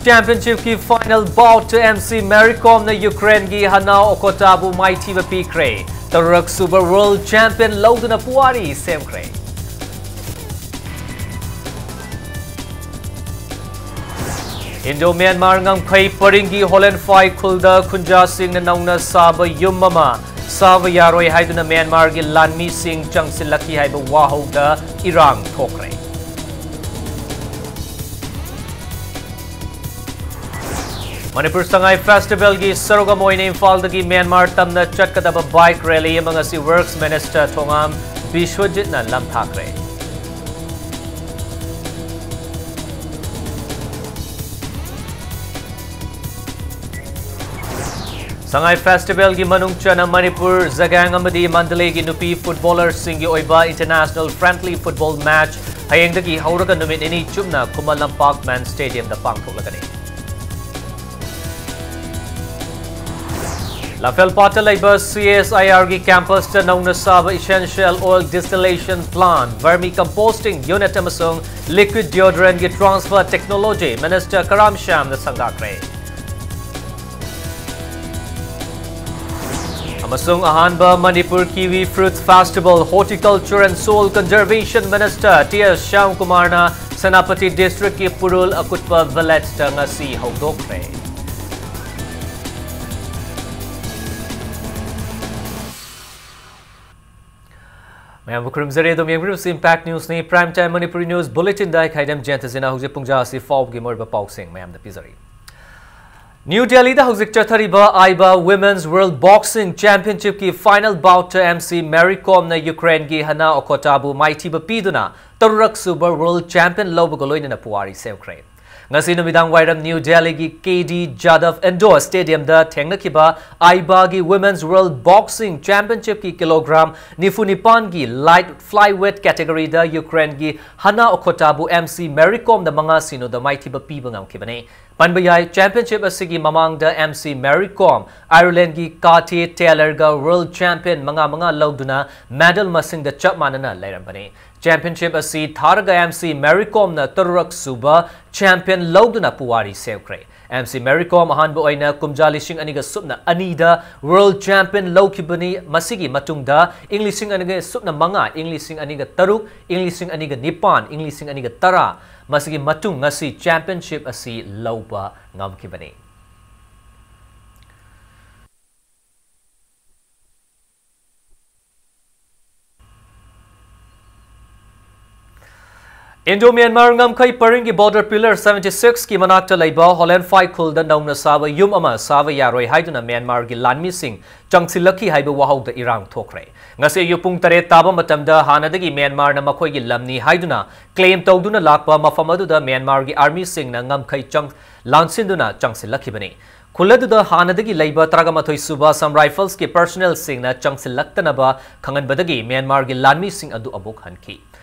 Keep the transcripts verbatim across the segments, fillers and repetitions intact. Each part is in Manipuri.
Championship ꯀꯤ final bout ꯇ M C Mary Kom ꯅ Ukraine ꯒꯤ Hana Okota ꯕꯨ ꯃꯥꯏꯊꯤꯕ ꯄꯤꯈ꯭ꯔꯦ꯫ ꯇꯔꯨꯛ ꯁꯨꯕ world champion ꯂꯧꯗꯨꯅ ꯄꯨꯋꯥꯔꯤ ꯁꯦꯝꯈ꯭ꯔꯦ꯫ Indo-Myanmar ꯉꯝꯈꯩ ꯄꯔꯤꯡꯒꯤ ꯍꯣꯂꯦꯟꯐꯥꯏ ꯈꯨꯜꯗ ꯈꯨꯟꯖꯥꯁꯤꯡꯅ ꯅꯧꯅ ꯁꯥꯕ ꯌꯨꯝ ꯑꯃ ꯁꯥꯕ ꯌꯥꯔꯣꯏ ꯍꯥꯏꯗꯨꯅ ꯃ꯭ꯌꯥꯟꯃꯥꯔꯒꯤ ꯂꯥꯟꯃꯤꯁꯤꯡ ꯆꯪꯁꯤꯜꯂꯛꯈꯤ ꯍꯥꯏꯕ ꯋꯥꯍꯧꯗ ꯏꯔꯥꯡ ꯊꯣꯛꯈ꯭ꯔꯦ꯫ ꯃꯅꯤꯄꯨꯔ ꯁꯉꯥꯏ ꯐꯦꯁꯇꯤꯚꯦꯜꯒꯤ ꯁꯔꯨꯛ ꯑꯃ ꯑꯣꯏꯅ ꯏꯝꯐꯥꯜꯗꯒꯤ ꯃ꯭ꯌꯥꯟꯃꯥꯔ ꯇꯝꯅ ꯆꯠꯀꯗꯕ bike rally ꯑꯃ ꯉꯁꯤ Works Minister ꯊꯣꯉꯥꯝ ꯕꯤꯁ꯭ꯋꯖꯤꯠꯅ ꯂꯝꯊꯥꯈ꯭ꯔꯦ꯫ ꯁꯉꯥꯏ ꯐꯦꯁꯇꯤꯚꯦꯜꯒꯤ ꯃꯅꯨꯡ ꯆꯟꯅ ꯃꯅꯤꯄꯨꯔ, ꯖꯒꯥꯡ ꯑꯃꯗꯤ ꯃꯟꯗꯂꯦꯒꯤ ꯅꯨꯄꯤ ꯐꯨꯠꯕꯣꯂꯔꯁꯤꯡꯒꯤ ꯑꯣꯏꯕ international friendly football match ꯍꯌꯦꯡꯗꯒꯤ ꯍꯧꯔꯒ ꯅꯨꯃꯤꯠ ꯅꯤꯅꯤ ꯆꯨꯞꯅ ꯈꯨꯃꯟ ꯂꯝꯄꯥꯛ ꯃꯦꯟ ꯁ꯭ꯇꯦꯗꯤꯌꯝꯗ ꯄꯥꯡꯊꯣꯛꯂꯒꯅꯤ꯫ ꯂꯝꯐꯦꯜꯄꯥꯠꯇ ꯂꯩꯕ C S I R ꯒꯤ campus ꯇ ꯅꯧꯅ ꯁꯥꯕ essential oil distillation plant, vermicomposting unit ꯑꯃꯁꯨꯡ liquid deodorant ꯒꯤ transfer technology Minister ꯀꯔꯥꯝ ꯁ꯭ꯌꯥꯝꯅ ꯁꯪꯒꯥꯈ꯭ꯔꯦ꯫ ꯑꯃꯁꯨꯡ ꯑꯍꯥꯟꯕ Manipur Kiwi Fruit Festival, Horticulture and Soil Conservation Minister T S ꯁ꯭ꯌꯥꯝꯀꯨꯃꯥꯔꯅ Senapati district ꯀꯤ ꯄꯨꯔꯨꯜ ꯑꯀꯨꯠꯄ village ꯇ ꯉꯁꯤ ꯍꯧꯗꯣꯛꯈ꯭ꯔꯦ꯫ ꯃꯌꯥꯝꯕꯨ ꯈꯨꯔꯨꯝꯖꯔꯤ꯫ ꯑꯗꯨꯝ ꯌꯦꯡꯕꯤꯔꯤꯕꯁꯤ Impact News ꯅꯤ꯫ Prime Time Manipuri News Bulletin ꯗ ꯑꯩ ꯈꯥꯏꯗꯦꯝ ꯖꯌꯟꯇꯖꯤꯅ ꯍꯧꯖꯤꯛ ꯄꯨꯡꯖꯥ ꯑꯁꯤ ꯐꯥꯎꯕꯒꯤ ꯃꯔꯨꯑꯣꯏꯕ ꯄꯥꯎꯁꯤꯡ ꯃꯌꯥꯝꯗ ꯄꯤꯖꯔꯤ꯫ ꯅ꯭ꯌꯨ ꯗꯦꯜꯂꯤꯗ ꯍꯧꯖꯤꯛ ꯆꯠꯊꯔꯤꯕ ꯑꯥꯏꯕ Women's World Boxing Championship ꯀꯤ final bout ꯇ M C Mary Kom ꯅ Ukraine ꯒꯤ Hana Okota ꯕꯨ ꯃꯥꯏꯊꯤꯕ ꯄꯤꯗꯨꯅ ꯇꯔꯨꯛ ꯁꯨꯕ world champion ꯂꯧꯕꯒ ꯂꯣꯏꯅꯅ ꯄꯨꯋꯥꯔꯤ ꯁꯦꯝꯈ꯭ꯔꯦ꯫ ꯉꯁꯤ ꯅꯨꯃꯤꯗꯥꯡ ꯋꯥꯏꯔꯝ ꯅ꯭ꯌꯨ ꯗꯦꯜꯂꯤꯒꯤ K D Jadhav Indoor Stadium ꯗ ꯊꯦꯡꯅꯈꯤꯕ ꯑꯥꯏꯕꯥꯒꯤ Women's World Boxing Championship ꯀꯤ ꯀꯤꯂꯣꯒ꯭ꯔꯥꯝ ꯅꯤꯐꯨ ꯅꯤꯄꯥꯟꯒꯤ light flyweight category ꯗ Ukraine ꯒꯤ Hana Okota ꯕꯨ M C Mary Kom ꯅ ꯃꯉꯥ ꯁꯤꯅꯣꯗ ꯃꯥꯏꯊꯤꯕ ꯄꯤꯕ ꯉꯝꯈꯤꯕꯅꯤ꯫ ꯄꯟꯕ ꯌꯥꯏ, championship ꯑꯁꯤꯒꯤ ꯃꯃꯥꯡꯗ M C Mary Kom Ireland ꯒꯤ Katie Taylor ꯒ world champion ꯃꯉꯥ ꯃꯉꯥ ꯂꯧꯗꯨꯅ medal ꯃꯁꯤꯡꯗ ꯆꯞ ꯃꯥꯟꯅꯅ ꯂꯩꯔꯝꯕꯅꯤ꯫ Championship ꯑꯁꯤ ꯊꯥꯔꯒ M C Mary Comꯅ ꯇꯔꯨꯔꯛ ꯁꯨꯕ champion ꯂꯧꯗꯨꯅ ꯄꯨꯋꯥꯔꯤ ꯁꯦꯝꯈ꯭ꯔꯦ꯫ M C Mary Kom ꯑꯍꯥꯟꯕ ꯑꯣꯏꯅ ꯀꯨꯝꯖꯥ ꯂꯤꯁꯤꯡ ꯑꯅꯤꯒ ꯁꯨꯞꯅ ꯑꯅꯤꯗ world champion ꯂꯧꯈꯤꯕꯅꯤ꯫ ꯃꯁꯤꯒꯤ ꯃꯇꯨꯡꯗ ꯏꯪ ꯂꯤꯁꯤꯡ ꯑꯅꯤꯒ ꯁꯨꯞꯅ ꯃꯉꯥ, ꯏꯪ ꯂꯤꯁꯤꯡ ꯑꯅꯤꯒ ꯇꯔꯨꯛ, ꯏꯪ ꯂꯤꯁꯤꯡ ꯑꯅꯤꯒ ꯅꯤꯄꯥꯟ, ꯏꯪ ꯂꯤꯁꯤꯡ ꯑꯅꯤꯒ ꯇꯔꯥ, ꯃꯁꯤꯒꯤ ꯃꯇꯨꯡ ꯉꯁꯤ championship ꯑꯁꯤ ꯂꯧꯕ ꯉꯝꯈꯤꯕꯅꯤ꯫ Indo-Myanmar ꯉꯝꯈꯩ ꯄꯔꯤꯡꯒꯤ border pillar seventy six ꯀꯤ ꯃꯅꯥꯛꯇ ꯂꯩꯕ ꯍꯣꯂꯦꯟꯐꯥꯏ ꯈꯨꯜꯗ ꯅꯧꯅ ꯁꯥꯕ ꯌꯨꯝ ꯑꯃ ꯁꯥꯕ ꯌꯥꯔꯣꯏ ꯍꯥꯏꯗꯨꯅ ꯃ꯭ꯌꯥꯟꯃꯥꯔꯒꯤ ꯂꯥꯟꯃꯤꯁꯤꯡ ꯆꯪꯁꯤꯜꯂꯛꯈꯤ ꯍꯥꯏꯕ ꯋꯥꯍꯧꯗ ꯏꯔꯥꯡ ꯊꯣꯛꯈ꯭ꯔꯦ꯫ ꯉꯁꯤ ꯑꯌꯨꯛ ꯄꯨꯡ ꯇꯔꯦꯠ ꯇꯥꯕ ꯃꯇꯝꯗ ꯍꯥꯟꯅꯗꯒꯤ ꯃ꯭ꯌꯥꯟꯃꯥꯔꯅ ꯃꯈꯣꯏꯒꯤ ꯂꯝꯅꯤ ꯍꯥꯏꯗꯨꯅ claim ꯇꯧꯗꯨꯅ ꯂꯥꯛꯄ ꯃꯐꯝ ꯑꯗꯨꯗ ꯃ꯭ꯌꯥꯟꯃꯥꯔꯒꯤ armyꯁꯤꯡꯅ ꯉꯝꯈꯩ ꯆꯪ-, ꯂꯥꯟꯁꯤꯟꯗꯨꯅ ꯆꯪꯁꯤꯜꯂꯛꯈꯤꯕꯅꯤ꯫ ꯈꯨꯜ ꯑꯗꯨꯗ ꯍꯥꯟꯅꯗꯒꯤ ꯂꯩꯕ ꯇꯔꯥꯃꯥꯊꯣꯏ ꯁꯨꯕ Assam Riflesꯀꯤ personnelꯁꯤꯡꯅ ꯆꯪꯁꯤꯜꯂꯛꯇꯅꯕ ꯈꯪꯍꯟꯕꯗꯒꯤ ꯃ꯭ꯌꯥꯟꯃꯥꯔꯒꯤ ꯂꯥꯟꯃꯤꯁꯤꯡ ꯑꯗꯨ ꯑꯃꯨꯛ ꯍꯟꯈꯤ꯫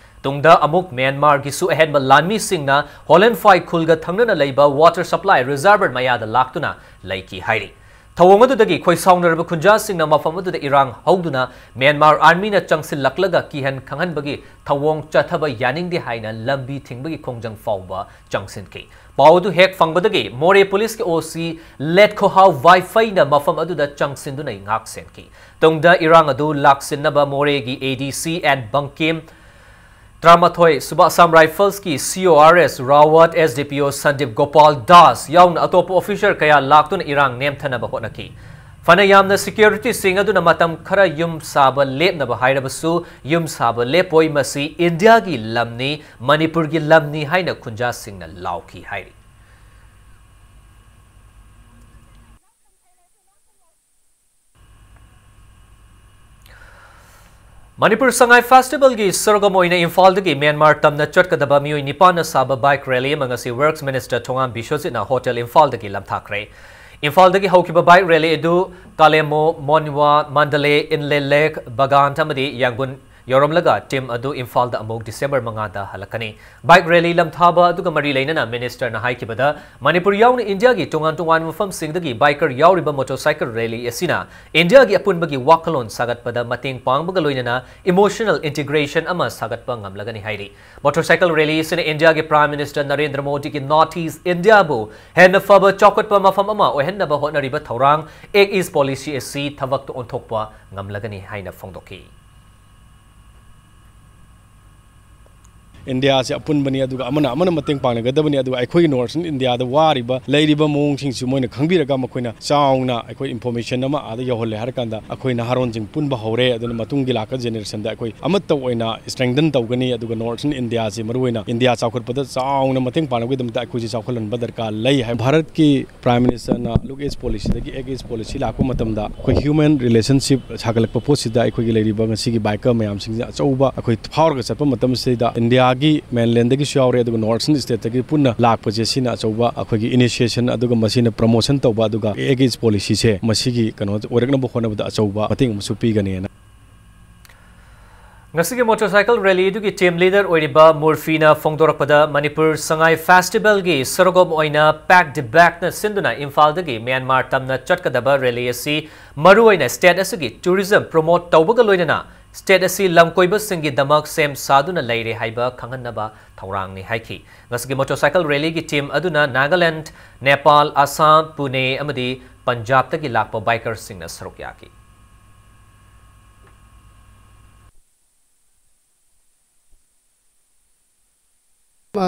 ꯇꯨꯡꯗ ꯑꯃꯨꯛ ꯃ꯭ꯌꯥꯟꯃꯥꯔꯒꯤꯁꯨ ꯑꯍꯦꯟꯕ ꯂꯥꯟꯃꯤꯁꯤꯡꯅ ꯍꯣꯂꯦꯟꯐꯥꯏ ꯈꯨꯜꯒ ꯊꯪꯅꯅ ꯂꯩꯕ water supply reservoir ꯃꯌꯥꯗ ꯂꯥꯛꯇꯨꯅ ꯂꯩꯈꯤ ꯍꯥꯏꯔꯤ꯫ ꯊꯧꯑꯣꯡ ꯑꯗꯨꯗꯒꯤ ꯈꯣꯏꯁꯥꯎꯅꯔꯕ ꯈꯨꯟꯖꯥꯁꯤꯡꯅ ꯃꯐꯝ ꯑꯗꯨꯗ ꯏꯔꯥꯡ ꯍꯧꯗꯨꯅ ꯃ꯭ꯌꯥꯟꯃꯥꯔ armyꯅ ꯆꯪꯁꯤꯜꯂꯛꯂꯒ ꯀꯤꯍꯟ ꯈꯪꯍꯟꯕꯒꯤ ꯊꯧꯑꯣꯡ ꯆꯠꯊꯕ ꯌꯥꯅꯤꯡꯗꯦ ꯍꯥꯏꯅ ꯂꯝꯕꯤ ꯊꯤꯡꯕꯒꯤ ꯈꯣꯡꯖꯪ ꯐꯥꯎꯕ ꯆꯪꯁꯤꯟꯈꯤ꯫ ꯄꯥꯎ ꯑꯗꯨ ꯍꯦꯛ ꯐꯪꯕꯗꯒꯤ ꯃꯣꯔꯦ ꯄꯨꯂꯤꯁꯀꯤ O C ꯂꯦꯠꯈꯣꯍꯥꯎ ꯋꯥꯏꯐꯩꯅ ꯃꯐꯝ ꯑꯗꯨꯗ ꯆꯪꯁꯤꯟꯗꯨꯅ ꯉꯥꯛ ꯁꯦꯟꯈꯤ꯫ ꯇꯨꯡꯗ ꯏꯔꯥꯡ ꯑꯗꯨ ꯂꯥꯛꯁꯤꯟꯅꯕ ꯃꯣꯔꯦꯒꯤ A D C and Bangkim ꯇꯔꯥꯃꯥꯊꯣꯏ ꯁꯨꯕ Assam Riflesꯀꯤ C O R S ꯔꯥꯋꯠ, S D P O Sandeep Gopal Das ꯌꯥꯎꯅ ꯑꯇꯣꯞꯄ officer ꯀꯌꯥ ꯂꯥꯛꯇꯨꯅ ꯏꯔꯥꯡ ꯅꯦꯝꯊꯅꯕ ꯍꯣꯠꯅꯈꯤ꯫ ꯐꯅ ꯌꯥꯝꯅ securityꯁꯤꯡ ꯑꯗꯨꯅ ꯃꯇꯝ ꯈꯔ ꯌꯨꯝ ꯁꯥꯕ ꯂꯦꯞꯅꯕ ꯍꯥꯏꯔꯕꯁꯨ ꯌꯨꯝ ꯁꯥꯕ ꯂꯦꯞꯄꯣꯏ, ꯃꯁꯤ ꯏꯟꯗꯤꯌꯥꯒꯤ ꯂꯝꯅꯤ, ꯃꯅꯤꯄꯨꯔꯒꯤ ꯂꯝꯅꯤ ꯍꯥꯏꯅ ꯈꯨꯟꯖꯥꯁꯤꯡꯅ ꯂꯥꯎꯈꯤ ꯍꯥꯏꯔꯤ꯫ ꯃꯅꯤꯄꯨꯔ ꯁꯉꯥꯏ ꯐꯦꯁꯇꯤꯚꯦꯜꯒꯤ ꯁꯔꯨꯛ ꯑꯃ ꯑꯣꯏꯅ ꯏꯝꯐꯥꯜꯗꯒꯤ ꯃ꯭ꯌꯥꯟꯃꯥꯔ ꯇꯝꯅ ꯆꯠꯀꯗꯕ ꯃꯤꯑꯣꯏ ꯅꯤꯄꯥꯟꯅ ꯁꯥꯕ bike rally ꯑꯃ ꯉꯁꯤ Works Minister ꯊꯣꯉꯥꯝ ꯕꯤꯁ꯭ꯋꯖꯤꯠꯅ Hotel ꯏꯝꯐꯥꯜꯗꯒꯤ ꯂꯝꯊꯥꯈ꯭ꯔꯦ꯫ ꯏꯝꯐꯥꯜꯗꯒꯤ ꯍꯧꯈꯤꯕ bike rally ꯑꯗꯨ ꯀꯥꯂꯦꯃꯣ, ꯃꯣꯟꯋꯥ, ꯃꯟꯗꯂꯦ, ꯏꯟꯂꯦ ꯂꯦꯛ, ꯕꯒꯥꯟ ꯑꯃꯗꯤ ꯌꯥꯡꯒꯨꯟ ꯌꯧꯔꯝꯂꯒ ꯇꯤꯝ ꯑꯗꯨ ꯏꯝꯐꯥꯜꯗ ꯑꯃꯨꯛ ꯗꯤꯁꯦꯝꯕꯔ ꯃꯉꯥꯗ ꯍꯜꯂꯛꯀꯅꯤ꯫ ꯕꯥꯏꯛ ꯔꯦꯂꯤ ꯂꯝꯊꯥꯕ ꯑꯗꯨꯒ ꯃꯔꯤ ꯂꯩꯅꯅ ꯃꯤꯅꯤꯁꯇꯔꯅ ꯍꯥꯏꯈꯤꯕꯗ, ꯃꯅꯤꯄꯨꯔ ꯌꯥꯎꯅ ꯏꯟꯗꯤꯌꯥꯒꯤ ꯇꯣꯉꯥꯟ ꯇꯣꯉꯥꯟꯕ ꯃꯐꯝꯁꯤꯡꯗꯒꯤ ꯕꯥꯏꯀꯔ ꯌꯥꯎꯔꯤꯕ ꯃꯣꯇꯣꯔꯁꯥꯏꯀꯜ ꯔꯦꯂꯤ ꯑꯁꯤꯅ ꯏꯟꯗꯤꯌꯥꯒꯤ ꯑꯄꯨꯟꯕꯒꯤ ꯋꯥꯈꯜꯂꯣꯟ ꯁꯥꯒꯠꯄꯗ ꯃꯇꯦꯡ ꯄꯥꯡꯕꯒ ꯂꯣꯏꯅꯅ ꯏꯃꯣꯁꯅꯦꯜ ꯏꯟꯇꯤꯒ꯭ꯔꯦꯁꯟ ꯑꯃ ꯁꯥꯒꯠꯄ ꯉꯝꯂꯒꯅꯤ ꯍꯥꯏꯔꯤ꯫ ꯃꯣꯇꯣꯔꯁꯥꯏꯀꯜ ꯔꯦꯂꯤ ꯑꯁꯤꯅ ꯏꯟꯗꯤꯌꯥꯒꯤ ꯄ꯭ꯔꯥꯏꯝ ꯃꯤꯅꯤꯁꯇꯔ ꯅꯔꯦꯟꯗ꯭ꯔ ꯃꯣꯗꯤꯒꯤ ꯅꯣꯔꯠ ꯏꯁ ꯏꯟꯗꯤꯌꯥꯕꯨ ꯍꯦꯟꯅ ꯐꯕ ꯆꯥꯎꯈꯠꯄ ꯃꯐꯝ ꯑꯃ ꯑꯣꯏꯍꯟꯅꯕ ꯍꯣꯠꯅꯔꯤꯕ ꯊꯧꯔꯥꯡ ꯑꯦꯛ ꯏꯁ ꯄꯣꯂꯤꯁꯤ ꯑꯁꯤ ꯊꯕꯛꯇ ꯑꯣꯟꯊꯣꯛꯄ ꯉꯝꯂꯒꯅꯤ ꯍꯥꯏꯅ ꯐꯣꯡꯗꯣꯛꯈꯤ꯫ ꯏꯟꯗꯤꯌꯥꯁꯦ ꯑꯄꯨꯟꯕꯅꯤ, ꯑꯗꯨꯒ ꯑꯃꯅ ꯑꯃꯅ ꯃꯇꯦꯡ ꯄꯥꯡꯅꯒꯗꯕꯅꯤ, ꯑꯗꯨꯒ ꯑꯩꯈꯣꯏꯒꯤ ꯅꯣꯔꯠ ꯏꯁ꯭ꯇꯔꯟ ꯏꯟꯗꯤꯌꯥꯗ ꯋꯥꯔꯤꯕ, ꯂꯩꯔꯤꯕ ꯃꯑꯣꯡꯁꯤꯡꯁꯤ ꯃꯣꯏꯅ ꯈꯪꯕꯤꯔꯒ ꯃꯈꯣꯏꯅ ꯆꯥꯎꯅ ꯑꯩꯈꯣꯏ ꯏꯟꯐꯣꯔꯃꯦꯁꯟ ꯑꯃ ꯑꯥꯗ ꯌꯧꯍꯜꯂꯦ ꯍꯥꯏꯔꯀꯥꯟꯗ ꯑꯩꯈꯣꯏ ꯅꯍꯥꯔꯣꯟꯁꯤꯡ ꯄꯨꯟꯕ ꯍꯧꯔꯦ꯫ ꯑꯗꯨꯅ ꯃꯇꯨꯡꯒꯤ ꯂꯥꯛꯄ ꯖꯦꯅꯦꯔꯦꯁꯟꯗ ꯑꯩꯈꯣꯏ ꯑꯃꯠꯇ ꯑꯣꯏꯅ ꯁ꯭ꯇꯔꯦꯡꯊꯟ ꯇꯧꯒꯅꯤ, ꯑꯗꯨꯒ ꯅꯣꯔꯠ ꯏꯁ꯭ꯇꯔꯟ ꯏꯟꯗꯤꯌꯥꯁꯤ ꯃꯔꯨꯑꯣꯏꯅ ꯏꯟꯗꯤꯌꯥ ꯆꯥꯎꯈꯠꯄꯗ ꯆꯥꯎꯅ ꯃꯇꯦꯡ ꯄꯥꯡꯅꯕꯒꯤꯗꯃꯛꯇ ꯑꯩꯈꯣꯏꯁꯤ ꯆꯥꯎꯈꯠꯍꯟꯕ ꯗꯔꯀꯥꯔ ꯂꯩ ꯍꯥꯏ꯫ ꯚꯥꯔꯠꯀꯤ ꯄ꯭ꯔꯥꯏꯝ ꯃꯤꯅꯤꯁꯇꯔꯅ ꯂꯨꯛ ꯏꯁ ꯄꯣꯂꯤꯁꯤꯗꯒꯤ ꯑꯦꯛ ꯏꯁ ꯄꯣꯂꯤꯁꯤ ꯂꯥꯛꯄ ꯃꯇꯝꯗ ꯑꯩꯈꯣꯏ ꯍ꯭ꯌꯨꯃꯦꯟ ꯔꯤꯂꯦꯁꯟꯁꯤꯞ ꯁꯥꯒꯠꯂꯛꯄ ꯄꯣꯠꯁꯤꯗ ꯑꯩꯈꯣꯏꯒꯤ ꯂꯩꯔꯤꯕ ꯉꯁꯤꯒꯤ ꯕꯥꯏꯀꯔ ꯃꯌꯥꯝꯁꯤꯡꯁꯦ ꯑꯆꯧꯕ ꯑꯩꯈꯣꯏ ꯐꯥꯎꯔꯒ ꯆꯠꯄ ꯃꯇꯝꯁꯤꯗ ꯏꯟꯗꯤꯌꯥꯒꯤ ꯃꯦꯟꯂꯦꯟꯗꯒꯤꯁꯨ ꯌꯥꯎꯔꯦ, ꯑꯗꯨꯒ ꯅꯣꯔꯠ ꯏꯁ꯭ꯇꯔꯟ ꯁ꯭ꯇꯦꯠꯇꯒꯤ ꯄꯨꯟꯅ ꯂꯥꯛꯄꯁꯦ ꯁꯤꯅ ꯑꯆꯧꯕ ꯑꯩꯈꯣꯏꯒꯤ ꯏꯅꯤꯁꯤꯌꯦꯁꯟ, ꯑꯗꯨꯒ ꯃꯁꯤꯅ ꯄ꯭ꯔꯃꯣꯁꯟ ꯇꯧꯕ, ꯑꯗꯨꯒ ꯑꯦꯛ ꯏꯁ ꯄꯣꯂꯤꯁꯤꯁꯦ ꯃꯁꯤꯒꯤ ꯀꯩꯅꯣ ꯑꯣꯏꯔꯛꯅꯕ ꯍꯣꯠꯅꯕꯗ ꯑꯆꯧꯕ ꯃꯇꯦꯡ ꯑꯃꯁꯨ ꯄꯤꯒꯅꯦꯅ꯫ ꯉꯁꯤꯒꯤ ꯃꯣꯇꯣꯔꯁꯥꯏꯀꯜ ꯔꯦꯂꯤꯗꯨꯒꯤ ꯇꯤꯝ ꯂꯤꯗꯔ ꯑꯣꯏꯔꯤꯕ ꯃꯨꯔꯐꯤꯅ ꯐꯣꯡꯗꯣꯔꯛꯄꯗ, ꯃꯅꯤꯄꯨꯔ ꯁꯉꯥꯏ ꯐꯦꯁꯇꯤꯚꯦꯜꯒꯤ ꯁꯔꯨꯛ ꯑꯃ ꯑꯣꯏꯅ ꯄꯦꯛ ꯗꯤ ꯕꯦꯛꯅ ꯁꯤꯟꯗꯨꯅ ꯏꯝꯐꯥꯜꯗꯒꯤ ꯃ꯭ꯌꯥꯟꯃꯥꯔ ꯇꯝꯅ ꯆꯠꯀꯗꯕ ꯔꯦꯂꯤ ꯑꯁꯤ ꯃꯔꯨꯑꯣꯏꯅ ꯁ꯭ꯇꯦꯠ ꯑꯁꯤꯒꯤ ꯇꯨꯔꯤꯖꯝ ꯄ꯭ꯔꯣꯃꯣꯠ ꯇꯧꯕꯒ ꯂꯣꯏꯅꯅ ꯁ꯭ꯇꯦꯠ ꯑꯁꯤ ꯂꯝꯀꯣꯏꯕꯁꯤꯡꯒꯤꯗꯃꯛ ꯁꯦꯝ ꯁꯥꯗꯨꯅ ꯂꯩꯔꯦ ꯍꯥꯏꯕ ꯈꯪꯍꯟꯅꯕ ꯊꯧꯔꯥꯡꯅꯤ ꯍꯥꯏꯈꯤ꯫ ꯉꯁꯤꯒꯤ ꯃꯣꯇꯣꯔꯁꯥꯏꯀꯜ ꯔꯦꯂꯤꯒꯤ ꯇꯤꯝ ꯑꯗꯨꯅ ꯅꯥꯒꯥꯂꯦꯟꯗ, ꯅꯦꯄꯥꯜ, ꯑꯁꯥꯝ, ꯄꯨꯅꯦ ꯑꯃꯗꯤ ꯄꯟꯖꯥꯕꯇꯒꯤ ꯂꯥꯛꯄ ꯕꯥꯏꯀꯔꯁꯤꯡꯅ ꯁꯔꯨꯛ ꯌꯥꯈꯤ꯫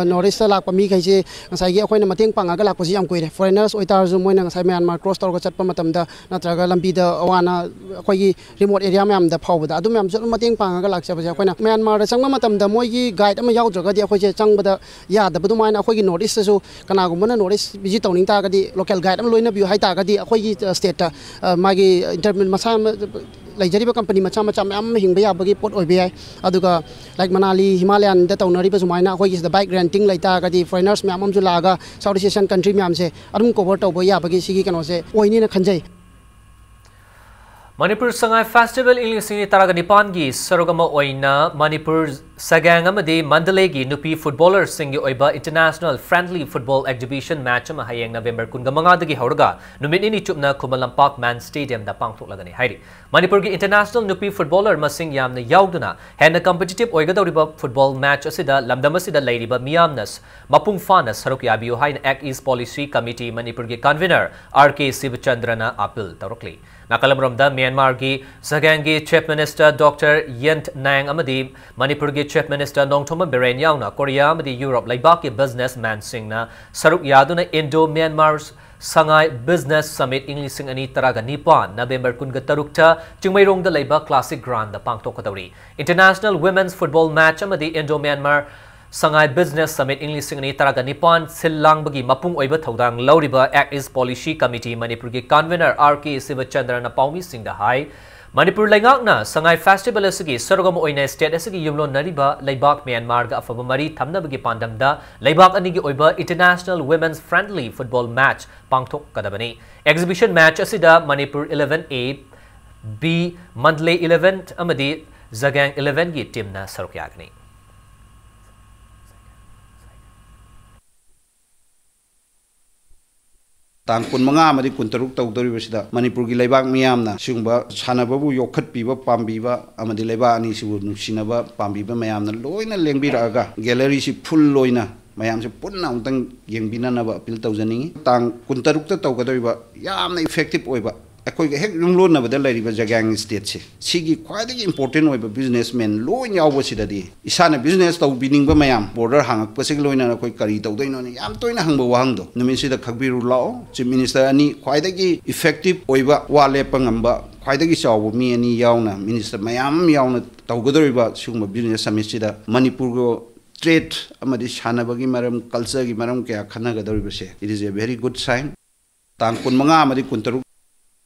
ꯅꯣꯔꯠ ꯏꯁꯇ ꯂꯥꯛꯄ ꯃꯤꯈꯩꯁꯦ ꯉꯁꯥꯏꯒꯤ ꯑꯩꯈꯣꯏꯅ ꯃꯇꯦꯡ ꯄꯥꯡꯉꯒ ꯂꯥꯛꯄꯁꯤ ꯌꯥꯝ ꯀꯨꯏꯔꯦ꯫ ꯐꯣꯔꯦꯅꯔꯁ ꯑꯣꯏꯇꯥꯔꯁꯨ ꯃꯣꯏꯅ ꯉꯁꯥꯏ ꯃꯌꯥꯟꯃꯥꯔ ꯀ꯭ꯔꯣꯁ ꯇꯧꯔꯒ ꯆꯠꯄ ꯃꯇꯝꯗ ꯅꯠꯇ꯭ꯔꯒ ꯂꯝꯕꯤꯗ ꯑꯋꯥꯅ ꯑꯩꯈꯣꯏꯒꯤ ꯔꯤꯃꯣꯠ ꯑꯦꯔꯤꯌꯥ ꯃꯌꯥꯝꯗ ꯐꯥꯎꯕꯗ ꯑꯗꯨ ꯃꯌꯥꯝꯁꯨ ꯑꯗꯨꯝ ꯃꯇꯦꯡ ꯄꯥꯡꯉꯒ ꯂꯥꯛꯆꯕꯁꯦ꯫ ꯑꯩꯈꯣꯏꯅ ꯃꯌꯥꯟꯃꯥꯔꯗ ꯆꯪꯕ ꯃꯇꯝꯗ ꯃꯣꯏꯒꯤ ꯒꯥꯏꯗ ꯑꯃ ꯌꯥꯎꯗ꯭ꯔꯒꯗꯤ ꯑꯩꯈꯣꯏꯁꯦ ꯆꯪꯕꯗ ꯌꯥꯗꯕ ꯑꯗꯨꯃꯥꯏꯅ ꯑꯩꯈꯣꯏꯒꯤ ꯅꯣꯔꯠ ꯏꯁꯇꯁꯨ ꯀꯅꯥꯒꯨꯝꯕꯅ ꯅꯣꯔꯠ ꯏꯁ ꯚꯤꯖꯤꯠ ꯇꯧꯅꯤꯡ ꯇꯥꯔꯒꯗꯤ ꯂꯣꯀꯦꯜ ꯒꯥꯏꯗ ꯑꯃ ꯂꯣꯏꯅꯕꯤꯌꯨ ꯍꯥꯏ ꯇꯥꯔꯒꯗꯤ ꯑꯩꯈꯣꯏꯒꯤ ꯁ꯭ꯇꯦꯠꯇ ꯃꯥꯒꯤ ꯏꯟꯇꯔ ꯃꯁꯥ ꯂꯩꯖꯔꯤꯕ ꯀꯝꯄꯅꯤ ꯃꯆꯥ ꯃꯆꯥ ꯃꯌꯥꯝ ꯑꯃ ꯍꯤꯡꯕ ꯌꯥꯕꯒꯤ ꯄꯣꯠ ꯑꯣꯏꯕ ꯌꯥꯏ꯫ ꯑꯗꯨꯒ ꯂꯥꯏꯛ ꯃꯅꯥꯂꯤ ꯍꯤꯃꯥꯂꯌꯥꯟꯗ ꯇꯧꯅꯔꯤꯕ ꯁꯨꯃꯥꯏꯅ ꯑꯩꯈꯣꯏꯒꯤ ꯁꯤꯗ ꯕꯥꯏꯛ ꯔꯦꯟꯇꯤꯡ ꯂꯩ ꯇꯥꯔꯒꯗꯤ ꯐꯣꯔꯦꯅꯔꯁ ꯃꯌꯥꯝ ꯑꯃꯁꯨ ꯂꯥꯛꯑꯒ ꯁꯥꯎꯠ ꯏꯁ ꯑꯦꯁꯤꯌꯥꯟ ꯀꯟꯇ꯭ꯔꯤ ꯃꯌꯥꯝꯁꯦ ꯑꯗꯨꯝ ꯀꯣꯚꯔ ꯇꯧꯕ ꯌꯥꯕꯒꯤ ꯁꯤꯒꯤ ꯀꯩꯅꯣꯁꯦ ꯑꯣꯏꯅꯤꯅ ꯈꯟꯖꯩ꯫ ꯃꯅꯤꯄꯨꯔ ꯁꯉꯥꯏ ꯐꯦꯁꯇꯤꯚꯦꯜ ꯏꯪ ꯂꯤꯁꯤꯡ ꯑꯅꯤ ꯇꯔꯥꯒ ꯅꯤꯄꯥꯟꯒꯤ ꯁꯔꯨꯛ ꯑꯃ ꯑꯣꯏꯅ ꯃꯅꯤꯄꯨꯔ ꯁꯒꯥꯡ ꯑꯃꯗꯤ ꯃꯟꯗꯂꯦꯒꯤ ꯅꯨꯄꯤ ꯐꯨꯠꯕꯣꯂꯔꯁꯤꯡꯒꯤ ꯑꯣꯏꯕ international friendly football exhibition match ꯑꯃ ꯍꯌꯦꯡ ꯅꯕꯦꯝꯕꯔ ꯀꯨꯟꯒ ꯃꯉꯥꯗꯒꯤ ꯍꯧꯔꯒ ꯅꯨꯃꯤꯠ ꯅꯤꯅꯤ ꯆꯨꯞꯅ ꯈꯨꯃꯟ ꯂꯝꯄꯥꯛ ꯃꯦꯟ ꯁ꯭ꯇꯦꯗꯤꯌꯝꯗ ꯄꯥꯡꯊꯣꯛꯂꯒꯅꯤ ꯍꯥꯏꯔꯤ꯫ ꯃꯅꯤꯄꯨꯔꯒꯤ ꯏꯟꯇꯔꯅꯦꯁꯅꯦꯜ ꯅꯨꯄꯤ ꯐꯨꯠꯕꯣꯂꯔ ꯃꯁꯤꯡ ꯌꯥꯝꯅ ꯌꯥꯎꯗꯨꯅ ꯍꯦꯟꯅ ꯀꯝꯄꯤꯇꯤꯇꯤꯚ ꯑꯣꯏꯒꯗꯧꯔꯤꯕ ꯐꯨꯠꯕꯣꯜ ꯃꯦꯆ ꯑꯁꯤꯗ ꯂꯝꯗꯝ ꯑꯁꯤꯗ ꯂꯩꯔꯤꯕ ꯃꯤꯌꯥꯝꯅ ꯃꯄꯨꯡ ꯐꯥꯅ ꯁꯔꯨꯛ ꯌꯥꯕꯤꯌꯨ ꯍꯥꯏꯅ ꯑꯦꯛ ꯏꯁ ꯄꯣꯂꯤꯁꯤ ꯀꯃꯤꯇꯤ ꯃꯅꯤꯄꯨꯔꯒꯤ ꯀꯟꯚꯤꯅꯔ ꯑꯥꯔ ꯀꯦ ꯁꯤꯕꯆꯟꯗ꯭ꯔꯅ ꯑꯥꯄꯤꯜ ꯇꯧꯔꯛꯂꯤ꯫ ꯅꯥꯀꯜ ꯑꯃꯔꯣꯝꯗ ꯃ꯭ꯌꯥꯟꯃꯥꯔꯒꯤ ꯁꯒꯥꯡꯒꯤ ꯆꯤꯐ ꯃꯤꯅꯤꯁꯇꯔ ꯗꯣꯛꯇꯔ ꯌꯦꯟ ꯅꯥꯡ ꯑꯃꯗꯤ ꯃꯅꯤꯄꯨꯔꯒꯤ ꯆꯤꯐ ꯃꯤꯅꯤꯁꯇꯔ ꯅꯣꯡꯊꯣꯝꯕꯝ ꯕꯤꯔꯦꯟ ꯌꯥꯎꯅ ꯀꯣꯔꯤꯌꯥ ꯑꯃꯗꯤ ꯌꯨꯔꯣꯞ ꯂꯩꯕꯥꯛꯀꯤ ꯕꯤꯖꯤꯅꯦꯁꯃꯦꯟꯁꯤꯡꯅ ꯁꯔꯨꯛ ꯌꯥꯗꯨꯅ ꯏꯟꯗꯣ ꯃ꯭ꯌꯥꯟꯃꯥꯔ ꯁꯉꯥꯏ ꯕꯤꯖꯤꯅꯦꯁ ꯁꯃꯤꯠ ꯏꯪ ꯂꯤꯁꯤꯡ ꯑꯅꯤ ꯇꯔꯥꯒ ꯅꯤꯄꯥꯟ ꯅꯕꯦꯝꯕꯔ ꯀꯨꯟꯒ ꯇꯔꯨꯛꯇ ꯆꯤꯡꯃꯩꯔꯣꯡꯗ ꯂꯩꯕ ꯀ꯭ꯂꯥꯁꯤꯛ ꯒ꯭ꯔꯥꯎꯟꯗ ꯄꯥꯡꯊꯣꯛꯀꯗꯧꯔꯤ꯫ ꯏꯟꯇꯔꯅꯦꯁꯅꯦꯜ ꯋꯤꯃꯦꯟꯁ ꯐꯨꯠꯕꯣꯜ ꯃꯦꯆ ꯑꯃꯗꯤ ꯏꯟꯗꯣ ꯃ꯭ꯌꯥꯟꯃꯥꯔ ꯁꯉꯥꯏ ꯕꯤꯖꯤꯅꯦꯁ ꯁꯃꯤꯠ ꯏꯪ ꯂꯤꯁꯤꯡ ꯑꯅꯤ ꯇꯔꯥꯒ ꯅꯤꯄꯥꯟ ꯁꯤꯜ ꯂꯥꯡꯕꯒꯤ ꯃꯄꯨꯡ ꯑꯣꯏꯕ ꯊꯧꯗꯥꯡ ꯂꯧꯔꯤꯕ ꯑꯦꯛ ꯏꯁ ꯄꯣꯂꯤꯁꯤ ꯀꯃꯤꯇꯤ ꯃꯅꯤꯄꯨꯔꯒꯤ ꯀꯟꯚꯤꯅꯔ ꯑꯥꯔ ꯀꯦ ꯁꯤꯕꯆꯟꯗ꯭ꯔꯅ ꯄꯥꯎꯃꯤꯁꯤꯡꯗ ꯍꯥꯏ, ꯃꯅꯤꯄꯨꯔ ꯂꯩꯉꯥꯛꯅ ꯁꯉꯥꯏ ꯐꯦꯁꯇꯤꯚꯦꯜ ꯑꯁꯤꯒꯤ ꯁꯔꯨꯛ ꯑꯃ ꯑꯣꯏꯅ ꯁ꯭ꯇꯦꯠ ꯑꯁꯤꯒꯤ ꯌꯨꯝꯂꯣꯟꯅꯔꯤꯕ ꯂꯩꯕꯥꯛ ꯃ꯭ꯌꯥꯟꯃꯥꯔꯒ ꯑꯐꯕ ꯃꯔꯤ ꯊꯝꯅꯕꯒꯤ ꯄꯥꯟꯗꯝꯗ ꯂꯩꯕꯥꯛ ꯑꯅꯤꯒꯤ ꯑꯣꯏꯕ international women's friendly football match ꯄꯥꯡꯊꯣꯛꯀꯗꯕꯅꯤ꯫ ꯑꯦꯛꯖꯤꯕꯤꯁꯟ ꯃꯦꯆ ꯑꯁꯤꯗ Manipur eleven A, B, Mandalay eleven ꯑꯃꯗꯤ ꯖꯒꯥꯡ ꯏꯂꯦꯚꯦꯟꯒꯤ ꯇꯤꯝꯅ ꯁꯔꯨꯛ ꯌꯥꯒꯅꯤ꯫ ꯇꯥꯡ ꯀꯨꯟꯃꯉꯥ ꯑꯃꯗꯤ ꯀꯨꯟꯇꯔꯨꯛ ꯇꯧꯗꯧꯔꯤꯕꯁꯤꯗ ꯃꯅꯤꯄꯨꯔꯒꯤ ꯂꯩꯕꯥꯛ ꯃꯤꯌꯥꯝꯅ ꯁꯤꯒꯨꯝꯕ ꯁꯥꯟꯅꯕꯕꯨ ꯌꯣꯛꯈꯠꯄꯤꯕ ꯄꯥꯝꯕꯤꯕ ꯑꯃꯗꯤ ꯂꯩꯕꯥꯛ ꯑꯅꯤꯁꯤꯕꯨ ꯅꯨꯡꯁꯤꯅꯕ ꯄꯥꯝꯕꯤꯕ ꯃꯌꯥꯝꯅ ꯂꯣꯏꯅ ꯂꯦꯡꯕꯤꯔꯛꯑꯒ ꯒꯦꯂꯔꯤꯁꯤ ꯐꯨꯜ ꯑꯣꯏꯅ ꯃꯌꯥꯝꯁꯦ ꯄꯨꯟꯅ ꯑꯃꯨꯛꯇꯪ ꯌꯦꯡꯕꯤꯅꯅꯕ ꯑꯄꯤꯜ ꯇꯧꯖꯅꯤꯡꯏ꯫ ꯇꯥꯡ ꯀꯨꯟꯇꯔꯨꯛꯇ ꯇꯧꯒꯗꯧꯔꯤꯕ ꯌꯥꯝꯅ ꯏꯐꯦꯛꯇꯤꯞ ꯑꯣꯏꯕ ꯑꯩꯈꯣꯏꯒ ꯍꯦꯛ ꯌꯨꯝꯂꯣꯟꯅꯕꯗ ꯂꯩꯔꯤꯕ ꯖꯒꯥꯡ ꯁ꯭ꯇꯦꯠꯁꯦ, ꯁꯤꯒꯤ ꯈ꯭ꯋꯥꯏꯗꯒꯤ ꯏꯝꯄꯣꯔꯇꯦꯟ ꯑꯣꯏꯕ ꯕꯤꯖꯤꯅꯦꯁꯃꯦꯟ ꯂꯣꯏ ꯌꯥꯎꯕꯁꯤꯗꯗꯤ ꯏꯁꯥꯅ ꯕꯤꯖꯤꯅꯦꯁ ꯇꯧꯕꯤꯅꯤꯡꯕ ꯃꯌꯥꯝ, ꯕꯣꯔꯗꯔ ꯍꯥꯡꯉꯛꯄꯁꯤꯒ ꯂꯣꯏꯅꯅ ꯑꯩꯈꯣꯏ ꯀꯔꯤ ꯇꯧꯗꯣꯏꯅꯣꯅ ꯌꯥꯝ ꯇꯣꯏꯅ ꯍꯪꯕ ꯋꯥꯍꯪꯗꯣ, ꯅꯨꯃꯤꯠꯁꯤꯗ ꯈꯛꯄꯤꯔꯨ ꯂꯥꯛꯑꯣ꯫ ꯆꯤꯐ ꯃꯤꯅꯤꯁꯇꯔ ꯑꯅꯤ ꯈ꯭ꯋꯥꯏꯗꯒꯤ ꯏꯐꯦꯛꯇꯤꯞ ꯑꯣꯏꯕ, ꯋꯥ ꯂꯦꯞꯄ ꯉꯝꯕ, ꯈ꯭ꯋꯥꯏꯗꯒꯤ ꯆꯥꯎꯕ ꯃꯤ ꯑꯅꯤ ꯌꯥꯎꯅ, ꯃꯤꯅꯤꯁꯇꯔ ꯃꯌꯥꯝ ꯑꯃ ꯌꯥꯎꯅ ꯇꯧꯒꯗꯧꯔꯤꯕ ꯁꯤꯒꯨꯝꯕ ꯕꯤꯖꯤꯅꯦꯁ ꯁꯃꯤꯠꯁꯤꯗ ꯃꯅꯤꯄꯨꯔꯒ ꯇ꯭ꯔꯦꯗ ꯑꯃꯗꯤ ꯁꯥꯟꯅꯕꯒꯤ ꯃꯔꯝ, ꯀꯜꯆꯔꯒꯤ ꯃꯔꯝ ꯀꯌꯥ ꯈꯟꯅꯒꯗꯧꯔꯤꯕꯁꯦ, it is a very good sign. ꯇꯥꯡ ꯀꯨꯟꯃꯉꯥ ꯑꯃꯗꯤ ꯀꯨꯟꯇꯔꯨꯛ꯫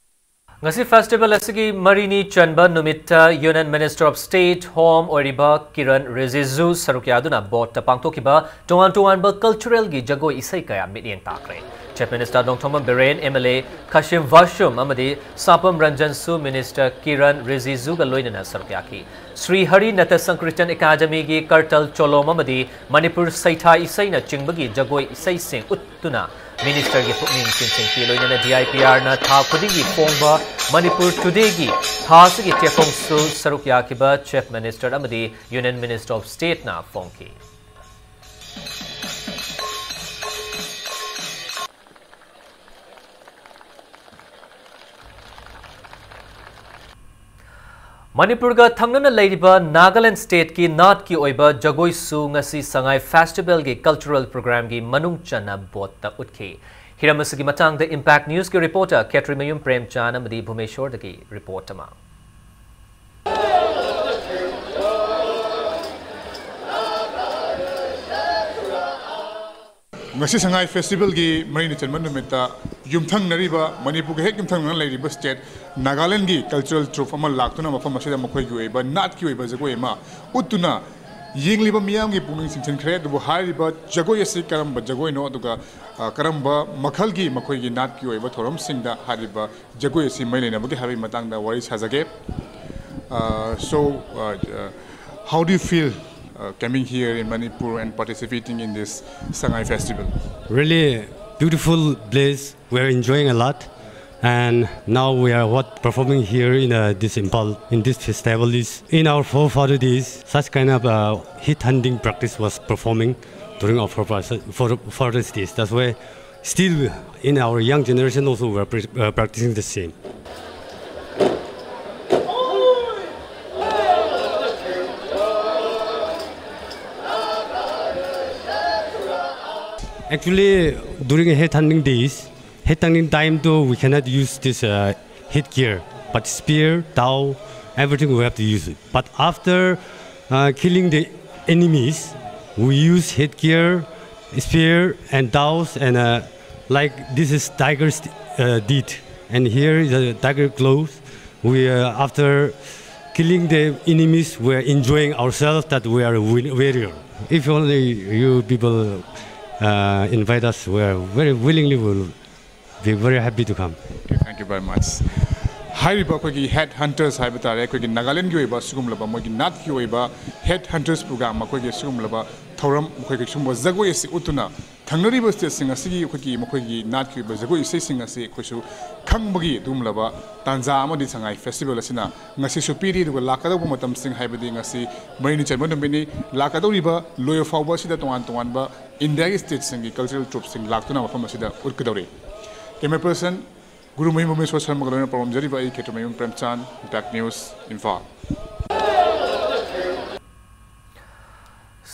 ꯉꯁꯤ festival ꯑꯁꯤꯒꯤ ꯃꯔꯤꯅꯤ ꯆꯟꯕ ꯅꯨꯃꯤꯠꯇ Union Minister of State Home ꯑꯣꯏꯔꯤꯕ ꯀꯤꯔꯟ ꯔꯤꯖꯤꯖꯨ ꯁꯔꯨꯛ ꯌꯥꯗꯨꯅ ꯕꯣꯠꯇ ꯄꯥꯡꯊꯣꯛꯈꯤꯕ ꯇꯣꯉꯥꯟ ꯇꯣꯉꯥꯟꯕ culturalꯒꯤ ꯖꯒꯣꯏ ꯏꯁꯩ ꯀꯌꯥ ꯃꯤꯠꯌꯦꯡ ꯇꯥꯈ꯭ꯔꯦ꯫ Chief Minister Nongthombam Biren, M L A ꯈꯥꯁꯤꯝ ꯚꯥꯁꯨꯝ ꯑꯃꯗꯤ ꯁꯥꯄꯝ ꯔꯟꯖꯟꯁꯨ Minister ꯀꯤꯔꯟ ꯔꯤꯖꯤꯖꯨꯒ ꯂꯣꯏꯅꯅ ꯁꯔꯨꯛ ꯌꯥꯈꯤ꯫ ꯁ꯭ꯔꯤ ꯍꯔꯤ ꯅꯇ ꯁꯪꯀ꯭ꯔꯤꯇꯟ ꯑꯦꯀꯥꯗꯃꯤꯒꯤ ꯀꯔꯇꯜ ꯆꯣꯂꯣꯝ ꯑꯃꯗꯤ ꯃꯅꯤꯄꯨꯔ ꯁꯩꯊꯥ ꯏꯁꯩꯅ ꯆꯤꯡꯕꯒꯤ ꯖꯒꯣꯏ ꯏꯁꯩꯁꯤꯡ ꯎꯠꯇꯨꯅ Ministerꯒꯤ ꯄꯨꯛꯅꯤꯡ ꯆꯤꯡꯁꯤꯟꯈꯤ꯫ ꯂꯣꯏꯅꯅ D I P Rꯅ ꯊꯥ ꯈꯨꯗꯤꯡꯒꯤ ꯐꯣꯡꯕ ꯃꯅꯤꯄꯨꯔ Todayꯒꯤ ꯊꯥ ꯑꯁꯤꯒꯤ ꯆꯦꯐꯣꯡꯁꯨ ꯁꯔꯨꯛ ꯌꯥꯈꯤꯕ Chief Minister ꯑꯃꯗꯤ Union Minister of Stateꯅ ꯐꯣꯡꯈꯤ꯫ ꯃꯅꯤꯄꯨꯔꯒ ꯊꯪꯅꯅ ꯂꯩꯔꯤꯕ ꯅꯥꯒꯥꯂꯦꯟ stateꯀꯤ ꯅꯥꯠꯀꯤ ꯑꯣꯏꯕ ꯖꯒꯣꯏꯁꯨ ꯉꯁꯤ ꯁꯉꯥꯏ festivalꯒꯤ cultural programꯒꯤ ꯃꯅꯨꯡ ꯆꯟꯅ ꯕꯣꯠꯇ ꯎꯠꯈꯤ꯫ ꯍꯤꯔꯝ ꯑꯁꯤꯒꯤ ꯃꯇꯥꯡꯗ Impact Newsꯀꯤ reporter ꯈꯦꯇ꯭ꯔꯤꯃꯌꯨꯝ ꯄ꯭ꯔꯦꯝꯆꯥꯟ ꯑꯃꯗꯤ ꯚꯨꯃꯦꯁꯣꯔꯗꯒꯤ report ꯑꯃ꯫ ꯉꯁꯤ ꯁꯉꯥꯏ festivalꯒꯤ ꯃꯔꯤꯅꯤ ꯆꯟꯕ ꯅꯨꯃꯤꯠꯇ ꯌꯨꯝꯊꯪꯅꯔꯤꯕ, ꯃꯅꯤꯄꯨꯔꯒ ꯍꯦꯛ ꯌꯨꯝꯊꯪꯅꯅ ꯂꯩꯔꯤꯕ state ꯅꯥꯒꯥꯂꯦꯟꯒꯤ cultural troupe ꯑꯃ ꯂꯥꯛꯇꯨꯅ ꯃꯐꯝ ꯑꯁꯤꯗ ꯃꯈꯣꯏꯒꯤ ꯑꯣꯏꯕ ꯅꯥꯠꯀꯤ ꯑꯣꯏꯕ ꯖꯒꯣꯏ ꯑꯃ ꯎꯠꯇꯨꯅ ꯌꯦꯡꯂꯤꯕ ꯃꯤꯌꯥꯝꯒꯤ ꯄꯨꯛꯅꯤꯡ ꯆꯤꯡꯁꯤꯟꯈ꯭ꯔꯦ꯫ ꯑꯗꯨꯕꯨ ꯍꯥꯏꯔꯤꯕ ꯖꯒꯣꯏ ꯑꯁꯤ ꯀꯔꯝꯕ ꯖꯒꯣꯏꯅꯣ, ꯑꯗꯨꯒ, ꯑ, ꯀꯔꯝꯕ ꯃꯈꯜꯒꯤ ꯃꯈꯣꯏꯒꯤ ꯅꯥꯠꯀꯤ ꯑꯣꯏꯕ ꯊꯧꯔꯝꯁꯤꯡꯗ ꯍꯥꯏꯔꯤꯕ ꯖꯒꯣꯏ ꯑꯁꯤ ꯃꯔꯤ ꯂꯩꯅꯕꯒꯦ ꯍꯥꯏꯕꯒꯤ ꯃꯇꯥꯡꯗ ꯋꯥꯔꯤ ꯁꯥꯖꯒꯦ꯫ Uh, so, uh, uh, how do you feel, uh, coming here in Manipur and participating in this Sangai festival? Really beautiful place. We are enjoying a lot. And now we are what performing here in, uh, this Imphal, in this festival is in our forefather days, such kind of, uh, head hunting practice was performing during our forefathers, forefathers days. That's why still in our young generation also we are pre-, uh, practicing the same. Actually, during head hunting days, head hunting time too, we cannot use this, uh, headgear, but spear, dao, everything we have to use it. But after, uh, killing the enemies, we use headgear, spear, and daos, and, uh, like this is tiger's, uh, teeth. And here is a tiger claws. We are, after killing the enemies, we are enjoying ourselves that we are win- warrior. If only you people uh, invite us, we are very willingly will be very happy to come. Thank you very much. ꯍꯥꯏꯔꯤꯕ ꯑꯩꯈꯣꯏꯒꯤ ꯍꯦꯠ ꯍꯟꯇꯔꯁ ꯍꯥꯏꯕ ꯇꯥꯔꯦ, ꯑꯩꯈꯣꯏꯒꯤ ꯅꯥꯒꯥꯂꯦꯟꯒꯤ ꯑꯣꯏꯕ ꯁꯤꯒꯨꯝꯂꯕ ꯃꯣꯏꯒꯤ ꯅꯥꯠꯀꯤ ꯑꯣꯏꯕ ꯍꯦꯠ ꯍꯟꯇꯔꯁ ꯄ꯭ꯔꯣꯒ꯭ꯔꯥꯝ, ꯃꯈꯣꯏꯒꯤ ꯁꯤꯒꯨꯝꯂꯕ ꯊꯧꯔꯝ, ꯃꯈꯣꯏꯒꯤ ꯁꯤꯒꯨꯝꯕ ꯖꯒꯣꯏ ꯑꯁꯤ ꯎꯠꯇꯨꯅ ꯊꯪꯅꯔꯤꯕ ꯁ꯭ꯇꯦꯠꯁꯤꯡ ꯑꯁꯤꯒꯤ ꯑꯩꯈꯣꯏꯒꯤ ꯃꯈꯣꯏꯒꯤ ꯅꯥꯠꯀꯤ ꯑꯣꯏꯕ ꯖꯒꯣꯏ ꯏꯁꯩꯁꯤꯡ ꯑꯁꯤ ꯑꯩꯈꯣꯏꯁꯨ ꯈꯪꯕꯒꯤ ꯑꯗꯨꯒꯨꯝꯂꯕ ꯇꯥꯟꯖꯥ ꯑꯃꯗꯤ ꯁꯉꯥꯏ ꯐꯦꯁꯇꯤꯚꯦꯜ ꯑꯁꯤꯅ ꯉꯁꯤꯁꯨ ꯄꯤꯔꯤ꯫ ꯑꯗꯨꯒ ꯂꯥꯛꯀꯗꯧꯕ ꯃꯇꯝꯁꯤꯡ, ꯍꯥꯏꯕꯗꯤ ꯉꯁꯤ ꯃꯔꯤꯅꯤ ꯆꯟꯕ ꯅꯨꯃꯤꯠꯅꯤ, ꯂꯥꯛꯀꯗꯧꯔꯤꯕ ꯂꯣꯏꯕ ꯐꯥꯎꯕ ꯑꯁꯤꯗ ꯇꯣꯉꯥꯟ ꯇꯣꯉꯥꯟꯕ ꯏꯟꯗꯤꯌꯥꯒꯤ ꯁ꯭ꯇꯦꯠꯁꯤꯡꯒꯤ ꯀꯜꯆꯔꯦꯜ ꯇ꯭ꯔꯨꯞꯁꯤꯡ ꯂꯥꯛꯇꯨꯅ ꯃꯐꯝ ꯑꯁꯤꯗ ꯎꯠꯀꯗꯧꯔꯤ꯫ ꯀꯦꯃꯦꯔꯥ ꯄꯔꯁꯟ ꯒꯨꯔꯨꯃꯌꯨꯝ ꯚꯨꯕꯅꯦꯁ꯭ꯋꯔ ꯁꯔꯃꯒ ꯂꯣꯏꯅꯅ ꯄꯥꯎꯔꯝꯖꯔꯤꯕ ꯑꯩ ꯈꯦꯇ꯭ꯔꯤꯃꯌꯨꯝ ꯄ꯭ꯔꯦꯝꯆꯥꯟ, ꯏꯝꯄꯦꯛ ꯅ꯭ꯌꯨꯁ, ꯏꯝꯐꯥꯜ꯫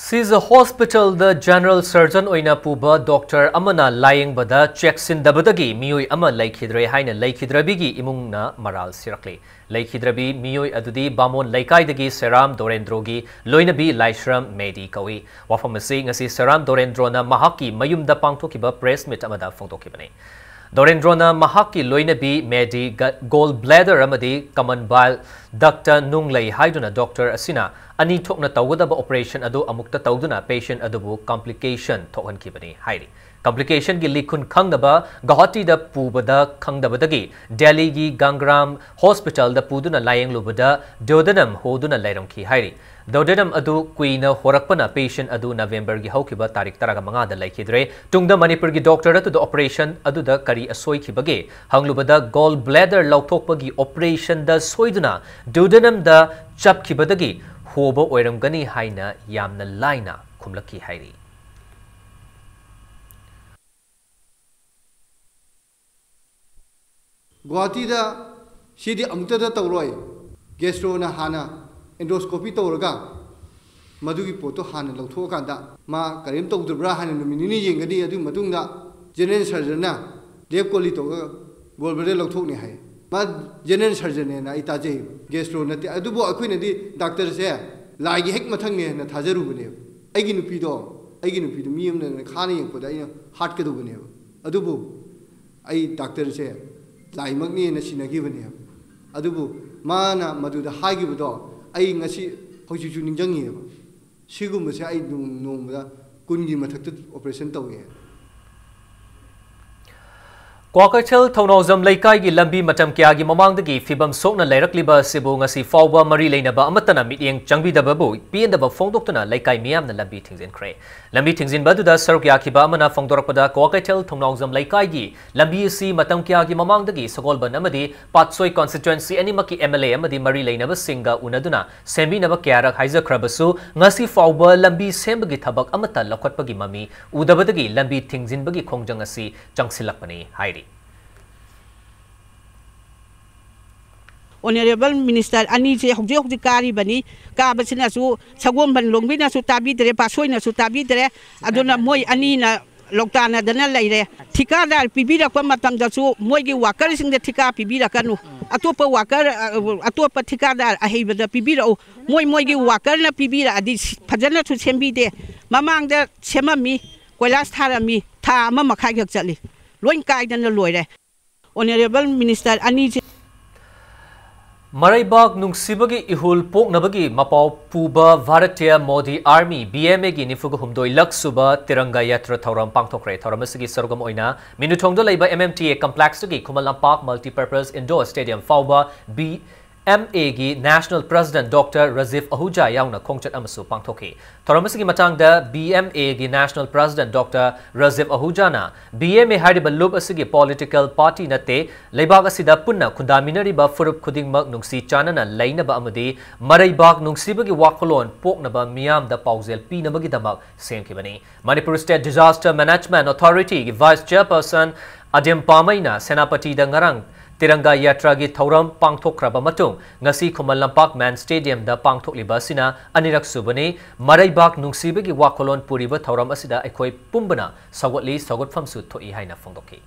ꯁꯤꯖ ꯍꯣꯁꯄꯤꯇꯥꯜꯗ ꯖꯦꯅꯔꯦꯜ ꯁꯔꯖꯟ ꯑꯣꯏꯅ ꯄꯨꯕ ꯗꯣꯛꯇꯔ ꯑꯃꯅ ꯂꯥꯌꯦꯡꯕꯗ ꯆꯦꯛꯁꯤꯟꯗꯕꯗꯒꯤ ꯃꯤꯑꯣꯏ ꯑꯃ ꯂꯩꯈꯤꯗ꯭ꯔꯦ ꯍꯥꯏꯅ ꯂꯩꯈꯤꯗ꯭ꯔꯕꯤꯒꯤ ꯏꯃꯨꯡꯅ ꯃꯔꯥꯜ ꯁꯤꯔꯛꯂꯤ꯫ ꯂꯩꯈꯤꯗ꯭ꯔꯕꯤ ꯃꯤꯑꯣꯏ ꯑꯗꯨꯗꯤ ꯕꯥꯃꯣꯟ ꯂꯩꯀꯥꯏꯗꯒꯤ ꯁꯦꯔꯥꯝ ꯗꯣꯔꯦꯟꯗ꯭ꯔꯣꯒꯤ ꯂꯣꯏꯅꯕꯤ ꯂꯥꯏꯁ꯭ꯔꯝ ꯃꯦꯗꯤ ꯀꯧꯏ꯫ ꯋꯥꯐꯝ ꯑꯁꯤ ꯉꯁꯤ ꯁꯦꯔꯥꯝ ꯗꯣꯔꯦꯟꯗ꯭ꯔꯣꯅ ꯃꯍꯥꯛꯀꯤ ꯃꯌꯨꯝꯗ ꯄꯥꯡꯊꯣꯛꯈꯤꯕ ꯄ꯭ꯔꯦꯁ ꯃꯤꯠ ꯑꯃꯗ ꯐꯣꯡꯗꯣꯛꯈꯤꯕꯅꯤ꯫ ꯗꯣꯔꯦꯟꯗ꯭ꯔꯣꯅ ꯃꯍꯥꯛꯀꯤ ꯂꯣꯏꯅꯕꯤ ꯃꯦꯗꯤ ꯒ-, ꯒꯣꯜ ꯕ꯭ꯂꯦꯗꯔ ꯑꯃꯗꯤ ꯀꯃꯟ ꯕꯥꯏꯜ ꯗꯛꯇ ꯅꯨꯡ ꯂꯩ ꯍꯥꯏꯗꯨꯅ ꯗꯣꯛꯇꯔ ꯑꯁꯤꯅ ꯑꯅꯤ ꯊꯣꯛꯅ ꯇꯧꯒꯗꯕ ꯑꯣꯄꯔꯦꯁꯟ ꯑꯗꯨ ꯑꯃꯨꯛꯇ ꯇꯧꯗꯨꯅ ꯄꯦꯁꯦꯟ ꯑꯗꯨꯕꯨ ꯀꯝꯄ꯭ꯂꯤꯀꯦꯁꯟ ꯊꯣꯛꯍꯟꯈꯤꯕꯅꯤ ꯍꯥꯏꯔꯤ꯫ ꯀꯝꯄ꯭ꯂꯤꯀꯦꯁꯟꯒꯤ ꯂꯤꯈꯨꯟ ꯈꯪꯗꯕ ꯒꯧꯍꯥꯇꯤꯗ ꯄꯨꯕꯗ ꯈꯪꯗꯕꯗꯒꯤ ꯗꯦꯜꯂꯤꯒꯤ ꯒꯪꯒ꯭ꯔꯥꯝ ꯍꯣꯁꯄꯤꯇꯥꯜꯗ ꯄꯨꯗꯨꯅ ꯂꯥꯌꯦꯡꯂꯨꯕꯗ ꯗ꯭ꯌꯣꯗꯦꯅꯝ ꯍꯣꯗꯨꯅ ꯂꯩꯔꯝꯈꯤ ꯍꯥꯏꯔꯤ꯫ ꯗ꯭ꯌꯣꯗꯦꯅꯝ ꯑꯗꯨ ꯀꯨꯏꯅ ꯍꯣꯔꯛꯄꯅ ꯄꯦꯁꯦꯟ ꯑꯗꯨ ꯅꯕꯦꯝꯕꯔꯒꯤ ꯍꯧꯈꯤꯕ ꯇꯥꯔꯤꯛ ꯇꯔꯥꯃꯉꯥꯗ ꯂꯩꯈꯤꯗ꯭ꯔꯦ꯫ ꯇꯨꯡꯗ ꯃꯅꯤꯄꯨꯔꯒꯤ ꯗꯣꯛꯇꯔ ꯑꯗꯨꯗ ꯑꯣꯄꯔꯦꯁꯟ ꯑꯗꯨꯗ ꯀꯔꯤ ꯑꯁꯣꯏꯈꯤꯕꯒꯦ ꯍꯪꯂꯨꯕꯗ ꯒꯣꯜ ꯕ꯭ꯂꯦꯗꯔ ꯂꯧꯊꯣꯛꯄꯒꯤ ꯑꯣꯄꯔꯦꯁꯟꯗ ꯁꯣꯏꯗꯨꯅ ꯗ꯭ꯌꯣꯗꯦꯅꯝꯗ ꯆꯞꯈꯤꯕꯗꯒꯤ ꯍꯣꯕ ꯑꯣꯏꯔꯝꯒꯅꯤ ꯍꯥꯏꯅ ꯌꯥꯝꯅ ꯂꯥꯏꯅ ꯈꯨꯝꯂꯛꯈꯤ ꯍꯥꯏꯔꯤ꯫ ꯒꯨꯋꯥꯍꯥꯇꯤꯗ ꯁꯤꯗꯤ ꯑꯃꯨꯛꯇꯗ ꯇꯧꯔꯣꯏ, ꯒꯦꯁꯇ꯭ꯔꯣꯅ ꯍꯥꯟꯅ ꯑꯦꯟꯗꯣꯁꯀꯣꯄꯤ ꯇꯧꯔꯒ ꯃꯗꯨꯒꯤ ꯄꯣꯠꯇꯣ ꯍꯥꯟꯅ ꯂꯧꯊꯣꯛꯑꯀꯥꯟꯗ ꯃꯥ ꯀꯔꯤꯝ ꯇꯧꯗꯕ꯭ꯔꯥ ꯍꯥꯏꯅ ꯅꯨꯃꯤꯠ ꯅꯤꯅꯤ ꯌꯦꯡꯒꯅꯤ꯫ ꯑꯗꯨꯒꯤ ꯃꯇꯨꯡꯗ ꯖꯦꯅꯔꯦꯜ ꯁꯔꯖꯟꯅ ꯂꯦꯞ ꯀꯣꯂꯤ ꯇꯧꯔꯒ ꯒꯣꯜ ꯕ꯭ꯂꯦꯗꯔ ꯂꯧꯊꯣꯛꯅꯤ ꯍꯥꯏ꯫ ꯃꯥ ꯖꯦꯅꯔꯦꯜ ꯁꯔꯖꯟꯅꯦꯅ ꯑꯩ ꯇꯥꯖꯩ, ꯒꯦꯁꯇ꯭ꯔꯣ ꯅꯠꯇꯦ꯫ ꯑꯗꯨꯕꯨ ꯑꯩꯈꯣꯏꯅꯗꯤ ꯗꯥꯛꯇꯔꯁꯦ ꯂꯥꯏꯒꯤ ꯍꯦꯛ ꯃꯊꯪꯅꯦꯅ ꯊꯥꯖꯔꯨꯕꯅꯦꯕ꯫ ꯑꯩꯒꯤ ꯅꯨꯄꯤꯗꯣ ꯑꯩꯒꯤ ꯅꯨꯄꯤꯗꯣ ꯃꯤ ꯑꯃꯅ ꯈꯥꯅ ꯌꯦꯡꯉꯛꯄꯗ ꯑꯩꯅ ꯍꯥꯠꯀꯗꯧꯕꯅꯦꯕ꯫ ꯑꯗꯨꯕꯨ ꯑꯩ ꯗꯥꯛꯇꯔꯁꯦ ꯂꯥꯏꯃꯛꯅꯦꯅ ꯁꯤꯟꯅꯈꯤꯕꯅꯦꯕ꯫ ꯑꯗꯨꯕꯨ ꯃꯥꯅ ꯃꯗꯨꯗ ꯍꯥꯏꯈꯤꯕꯗꯣ ꯑꯩ ꯉꯁꯤ ꯍꯧꯖꯤꯛꯁꯨ ꯅꯤꯡꯁꯤꯡꯉꯤꯑꯕ꯫ ꯁꯤꯒꯨꯝꯕꯁꯦ ꯑꯩ ꯅꯣꯡ-, ꯅꯣꯡꯃꯗ ꯀꯨꯟꯒꯤ ꯃꯊꯛꯇ operation ꯇꯧꯋꯦ꯫ ꯀ꯭ꯋꯥꯀꯩꯊꯦꯜ ꯊꯧꯅꯥꯎꯖꯝ ꯂꯩꯀꯥꯏꯒꯤ ꯂꯝꯕꯤ ꯃꯇꯝ ꯀꯌꯥꯒꯤ ꯃꯃꯥꯡꯗꯒꯤ ꯐꯤꯕꯝ ꯁꯣꯛꯅ ꯂꯩꯔꯛꯂꯤꯕ ꯑꯁꯤꯕꯨ ꯉꯁꯤ ꯐꯥꯎꯕ ꯃꯔꯤ ꯂꯩꯅꯕ ꯑꯃꯠꯇꯅ ꯃꯤꯠꯌꯦꯡ ꯆꯪꯕꯤꯗꯕꯕꯨ ꯄꯦꯟꯗꯕ ꯐꯣꯡꯗꯣꯛꯇꯨꯅ ꯂꯩꯀꯥꯏ ꯃꯤꯌꯥꯝꯅ ꯂꯝꯕꯤ ꯊꯤꯡꯖꯤꯟꯈ꯭ꯔꯦ꯫ ꯂꯝꯕꯤ ꯊꯤꯡꯖꯤꯟꯕ ꯑꯗꯨꯗ ꯁꯔꯨꯛ ꯌꯥꯈꯤꯕ ꯑꯃꯅ ꯐꯣꯡꯗꯣꯔꯛꯄꯗ, ꯀ꯭ꯋꯥꯀꯩꯊꯦꯜ ꯊꯧꯅꯥꯎꯖꯝ ꯂꯩꯀꯥꯏꯒꯤ ꯂꯝꯕꯤ ꯑꯁꯤ ꯃꯇꯝ ꯀꯌꯥꯒꯤ ꯃꯃꯥꯡꯗꯒꯤ ꯁꯒꯣꯜꯕꯟ ꯑꯃꯗꯤ ꯄꯥꯠꯁꯣꯏ constituency ꯑꯅꯤꯃꯛꯀꯤ M L A ꯑꯃꯗꯤ ꯃꯔꯤ ꯂꯩꯅꯕꯁꯤꯡꯒ ꯎꯅꯗꯨꯅ ꯁꯦꯝꯕꯤꯅꯕ ꯀꯌꯥꯔꯛ ꯍꯥꯏꯖꯈ꯭ꯔꯕꯁꯨ, ꯉꯁꯤ ꯐꯥꯎꯕ ꯂꯝꯕꯤ ꯁꯦꯝꯕꯒꯤ ꯊꯕꯛ ꯑꯃꯠꯇ ꯂꯧꯈꯠꯄꯒꯤ ꯃꯃꯤ ꯎꯗꯕꯗꯒꯤ ꯂꯝꯕꯤ ꯊꯤꯡꯖꯤꯟꯕꯒꯤ ꯈꯣꯡꯖꯪ ꯑꯁꯤ ꯆꯪꯁꯤꯜꯂꯛꯄꯅꯤ ꯍꯥꯏꯔꯤ꯫ Honourable Minister ꯑꯅꯤꯁꯦ ꯍꯧꯖꯤꯛ ꯍꯧꯖꯤꯛ ꯀꯥꯔꯤꯕꯅꯤ꯫ ꯀꯥꯕꯁꯤꯅꯁꯨ ꯁꯒꯣꯜꯕꯟ ꯂꯣꯝꯒꯤꯅꯁꯨ ꯇꯥꯕꯤꯗ꯭ꯔꯦ, ꯄꯥꯠꯁꯣꯏꯅꯁꯨ ꯇꯥꯕꯤꯗ꯭ꯔꯦ꯫ ꯑꯗꯨꯅ ꯃꯣꯏ ꯑꯅꯤꯅ ꯂꯧꯇꯥꯟꯅꯗꯅ ꯂꯩꯔꯦ꯫ ꯊꯤꯀꯥꯗꯥꯔ ꯄꯤꯕꯤꯔꯛꯄ ꯃꯇꯝꯗꯁꯨ ꯃꯣꯏꯒꯤ workerꯁꯤꯡꯗ ꯊꯤꯀꯥ ꯄꯤꯕꯤꯔꯛꯀꯅꯨ, ꯑꯇꯣꯞꯄ worker, ꯑ, ꯑꯇꯣꯞꯄ ꯊꯤꯀꯥꯗꯥꯔ ꯑꯍꯩꯕꯗ ꯄꯤꯕꯤꯔꯛꯎ꯫ ꯃꯣꯏ ꯃꯣꯏꯒꯤ workerꯅ ꯄꯤꯕꯤꯔꯛꯑꯗꯤ ꯁꯤ-, ꯐꯖꯅꯁꯨ ꯁꯦꯝꯕꯤꯗꯦ꯫ ꯃꯃꯥꯡꯗ ꯁꯦꯝꯃꯝꯃꯤ, ꯀꯣꯏꯂꯥꯁ ꯊꯥꯔꯝꯃꯤ, ꯊꯥ ꯑꯃ ꯃꯈꯥꯏꯈꯛ ꯆꯠꯂꯤ, ꯂꯣꯏ ꯀꯥꯏꯗꯅ ꯂꯣꯏꯔꯦ꯫ Honourable Minister ꯑꯅꯤꯁꯦ ꯃꯔꯩꯕꯥꯛ ꯅꯨꯡꯁꯤꯕꯒꯤ ꯏꯍꯨꯜ ꯄꯣꯛꯅꯕꯒꯤ ꯃꯄꯥꯎ ꯄꯨꯕ Bharatiya Modi army, B M Aꯒꯤ ꯅꯤꯐꯨꯒ ꯍꯨꯝꯗꯣꯏ ꯂꯛ ꯁꯨꯕ ꯇꯤꯔꯪꯒꯥ ꯌꯥꯇ꯭ꯔꯥ ꯊꯧꯔꯝ ꯄꯥꯡꯊꯣꯛꯈ꯭ꯔꯦ꯫ ꯊꯧꯔꯝ ꯑꯁꯤꯒꯤ ꯁꯔꯨꯛ ꯑꯃ ꯑꯣꯏꯅ ꯃꯤꯅꯨꯊꯣꯡꯗ ꯂꯩꯕ M M T A complexꯇꯒꯤ Khuman Lampak multipurpose indoor stadium ꯐꯥꯎꯕ B M Aꯒꯤ National President Doctor Rajiv Ahuja ꯌꯥꯎꯅ ꯈꯣꯡꯆꯠ ꯑꯃꯁꯨ ꯄꯥꯡꯊꯣꯛꯈꯤ꯫ ꯊꯧꯔꯝ ꯑꯁꯤꯒꯤ ꯃꯇꯥꯡꯗ B M Aꯒꯤ National President Doctor Rajiv ꯑꯍꯨꯖꯥꯅ, B M A ꯍꯥꯏꯔꯤꯕ ꯂꯨꯞ ꯑꯁꯤꯒꯤ political party ꯅꯠꯇꯦ, ꯂꯩꯕꯥꯛ ꯑꯁꯤꯗ ꯄꯨꯟꯅ ꯈꯨꯟꯗꯥꯃꯤꯟꯅꯔꯤꯕ ꯐꯨꯔꯨꯞ ꯈꯨꯗꯤꯡꯃꯛ ꯅꯨꯡꯁꯤ ꯆꯥꯟꯅꯅ ꯂꯩꯅꯕ ꯑꯃꯗꯤ ꯃꯔꯩꯕꯥꯛ ꯅꯨꯡꯁꯤꯕꯒꯤ ꯋꯥꯈꯜꯂꯣꯟ ꯄꯣꯛꯅꯕ ꯃꯤꯌꯥꯝꯗ ꯄꯥꯎꯖꯦꯜ ꯄꯤꯅꯕꯒꯤꯗꯃꯛ ꯁꯦꯝꯈꯤꯕꯅꯤ꯫ Manipur State Disaster Management Authorityꯒꯤ Vice Chairperson ꯑꯗꯤꯝ ꯄꯥꯃꯩꯅ ꯁꯦꯅꯥꯄꯇꯤꯗ ꯉꯔꯥꯡ ꯇꯤꯔꯪꯒꯥ ꯌꯥꯇ꯭ꯔꯥꯒꯤ ꯊꯧꯔꯝ ꯄꯥꯡꯊꯣꯛꯈ꯭ꯔꯕ ꯃꯇꯨꯡ, ꯉꯁꯤ ꯈꯨꯃꯟ ꯂꯝꯄꯥꯛ ꯃꯦꯟ ꯁ꯭ꯇꯦꯗꯤꯌꯝꯗ ꯄꯥꯡꯊꯣꯛꯂꯤꯕ ꯑꯁꯤꯅ ꯑꯅꯤꯔꯛ ꯁꯨꯕꯅꯤ꯫ ꯃꯔꯩꯕꯥꯛ ꯅꯨꯡꯁꯤꯕꯒꯤ ꯋꯥꯈꯜꯂꯣꯟ ꯄꯨꯔꯤꯕ ꯊꯧꯔꯝ ꯑꯁꯤꯗ ꯑꯩꯈꯣꯏ ꯄꯨꯝꯕꯅ ꯁꯧꯒꯠꯂꯤ, ꯁꯧꯒꯠꯐꯝꯁꯨ ꯊꯣꯛꯏ ꯍꯥꯏꯅ ꯐꯣꯡꯗꯣꯛꯈꯤ꯫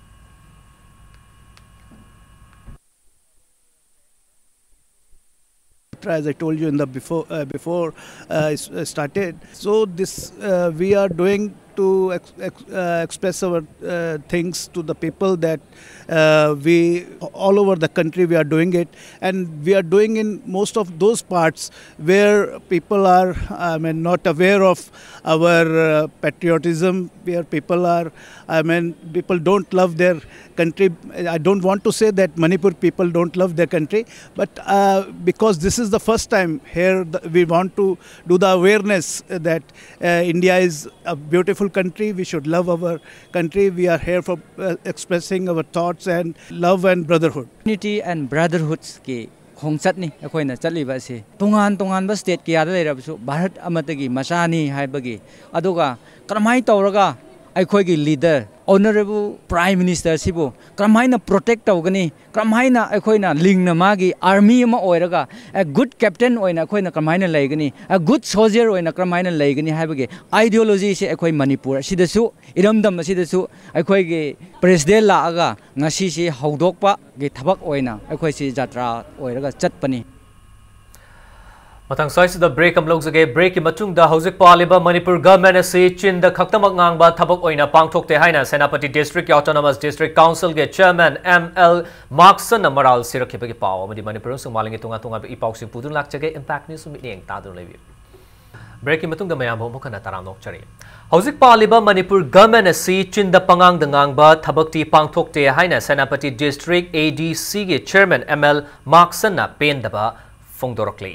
As I told you in the before, uh, before uh, s- uh, started, so this uh, we are doing to ex- ex- uh, express our uh, things to the people that uh, we all over the country we are doing it, and we are doing in most of those parts where people are, I mean, not aware of our uh, patriotism, where people are, I mean, people don't love their country. I don't want to say that Manipur people don't love their country, but uh, because this is the first time here, the, we want to do the awareness that uh, India is a beautiful country. We should love our country. We are here for uh, expressing our thoughts and love and brotherhood. Unity and brotherhoods ꯀꯤ ꯈꯣꯡꯆꯠꯅꯤ ꯑꯩꯈꯣꯏꯅ ꯆꯠꯂꯤꯕ ꯑꯁꯤ꯫ ꯇꯣꯉꯥꯟ ꯇꯣꯉꯥꯟꯕ state ꯀꯌꯥꯗ ꯂꯩꯔꯕꯁꯨ ꯚꯥꯔꯠ ꯑꯃꯠꯇꯒꯤ ꯃꯆꯥꯅꯤ ꯍꯥꯏꯕꯒꯤ, ꯑꯗꯨꯒ ꯀꯔꯝꯍꯥꯏꯅ ꯇꯧꯔꯒ ꯑꯩꯈꯣꯏꯒꯤ leader, honourable Prime Minister ꯁꯤꯕꯨ ꯀꯔꯝꯍꯥꯏꯅ protect ꯇꯧꯒꯅꯤ, ꯀꯔꯝꯍꯥꯏꯅ ꯑꯩꯈꯣꯏꯅ ꯂꯤꯡꯅ ꯃꯥꯒꯤ army ꯑꯃ ꯑꯣꯏꯔꯒ a good captain ꯑꯣꯏꯅ ꯑꯩꯈꯣꯏꯅ ꯀꯔꯝꯍꯥꯏꯅ ꯂꯩꯒꯅꯤ, a good soldier ꯑꯣꯏꯅ ꯀꯔꯝꯍꯥꯏꯅ ꯂꯩꯒꯅꯤ ꯍꯥꯏꯕꯒꯤ ideology ꯁꯤ ꯑꯩꯈꯣꯏ ꯃꯅꯤꯄꯨꯔ ꯑꯁꯤꯗꯁꯨ, ꯏꯔꯝꯗꯝ ꯑꯁꯤꯗꯁꯨ ꯑꯩꯈꯣꯏꯒꯤ president ꯂꯥꯛꯑꯒ ꯉꯁꯤꯁꯤ ꯍꯧꯗꯣꯛꯄꯒꯤ ꯊꯕꯛ ꯑꯣꯏꯅ ꯑꯩꯈꯣꯏꯁꯤ ꯖꯥꯇ꯭ꯔꯥ ꯑꯣꯏꯔꯒ ꯆꯠꯄꯅꯤ꯫ ꯃꯊꯪ ꯁ꯭ꯋꯥꯏꯁꯤꯗ break ꯑꯃ ꯂꯧꯖꯒꯦ꯫ Breakꯀꯤ ꯃꯇꯨꯡꯗ ꯍꯧꯖꯤꯛ ꯄꯥꯜꯂꯤꯕ ꯃꯅꯤꯄꯨꯔ government ꯑꯁꯤ ꯆꯤꯟꯗ ꯈꯛꯇꯃꯛ ꯉꯥꯡꯕ ꯊꯕꯛ ꯑꯣꯏꯅ ꯄꯥꯡꯊꯣꯛꯇꯦ ꯍꯥꯏꯅ Senapati District Autonomous District Councilꯒꯤ Chairman M L ꯃꯥꯔꯛꯁꯟꯅ ꯃꯔꯥꯜ ꯁꯤꯔꯛꯈꯤꯕꯒꯤ ꯄꯥꯎ ꯑꯃꯗꯤ ꯃꯅꯤꯄꯨꯔ ꯑꯃꯁꯨꯡ ꯃꯥꯂꯦꯝꯒꯤ ꯇꯣꯉꯥꯟ ꯇꯣꯉꯥꯟꯕ ꯏ ꯄꯥꯎꯁꯤꯡ ꯄꯨꯗꯨꯅ ꯂꯥꯛꯆꯒꯦ꯫ Impact News ꯃꯤꯠꯌꯦꯡ ꯇꯥꯗꯨꯅ ꯂꯩꯕꯤꯌꯨ꯫ Breakꯀꯤ ꯃꯇꯨꯡꯗ ꯃꯌꯥꯝꯕꯨ ꯑꯃꯨꯛ ꯍꯟꯅ ꯇꯔꯥꯝꯅ ꯑꯣꯛꯆꯔꯤ꯫ ꯍꯧꯖꯤꯛ ꯄꯥꯜꯂꯤꯕ ꯃꯅꯤꯄꯨꯔ government ꯑꯁꯤ ꯆꯤꯟꯗ ꯄꯉꯥꯡꯗ ꯉꯥꯡꯕ ꯊꯕꯛꯇꯤ ꯄꯥꯡꯊꯣꯛꯇꯦ ꯍꯥꯏꯅ Senapati District ADCꯒꯤ Chairman M L ꯃꯥꯔꯛꯁꯟꯅ ꯄꯦꯟꯗꯕ ꯐꯣꯡꯗꯣꯔꯛꯂꯤ꯫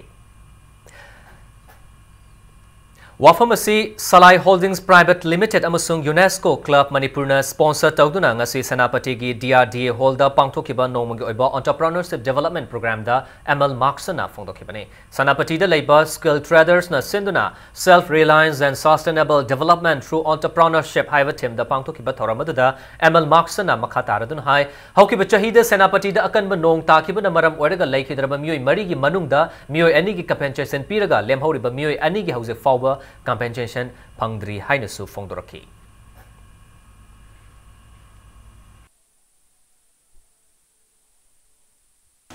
ꯋꯥꯐꯝ ꯑꯁꯤ ꯁꯂꯥꯏ Holdings Private Limited ꯑꯃꯁꯨꯡ UNESCO Club ꯃꯅꯤꯄꯨꯔꯅ sponsor ꯇꯧꯗꯨꯅ ꯉꯁꯤ ꯁꯦꯅꯥꯄꯇꯤꯒꯤ D R D A Hallꯗ ꯄꯥꯡꯊꯣꯛꯈꯤꯕ ꯅꯣꯡꯃꯒꯤ ꯑꯣꯏꯕ Entrepreneurship Development Programꯗ M L ꯃꯥꯔꯛꯁꯟꯅ ꯐꯣꯡꯗꯣꯛꯈꯤꯕꯅꯤ꯫ ꯁꯦꯅꯥꯄꯇꯤꯗ ꯂꯩꯕ skilled tradersꯅ ꯁꯤꯟꯗꯨꯅ Self Reliance and Sustainable Development Through Entrepreneurship ꯍꯥꯏꯕ themeꯗ ꯄꯥꯡꯊꯣꯛꯈꯤꯕ ꯊꯧꯔꯝ ꯑꯗꯨꯗ M L ꯃꯥꯔꯛꯁꯟꯅ ꯃꯈꯥ ꯇꯥꯔꯗꯨꯅ ꯍꯥꯏ, ꯍꯧꯈꯤꯕ ꯆꯍꯤꯗ ꯁꯦꯅꯥꯄꯇꯤꯗ ꯑꯀꯟꯕ ꯅꯣꯡ ꯇꯥꯈꯤꯕꯅ ꯃꯔꯝ ꯑꯣꯏꯔꯒ ꯂꯩꯈꯤꯗ꯭ꯔꯕ ꯃꯤꯑꯣꯏ ꯃꯔꯤꯒꯤ ꯃꯅꯨꯡꯗ ꯃꯤꯑꯣꯏ ꯑꯅꯤꯒꯤ compensation ꯄꯤꯔꯒ ꯂꯦꯝꯍꯧꯔꯤꯕ ꯃꯤꯑꯣꯏ ꯑꯅꯤꯒꯤ ꯍꯧꯖꯤꯛ ꯐꯥꯎꯕ compensation ꯐꯪꯗ꯭ꯔꯤ ꯍꯥꯏꯅꯁꯨ ꯐꯣꯡꯗꯣꯔꯛꯈꯤ꯫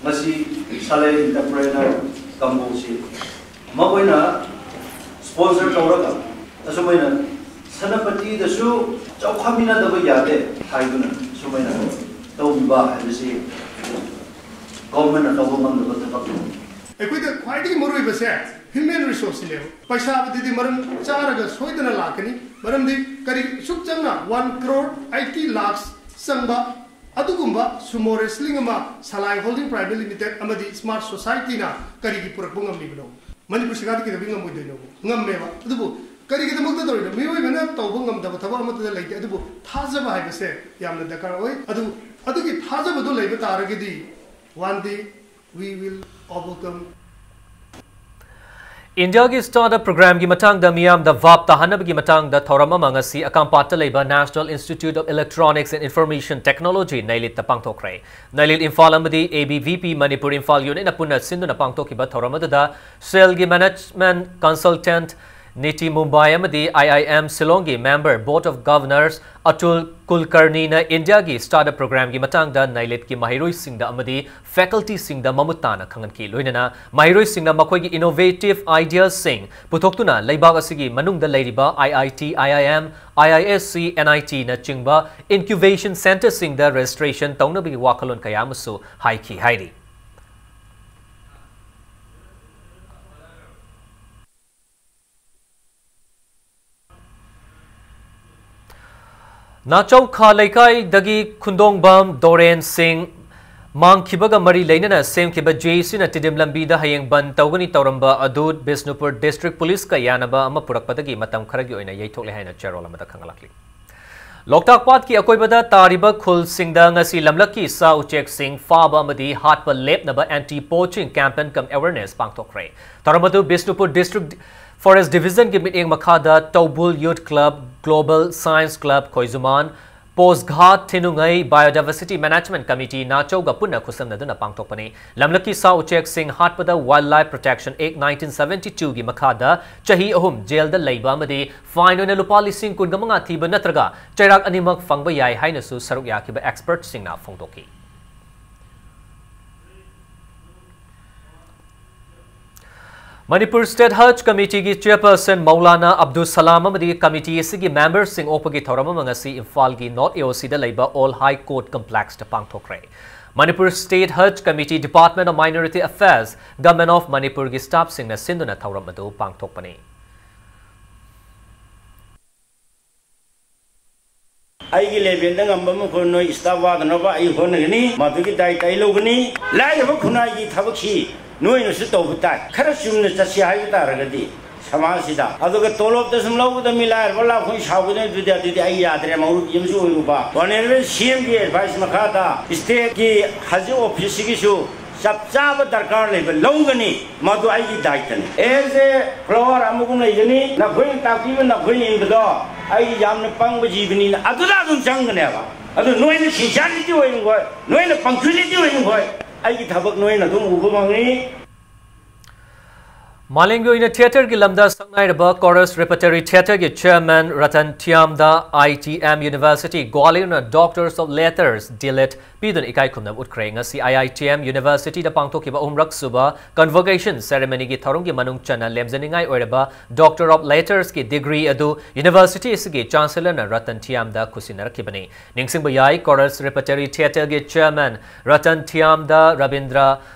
ꯃꯁꯤ ꯁꯂꯥꯏ Entrepreneur ꯀꯥꯡꯕꯨꯁꯤ ꯃꯈꯣꯏꯅ sponsor ꯇꯧꯔꯒ ꯑꯁꯨꯃꯥꯏꯅ ꯁꯦꯅꯥꯄꯇꯤꯗꯁꯨ ꯆꯥꯎꯈꯠꯃꯤꯟꯅꯗꯕ ꯌꯥꯗꯦ ꯍꯥꯏꯗꯨꯅ ꯁꯨꯃꯥꯏꯅ ꯇꯧꯕꯤꯕ ꯍꯥꯏꯕꯁꯤ ꯒꯣꯚꯔꯟꯃꯦꯟꯠꯅ ꯇꯧꯕ ꯉꯝꯗꯕ ꯊꯕꯛꯅꯤ꯫ ꯑꯩꯈꯣꯏꯗ ꯈ꯭ꯋꯥꯏꯗꯒꯤ ꯃꯔꯨꯑꯣꯏꯕꯁꯦ human resourceꯁꯤꯅꯦꯕ꯫ ꯄꯩꯁꯥꯕꯨꯗꯤ ꯃꯔꯝ ꯆꯥꯔꯒ ꯁꯣꯏꯗꯅ ꯂꯥꯛꯀꯅꯤ, ꯃꯔꯝꯗꯤ ꯀꯔꯤ ꯑꯁꯨꯛ ꯆꯪꯅ one crore eighty lakhs ꯆꯪꯕ ꯑꯗꯨꯒꯨꯝꯕ sumo wrestling ꯑꯃ ꯁꯂꯥꯏ Holding Private Limited ꯑꯃꯗꯤ Smart Societyꯅ ꯀꯔꯤꯒꯤ ꯄꯨꯔꯛꯄ ꯉꯝꯂꯤꯕꯅꯣ? ꯃꯅꯤꯄꯨꯔ ꯁꯔꯀꯥꯔꯗꯤ ꯀꯩꯗꯧꯕꯩ ꯉꯝꯃꯣꯏꯗꯣꯏꯅꯣ? ꯉꯝꯃꯦꯕ꯫ ꯑꯗꯨꯕꯨ ꯀꯔꯤꯒꯤꯗꯃꯛꯇ ꯇꯧꯔꯤꯅꯣ? ꯃꯤꯑꯣꯏꯕꯅ ꯇꯧꯕ ꯉꯝꯗꯕ ꯊꯕꯛ ꯑꯃꯠꯇꯗ ꯂꯩꯇꯦ꯫ ꯑꯗꯨꯕꯨ ꯊꯥꯖꯕ ꯍꯥꯏꯕꯁꯦ ꯌꯥꯝꯅ ꯗꯔꯀꯥꯔ ꯑꯣꯏ꯫ ꯑꯗꯨ, ꯑꯗꯨꯒꯤ ꯊꯥꯖꯕꯗꯨ ꯂꯩꯕ ꯇꯥꯔꯒꯗꯤ one day we will overcome. ꯏꯟꯗꯤꯌꯥꯒꯤ startup programꯒꯤ ꯃꯇꯥꯡꯗ ꯃꯤꯌꯥꯝꯗ ꯚꯥꯞ ꯇꯥꯍꯟꯅꯕꯒꯤ ꯃꯇꯥꯡꯗ ꯊꯧꯔꯝ ꯑꯃ ꯉꯁꯤ ꯑꯀꯥꯝꯄꯥꯠꯇ ꯂꯩꯕ National Institute of Electronics and Information Technology, ꯅꯩꯂꯤꯠꯇ ꯄꯥꯡꯊꯣꯛꯈ꯭ꯔꯦ꯫ ꯅꯩꯂꯤꯠ Imphal ꯑꯃꯗꯤ ABVP Manipur Imphal Unitꯅ ꯄꯨꯟꯅ ꯁꯤꯟꯗꯨꯅ ꯄꯥꯡꯊꯣꯛꯈꯤꯕ ꯊꯧꯔꯝ ꯑꯗꯨꯗ Shellꯒꯤ management consultant ꯅꯤꯇꯤ ꯃꯨꯝꯕꯥꯏ ꯑꯃꯗꯤ IIM ꯁꯤꯂꯣꯡꯒꯤ member Board of Governors Atul ꯀꯨꯜꯀꯔꯅꯤꯅ ꯏꯟꯗꯤꯌꯥꯒꯤ startup programꯒꯤ ꯃꯇꯥꯡꯗ ꯅꯩꯂꯤꯠꯀꯤ ꯃꯍꯩꯔꯣꯏꯁꯤꯡꯗ ꯑꯃꯗꯤ facultyꯁꯤꯡꯗ ꯃꯃꯨꯠ ꯇꯥꯅ ꯈꯪꯍꯟꯈꯤ꯫ ꯂꯣꯏꯅꯅ ꯃꯍꯩꯔꯣꯏꯁꯤꯡꯅ ꯃꯈꯣꯏꯒꯤ innovative ideaꯁꯤꯡ ꯄꯨꯊꯣꯛꯇꯨꯅ ꯂꯩꯕꯥꯛ ꯑꯁꯤꯒꯤ ꯃꯅꯨꯡꯗ ꯂꯩꯔꯤꯕ IIT, IIM, IISc, NITꯅꯆꯤꯡꯕ incubation centreꯁꯤꯡꯗ registration ꯇꯧꯅꯕꯒꯤ ꯋꯥꯈꯜꯂꯣꯟ ꯀꯌꯥ ꯑꯃꯁꯨ ꯍꯥꯏꯈꯤ ꯍꯥꯏꯔꯤ꯫ ꯅꯥꯆꯧ ꯈꯥ ꯂꯩꯀꯥꯏꯗꯒꯤ ꯈꯨꯟꯗꯣꯡꯕꯝ ꯗꯣꯔꯦꯟ ꯁꯤꯡ ꯃꯥꯡꯈꯤꯕꯒ ꯃꯔꯤ ꯂꯩꯅꯅ ꯁꯦꯝꯈꯤꯕ JACꯅ ꯇꯤꯗꯤꯝ ꯂꯝꯕꯤꯗ ꯍꯌꯦꯡ ꯕꯟ ꯇꯧꯒꯅꯤ ꯇꯧꯔꯝꯕ ꯑꯗꯨ ꯕꯤꯁꯅꯨꯄꯨꯔ district policeꯀ ꯌꯥꯅꯕ ꯑꯃ ꯄꯨꯔꯛꯄꯗꯒꯤ ꯃꯇꯝ ꯈꯔꯒꯤ ꯑꯣꯏꯅ ꯌꯩꯊꯣꯛꯂꯦ ꯍꯥꯏꯅ ꯆꯦꯔꯣꯜ ꯑꯃꯗ ꯈꯪꯍꯜꯂꯛꯂꯤ꯫ ꯂꯣꯛꯇꯥꯛ ꯄꯥꯠꯀꯤ ꯑꯀꯣꯏꯕꯗ ꯇꯥꯔꯤꯕ ꯈꯨꯜꯁꯤꯡꯗ ꯉꯁꯤ ꯂꯝꯂꯛꯀꯤ ꯁꯥ ꯎꯆꯦꯛꯁꯤꯡ ꯐꯥꯕ ꯑꯃꯗꯤ ꯍꯥꯠꯄ ꯂꯦꯞꯅꯕ anti poaching campaign cum awareness ꯄꯥꯡꯊꯣꯛꯈ꯭ꯔꯦ꯫ ꯊꯧꯔꯝ ꯑꯗꯨ ꯕꯤꯁꯅꯨꯄꯨꯔ district forest divisionꯒꯤ ꯃꯤꯠꯌꯦꯡ ꯃꯈꯥꯗ ꯇꯧꯕꯨꯜ Youth Club, Global Science Club ꯈꯣꯏꯖꯨꯃꯥꯟ, ꯄꯣꯁꯒꯥꯠ ꯊꯤꯅꯨꯡꯉꯩ Biodiversity Management Committee ꯅꯥꯆꯧꯒ ꯄꯨꯟꯅ ꯈꯨꯠꯁꯝꯅꯗꯨꯅ ꯄꯥꯡꯊꯣꯛꯄꯅꯤ꯫ ꯂꯝꯂꯛꯀꯤ ꯁꯥ ꯎꯆꯦꯛꯁꯤꯡ ꯍꯥꯠꯄꯗ Wildlife Protection Act nineteen seventy twoꯒꯤ ꯃꯈꯥꯗ ꯆꯍꯤ ꯑꯍꯨꯝ ꯖꯦꯜꯗ ꯂꯩꯕ ꯑꯃꯗꯤ fine ꯑꯣꯏꯅ ꯂꯨꯄꯥ ꯂꯤꯁꯤꯡ ꯀꯨꯟꯒ ꯃꯉꯥ ꯊꯤꯕ ꯅꯠꯇ꯭ꯔꯒ ꯆꯩꯔꯥꯛ ꯑꯅꯤꯃꯛ ꯐꯪꯕ ꯌꯥꯏ ꯍꯥꯏꯅꯁꯨ ꯁꯔꯨꯛ ꯌꯥꯈꯤꯕ expertꯁꯤꯡꯅ ꯐꯣꯡꯗꯣꯛꯈꯤ꯫ ꯃꯅꯤꯄꯨꯔ ꯁ꯭ꯇꯦꯠ ꯍꯖ ꯀꯃꯤꯇꯤꯒꯤ ꯆꯦꯌꯔꯄꯔꯁꯟ ꯃꯧꯂꯥꯅꯥ ꯑꯕꯗꯨꯜ ꯁꯂꯥꯝ ꯑꯃꯗꯤ ꯀꯃꯤꯇꯤ ꯑꯁꯤꯒꯤ ꯃꯦꯝꯕꯔꯁꯤꯡ ꯑꯣꯛꯄꯒꯤ ꯊꯧꯔꯝ ꯑꯃ ꯉꯁꯤ ꯏꯝꯐꯥꯜꯒꯤ ꯅꯣꯔꯠ ꯑꯦ ꯑꯣ ꯁꯤꯗ ꯂꯩꯕ ꯑꯣꯜ ꯍꯥꯏ ꯀꯣꯔꯠ ꯀꯝꯄ꯭ꯂꯦꯛꯁꯇ ꯄꯥꯡꯊꯣꯛꯈ꯭ꯔꯦ꯫ Manipur state Haj committee, Department of Minority Affairs, Government of ꯃꯅꯤꯄꯨꯔꯒꯤ ꯁ꯭ꯇꯥꯐꯁꯤꯡꯅ ꯁꯤꯟꯗꯨꯅ ꯊꯧꯔꯝ ꯑꯗꯨ ꯄꯥꯡꯊꯣꯛꯄꯅꯤ꯫ ꯑꯩꯒꯤ ꯂꯦꯚꯦꯜꯗ ꯉꯝꯕ ꯃꯈꯩ ꯅꯣꯏ ꯁ꯭ꯇꯥꯐ ꯋꯥꯗꯅꯕ ꯑꯩ ꯍꯣꯠꯅꯒꯅꯤ꯫ ꯃꯗꯨꯒꯤ ꯗꯥꯏꯇ ꯑꯩ ꯂꯧꯒꯅꯤ꯫ ꯂꯥꯏꯔꯕ ꯈꯨꯟꯅꯥꯏꯒꯤ ꯊꯕꯛꯁꯤ ꯅꯣꯏꯅꯁꯨ ꯇꯧꯕ ꯇꯥꯏ꯫ ꯈꯔ ꯆꯨꯝꯅ ꯆꯠꯁꯤ ꯍꯥꯏꯕ ꯇꯥꯔꯒꯗꯤ ꯁꯃꯥꯖꯁꯤꯗ꯫ ꯑꯗꯨꯒ ꯇꯣꯂꯣꯞꯇ ꯁꯨꯝ ꯂꯧꯒꯗꯕ ꯃꯤ ꯂꯥꯏꯔꯕ ꯂꯥꯛꯈꯣꯏ ꯁꯥꯎꯒꯗꯕ ꯑꯗꯨꯗꯤ, ꯑꯗꯨꯗꯤ ꯑꯩ ꯌꯥꯗ꯭ꯔꯦ꯫ ꯃꯧꯔꯨꯕꯤ ꯑꯃꯁꯨ ꯑꯣꯏꯔꯨꯕ꯫ Honourable C M ꯒꯤ advice ꯃꯈꯥꯗ ꯁ꯭ꯇꯦꯠꯀꯤ ꯍꯧꯖꯤꯛ ꯑꯣꯐꯤꯁꯁꯤꯒꯤꯁꯨ ꯆꯞ ꯆꯥꯕ ꯗꯔꯀꯥꯔ ꯂꯩꯕ ꯂꯧꯒꯅꯤ꯫ ꯃꯗꯨ ꯑꯩꯒꯤ ꯗꯥꯏꯇꯅꯤ꯫ As a follower ꯑꯃꯒꯨꯝ ꯂꯩꯒꯅꯤ꯫ ꯅꯈꯣꯏꯅ ꯇꯥꯛꯄꯤꯕ, ꯅꯈꯣꯏꯅ ꯏꯟꯕꯗꯣ ꯑꯩ ꯌꯥꯝꯅ ꯄꯪꯕ ꯖꯤꯕꯅꯤꯅ ꯑꯗꯨꯗ ꯑꯗꯨꯝ ꯆꯪꯒꯅꯦꯕ꯫ ꯑꯗꯨ ꯅꯣꯏꯅ sincerity ꯑꯣꯏꯅ ꯍꯣꯏ, ꯅꯣꯏꯅ punctuality ꯑꯣꯏꯅ ꯍꯣꯏ, ꯑꯩꯒꯤ ꯊꯕꯛ ꯅꯣꯏꯅ ꯑꯗꯨꯝ ꯎꯕ ꯐꯪꯒꯅꯤ꯫ ꯃꯥꯂꯦꯝꯒꯤ ꯑꯣꯏꯅ ꯊꯤꯌꯦꯇꯔꯒꯤ ꯂꯝꯗ ꯁꯛꯅꯥꯏꯔꯕ Chorus Repertory Theatreꯒꯤ chairman Ratan ꯊꯤꯌꯥꯝꯗ I T M University ꯒ꯭ꯋꯥꯂꯤꯌꯔꯅ Doctors of Letters, D.Litt ꯄꯤꯗꯨꯅ ꯏꯀꯥꯏ ꯈꯨꯝꯅꯕ ꯎꯠꯈ꯭ꯔꯦ꯫ ꯉꯁꯤ I I T M Universityꯗ ꯄꯥꯡꯊꯣꯛꯈꯤꯕ ꯑꯍꯨꯝꯔꯛ ꯁꯨꯕ convocation ceremonyꯒꯤ ꯊꯧꯔꯝꯒꯤ ꯃꯅꯨꯡ ꯆꯟꯅ ꯂꯦꯝꯖꯅꯤꯡꯉꯥꯏ ꯑꯣꯏꯔꯕ Doctor of Lettersꯀꯤ degree ꯑꯗꯨ university ꯑꯁꯤꯒꯤ chancellorꯅ ꯔꯇꯟ ꯊꯤꯌꯥꯝꯗ ꯈꯨꯠꯁꯤꯟꯅꯔꯛꯈꯤꯕꯅꯤ꯫ ꯅꯤꯡꯁꯤꯡꯕ ꯌꯥꯏ, Chorus Repertory Theatreꯒꯤ chairman Ratan ꯊꯤꯌꯥꯝꯗ Rabindra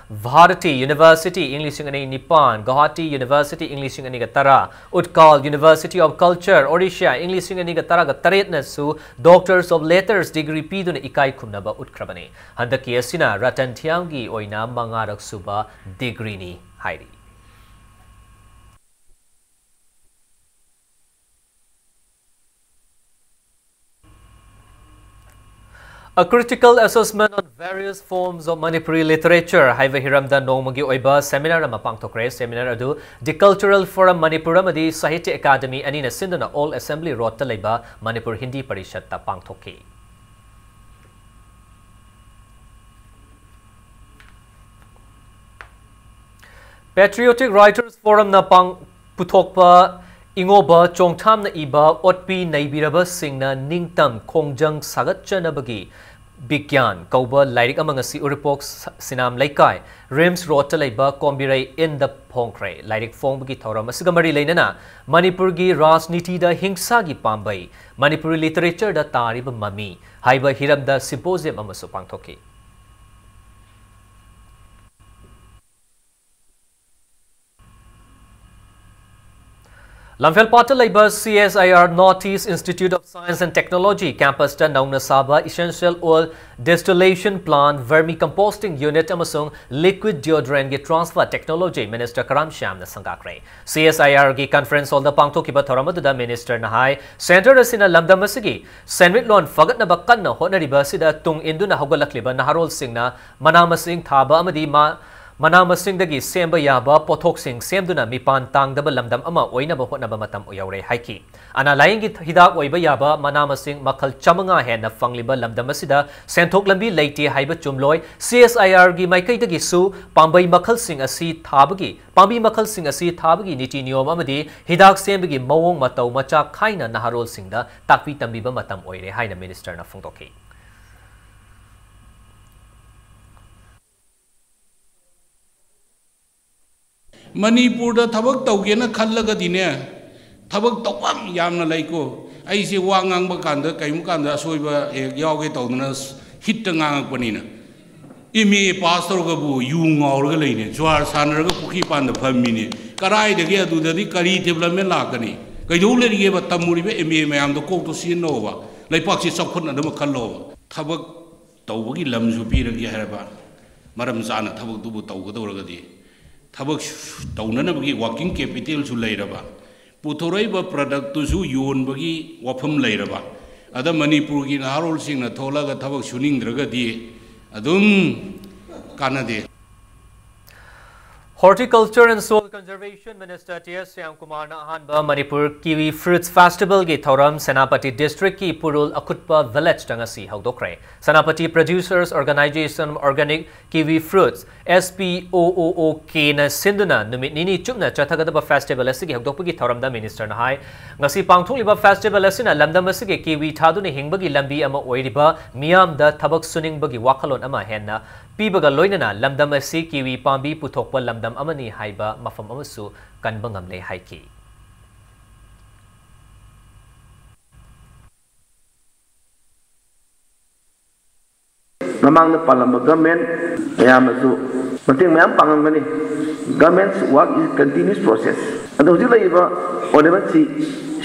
Bharti University ꯏꯪ ꯂꯤꯁꯤꯡ ꯑꯅꯤ ꯅꯤꯄꯥꯟ, ꯒꯧꯍꯥꯇꯤ University ꯏꯪ ꯂꯤꯁꯤꯡ ꯑꯅꯤꯒ ꯇꯔꯥ, Utkal University of Culture, Odisha ꯏꯪ ꯂꯤꯁꯤꯡ ꯑꯅꯤꯒ ꯇꯔꯥꯒ ꯇꯔꯦꯠꯅꯁꯨ Doctors of Letters degree ꯄꯤꯗꯨꯅ ꯏꯀꯥꯏ ꯈꯨꯝꯅꯕ ꯎꯠꯈ꯭ꯔꯕꯅꯤ꯫ ꯍꯟꯗꯛꯀꯤ ꯑꯁꯤꯅ ꯔꯇꯟ ꯊꯤꯌꯥꯝꯒꯤ ꯑꯣꯏꯅ ꯃꯉꯥꯔꯛ ꯁꯨꯕ degreeꯅꯤ ꯍꯥꯏꯔꯤ꯫ A Critical Assessment on Various Forms of Manipuri Literature ꯍꯥꯏꯕ ꯍꯤꯔꯝꯗ ꯅꯣꯡꯃꯒꯤ ꯑꯣꯏꯕ seminar ꯑꯃ ꯄꯥꯡꯊꯣꯛꯈ꯭ꯔꯦ꯫ Seminar ꯑꯗꯨ The Cultural Forum Manipur ꯑꯃꯗꯤ ꯁꯥꯍꯤꯇ꯭ꯌ ꯑꯦꯀꯥꯗꯃꯤ ꯑꯅꯤꯅ ꯁꯤꯟꯗꯨꯅ Old Assembly Roadꯇ ꯂꯩꯕ ꯃꯅꯤꯄꯨꯔ ꯍꯤꯟꯗꯤ ꯄꯔꯤꯁꯠꯇ ꯄꯥꯡꯊꯣꯛꯈꯤ꯫ Patriotic Writers Forumꯅ ꯄꯥꯡ-, ꯄꯨꯊꯣꯛꯄ ꯏꯉꯣꯕ ꯆꯣꯡꯊꯥꯝꯅ ꯏꯕ ꯑꯣꯠꯄꯤ ꯅꯩꯕꯤꯔꯕꯁꯤꯡꯅ ꯅꯤꯡꯇꯝ ꯈꯣꯡꯖꯪ ꯁꯥꯒꯠꯆꯅꯕꯒꯤ ꯕꯤꯒ꯭ꯌꯥꯟ ꯀꯧꯕ ꯂꯥꯏꯔꯤꯛ ꯑꯃ ꯉꯁꯤ ꯎꯔꯤꯄꯣꯛ ꯁ-, ꯁꯤꯅꯥꯝ ꯂꯩꯀꯥꯏ, ꯔꯤꯝꯁ ꯔꯣꯗꯇ ꯂꯩꯕ ꯀꯣꯝꯕꯤꯔꯩ ꯏꯟꯗ ꯐꯣꯡꯈ꯭ꯔꯦ꯫ ꯂꯥꯏꯔꯤꯛ ꯐꯣꯡꯕꯒꯤ ꯊꯧꯔꯝ ꯑꯁꯤꯒ ꯃꯔꯤ ꯂꯩꯅꯅ ꯃꯅꯤꯄꯨꯔꯒꯤ ꯔꯥꯖꯅꯤꯇꯤꯗ ꯍꯤꯡꯁꯥꯒꯤ ꯄꯥꯝꯕꯩ, ꯃꯅꯤꯄꯨꯔꯤ ꯂꯤꯇꯔꯦꯆꯔꯗ ꯇꯥꯔꯤꯕ ꯃꯃꯤ ꯍꯥꯏꯕ ꯍꯤꯔꯝꯗ ꯁꯤꯝꯄꯣꯖꯤꯌꯝ ꯑꯃꯁꯨ ꯄꯥꯡꯊꯣꯛꯈꯤ꯫ ꯂꯝꯐꯦꯜꯄꯥꯠꯇ ꯂꯩꯕ C S I R North East Institute of Science and Technology campusꯇ ꯅꯧꯅ ꯁꯥꯕ essential oil distillation plant, vermicomposting unit ꯑꯃꯁꯨꯡ liquid deodorantꯒꯤ transfer technology Minister Karam ꯁ꯭ꯌꯥꯝꯅ ꯁꯪꯒꯥꯈ꯭ꯔꯦ꯫ C S I Rꯒꯤ conference hallꯗ ꯄꯥꯡꯊꯣꯛꯈꯤꯕ ꯊꯧꯔꯝ ꯑꯗꯨꯗ ministerꯅ ꯍꯥꯏ, centre ꯑꯁꯤꯅ ꯂꯝꯗꯝ ꯑꯁꯤꯒꯤ ꯁꯦꯟꯃꯤꯠꯂꯣꯟ ꯐꯒꯠꯅꯕ ꯀꯟꯅ ꯍꯣꯠꯅꯔꯤꯕ ꯑꯁꯤꯗ ꯇꯨꯡ ꯏꯟꯗꯨꯅ ꯍꯧꯒꯠꯂꯛꯂꯤꯕ ꯅꯍꯥꯔꯣꯜꯁꯤꯡꯅ ꯃꯅꯥ ꯃꯁꯤꯡ ꯊꯥꯕ ꯑꯃꯗꯤ ꯃꯥ-, ꯃꯅꯥ ꯃꯁꯤꯡꯗꯒꯤ ꯁꯦꯝꯕ ꯌꯥꯕ ꯄꯣꯠꯊꯣꯛꯁꯤꯡ ꯁꯦꯝꯗꯨꯅ ꯃꯤꯄꯥꯟ ꯇꯥꯡꯗꯕ ꯂꯝꯗꯝ ꯑꯃ ꯑꯣꯏꯅꯕ ꯍꯣꯠꯅꯕ ꯃꯇꯝ ꯌꯧꯔꯦ ꯍꯥꯏꯈꯤ꯫ ꯑꯅꯥ ꯂꯥꯌꯦꯡꯒꯤ ꯍꯤꯗꯥꯛ ꯑꯣꯏꯕ ꯌꯥꯕ ꯃꯅꯥ ꯃꯁꯤꯡ ꯃꯈꯜ ꯆꯥꯃꯉꯥ ꯍꯦꯟꯅ ꯐꯪꯂꯤꯕ ꯂꯝꯗꯝ ꯑꯁꯤꯗ ꯁꯦꯟꯊꯣꯛ ꯂꯝꯕꯤ ꯂꯩꯇꯦ ꯍꯥꯏꯕ ꯆꯨꯝꯂꯣꯏ꯫ C S I Rꯒꯤ ꯃꯥꯏꯀꯩꯗꯒꯤꯁꯨ ꯄꯥꯝꯕꯩ ꯃꯈꯜꯁꯤꯡ ꯑꯁꯤ ꯊꯥꯕꯒꯤ, ꯄꯥꯝꯕꯤ ꯃꯈꯜꯁꯤꯡ ꯑꯁꯤ ꯊꯥꯕꯒꯤ ꯅꯤꯇꯤ ꯅꯤꯌꯣꯝ ꯑꯃꯗꯤ ꯍꯤꯗꯥꯛ ꯁꯦꯝꯕꯒꯤ ꯃꯑꯣꯡ ꯃꯇꯧ ꯃꯆꯥꯛ ꯈꯥꯏꯅ ꯅꯍꯥꯔꯣꯜꯁꯤꯡꯗ ꯇꯥꯛꯄꯤ ꯇꯝꯕꯤꯕ ꯃꯇꯝ ꯑꯣꯏꯔꯦ ꯍꯥꯏꯅ ministerꯅ ꯐꯣꯡꯗꯣꯛꯈꯤ꯫ ꯃꯅꯤꯄꯨꯔꯗ ꯊꯕꯛ ꯇꯧꯒꯦꯅ ꯈꯜꯂꯒꯗꯤꯅꯦ, ꯊꯕꯛ ꯇꯧꯐꯝ ꯌꯥꯝꯅ ꯂꯩꯀꯣ꯫ ꯑꯩꯁꯦ ꯋꯥ ꯉꯥꯡꯕ ꯀꯥꯟꯗ ꯀꯔꯤꯒꯨꯝꯕ ꯀꯥꯟꯗ ꯑꯁꯣꯏꯕ ꯍꯦꯛ ꯌꯥꯎꯒꯦ ꯇꯧꯗꯅ ꯍꯤꯠꯇ ꯉꯥꯡꯉꯛꯄꯅꯤꯅ꯫ M A pass ꯇꯧꯔꯒꯕꯨ ꯌꯨ ꯉꯥꯎꯔꯒ ꯂꯩꯅꯦ, ꯖꯨꯋꯥꯔ ꯁꯥꯟꯅꯔꯒ ꯄꯨꯈ꯭ꯔꯤ ꯄꯥꯟꯗ ꯐꯝꯃꯤꯅꯦ꯫ ꯀꯔꯥꯏꯗꯒꯤ ꯑꯗꯨꯗꯗꯤ ꯀꯔꯤ development ꯂꯥꯛꯀꯅꯤ? ꯀꯩꯗꯧ ꯂꯩꯔꯤꯒꯦꯕ? ꯇꯝꯃꯨꯔꯤꯕ M A ꯃꯌꯥꯝꯗꯣ ꯀꯣꯛꯇꯣ ꯁꯤꯖꯤꯟꯅꯧꯕ, ꯂꯩꯄꯥꯛꯁꯤ ꯆꯥꯎꯈꯠꯅꯅꯕ ꯈꯜꯂꯣꯕ꯫ ꯊꯕꯛ ꯇꯧꯕꯒꯤ ꯂꯝꯁꯨ ꯄꯤꯔꯒꯦ ꯍꯥꯏꯔꯕ, ꯃꯔꯝ ꯆꯥꯅ ꯊꯕꯛꯇꯨꯕꯨ ꯇꯧꯒꯗꯧꯔꯒꯗꯤ꯫ ꯊꯕꯛ ꯁꯨ-, ꯇꯧꯅꯅꯕꯒꯤ working capitalꯁꯨ ꯂꯩꯔꯕ, ꯄꯨꯊꯣꯔꯛꯏꯕ productꯇꯨꯁꯨ ꯌꯣꯟꯕꯒꯤ ꯋꯥꯐꯝ ꯂꯩꯔꯕ, ꯑꯗ ꯃꯅꯤꯄꯨꯔꯒꯤ ꯅꯍꯥꯔꯣꯜꯁꯤꯡꯅ ꯊꯣꯛꯂꯒ ꯊꯕꯛ ꯁꯨꯅꯤꯡꯗ꯭ꯔꯒꯗꯤ ꯑꯗꯨꯝ ꯀꯥꯟꯅꯗꯦ꯫ Horticulture and Soil Conservation Minister T S Shyamkumarꯅ ꯑꯍꯥꯟꯕ ꯃꯅꯤꯄꯨꯔ Kiwi Fruits Festivalꯒꯤ ꯊꯧꯔꯝ ꯁꯦꯅꯥꯄꯇꯤ districtꯀꯤ ꯄꯨꯔꯨꯜ ꯑꯈꯨꯠꯄ villageꯇ ꯉꯁꯤ ꯍꯧꯗꯣꯛꯈ꯭ꯔꯦ꯫ Senapati Producers Organization of Organic Kiwi Fruits, S P O O O Kꯅ ꯁꯤꯟꯗꯨꯅ ꯅꯨꯃꯤꯠ ꯅꯤꯅꯤ ꯆꯨꯞꯅ ꯆꯠꯊꯒꯗꯕ festival ꯑꯁꯤꯒꯤ ꯍꯧꯗꯣꯛꯄꯒꯤ ꯊꯧꯔꯝꯗ ministerꯅ ꯍꯥꯏ, ꯉꯁꯤ ꯄꯥꯡꯊꯣꯛꯂꯤꯕ festival ꯑꯁꯤꯅ ꯂꯝꯗꯝ ꯑꯁꯤꯒꯤ kiwi ꯊꯥꯗꯨꯅ ꯍꯤꯡꯕꯒꯤ ꯂꯝꯕꯤ ꯑꯃ ꯑꯣꯏꯔꯤꯕ ꯃꯤꯌꯥꯝꯗ ꯊꯕꯛ ꯁꯨꯅꯤꯡꯕꯒꯤ ꯋꯥꯈꯜꯂꯣꯟ ꯑꯃ ꯍꯦꯟꯅ ꯄꯤꯕꯒ ꯂꯣꯏꯅꯅ ꯂꯝꯗꯝ ꯑꯁꯤ kiwi ꯄꯥꯝꯕꯤ ꯄꯨꯊꯣꯛꯄ ꯂꯝꯗꯝ ꯑꯃꯅꯤ ꯍꯥꯏꯕ ꯃꯐꯝ ꯑꯃꯁꯨ ꯀꯟꯕ ꯉꯝꯂꯦ ꯍꯥꯏꯈꯤ꯫ ꯃꯃꯥꯡꯗ ꯄꯥꯜꯂꯝꯕ government ꯃꯌꯥꯝꯅꯁꯨ ꯃꯇꯦꯡ ꯃꯌꯥꯝ ꯄꯥꯡꯉꯝꯒꯅꯤ꯫ Government's work is continuous process꯫ ꯑꯗꯣ ꯍꯧꯖꯤꯛ ꯂꯩꯔꯤꯕ Honourable ꯁꯤ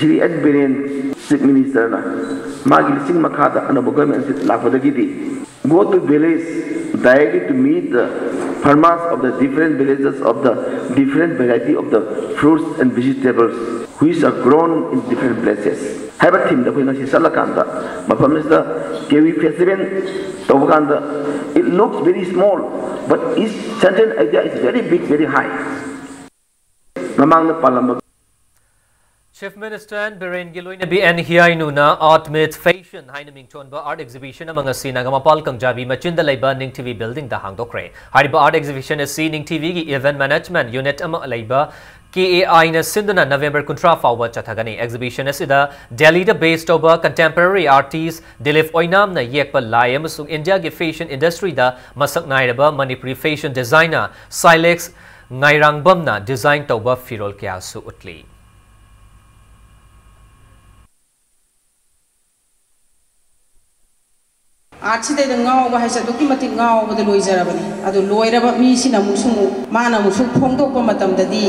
ꯁ꯭ꯔꯤ ꯑꯦꯁ ꯕꯤꯔꯦꯟ Chief Ministerꯅ ꯃꯥꯒꯤ ꯂꯤꯁꯤꯡ ꯃꯈꯥꯗ ꯑꯅꯧꯕ government ꯑꯁꯤ ꯂꯥꯛꯄꯗꯒꯤꯗꯤ go to village directly to meet the farmers of the different villages of the different variety of the fruits and vegetables which are grown in different places ꯍꯥꯏꯕ themeꯗ ꯑꯩꯈꯣꯏ ꯉꯁꯤ ꯆꯠꯂꯀꯥꯟꯗ ꯃꯐꯝ ꯑꯁꯤꯗ kiwi festival ꯇꯧꯕ ꯀꯥꯟꯗ it looks very small but its central idea is very big, very high꯫ ꯃꯃꯥꯡꯗ ꯄꯥꯜꯂꯝꯕ Chief Minister N ꯕꯤꯔꯦꯟꯒꯤ ꯂꯣꯏꯅꯕꯤ ꯑꯦꯟ ꯍꯤꯌꯥꯏꯅꯨꯅ Art Meets Fashion ꯍꯥꯏꯅ ꯃꯤꯡꯊꯣꯟꯕ art exhibition ꯑꯃ ꯉꯁꯤ ꯅꯒꯥꯃꯄꯥꯜ ꯀꯪꯖꯥꯕꯤ ꯃꯆꯤꯟꯗ ꯂꯩꯕ ꯅꯤꯡꯊꯤꯕꯤ buildingꯗ ꯍꯥꯡꯗꯣꯛꯈ꯭ꯔꯦ꯫ ꯍꯥꯏꯔꯤꯕ art exhibition ꯑꯁꯤ ꯅꯤꯡꯊꯤꯕꯤꯒꯤ event management unit ꯑꯃ ꯂꯩꯕ K A Iꯅ ꯁꯤꯟꯗꯨꯅ November ꯀꯨꯟꯊ꯭ꯔꯥ ꯐꯥꯎꯕ ꯆꯠꯊꯒꯅꯤ꯫ Exhibition ꯑꯁꯤꯗ ꯗꯦꯜꯂꯤꯗ base ꯇꯧꯕ contemporary artist ꯗꯤꯂꯤꯞ ꯑꯣꯏꯅꯥꯝꯅ ꯌꯦꯛꯄ ꯂꯥꯏ ꯑꯃꯁꯨꯡ ꯏꯟꯗꯤꯌꯥꯒꯤ fashion industryꯗ ꯃꯁꯛ ꯅꯥꯏꯔꯕ ꯃꯅꯤꯄꯨꯔꯤ fashion designer ꯁꯥꯏꯂꯦꯛꯁ ꯉꯥꯏꯔꯥꯡꯕꯝꯅ design ꯇꯧꯕ ꯐꯤꯔꯣꯜ ꯀꯌꯥꯁꯨ ꯎꯠꯂꯤ꯫ Artꯁꯤꯗꯩꯗ ꯉꯥꯎꯕ ꯍꯥꯏꯁꯦ ꯑꯗꯨꯛꯀꯤ ꯃꯇꯤꯛ ꯉꯥꯎꯕꯗ ꯂꯣꯏꯖꯔꯕꯅꯤ꯫ ꯑꯗꯨ ꯂꯣꯏꯔꯕ ꯃꯤꯁꯤꯅ ꯑꯃꯨꯛꯁꯨ ꯑꯃꯨꯛ, ꯃꯥꯅ ꯑꯃꯨꯛꯁꯨ ꯐꯣꯡꯗꯣꯛꯄ ꯃꯇꯝꯗꯗꯤ,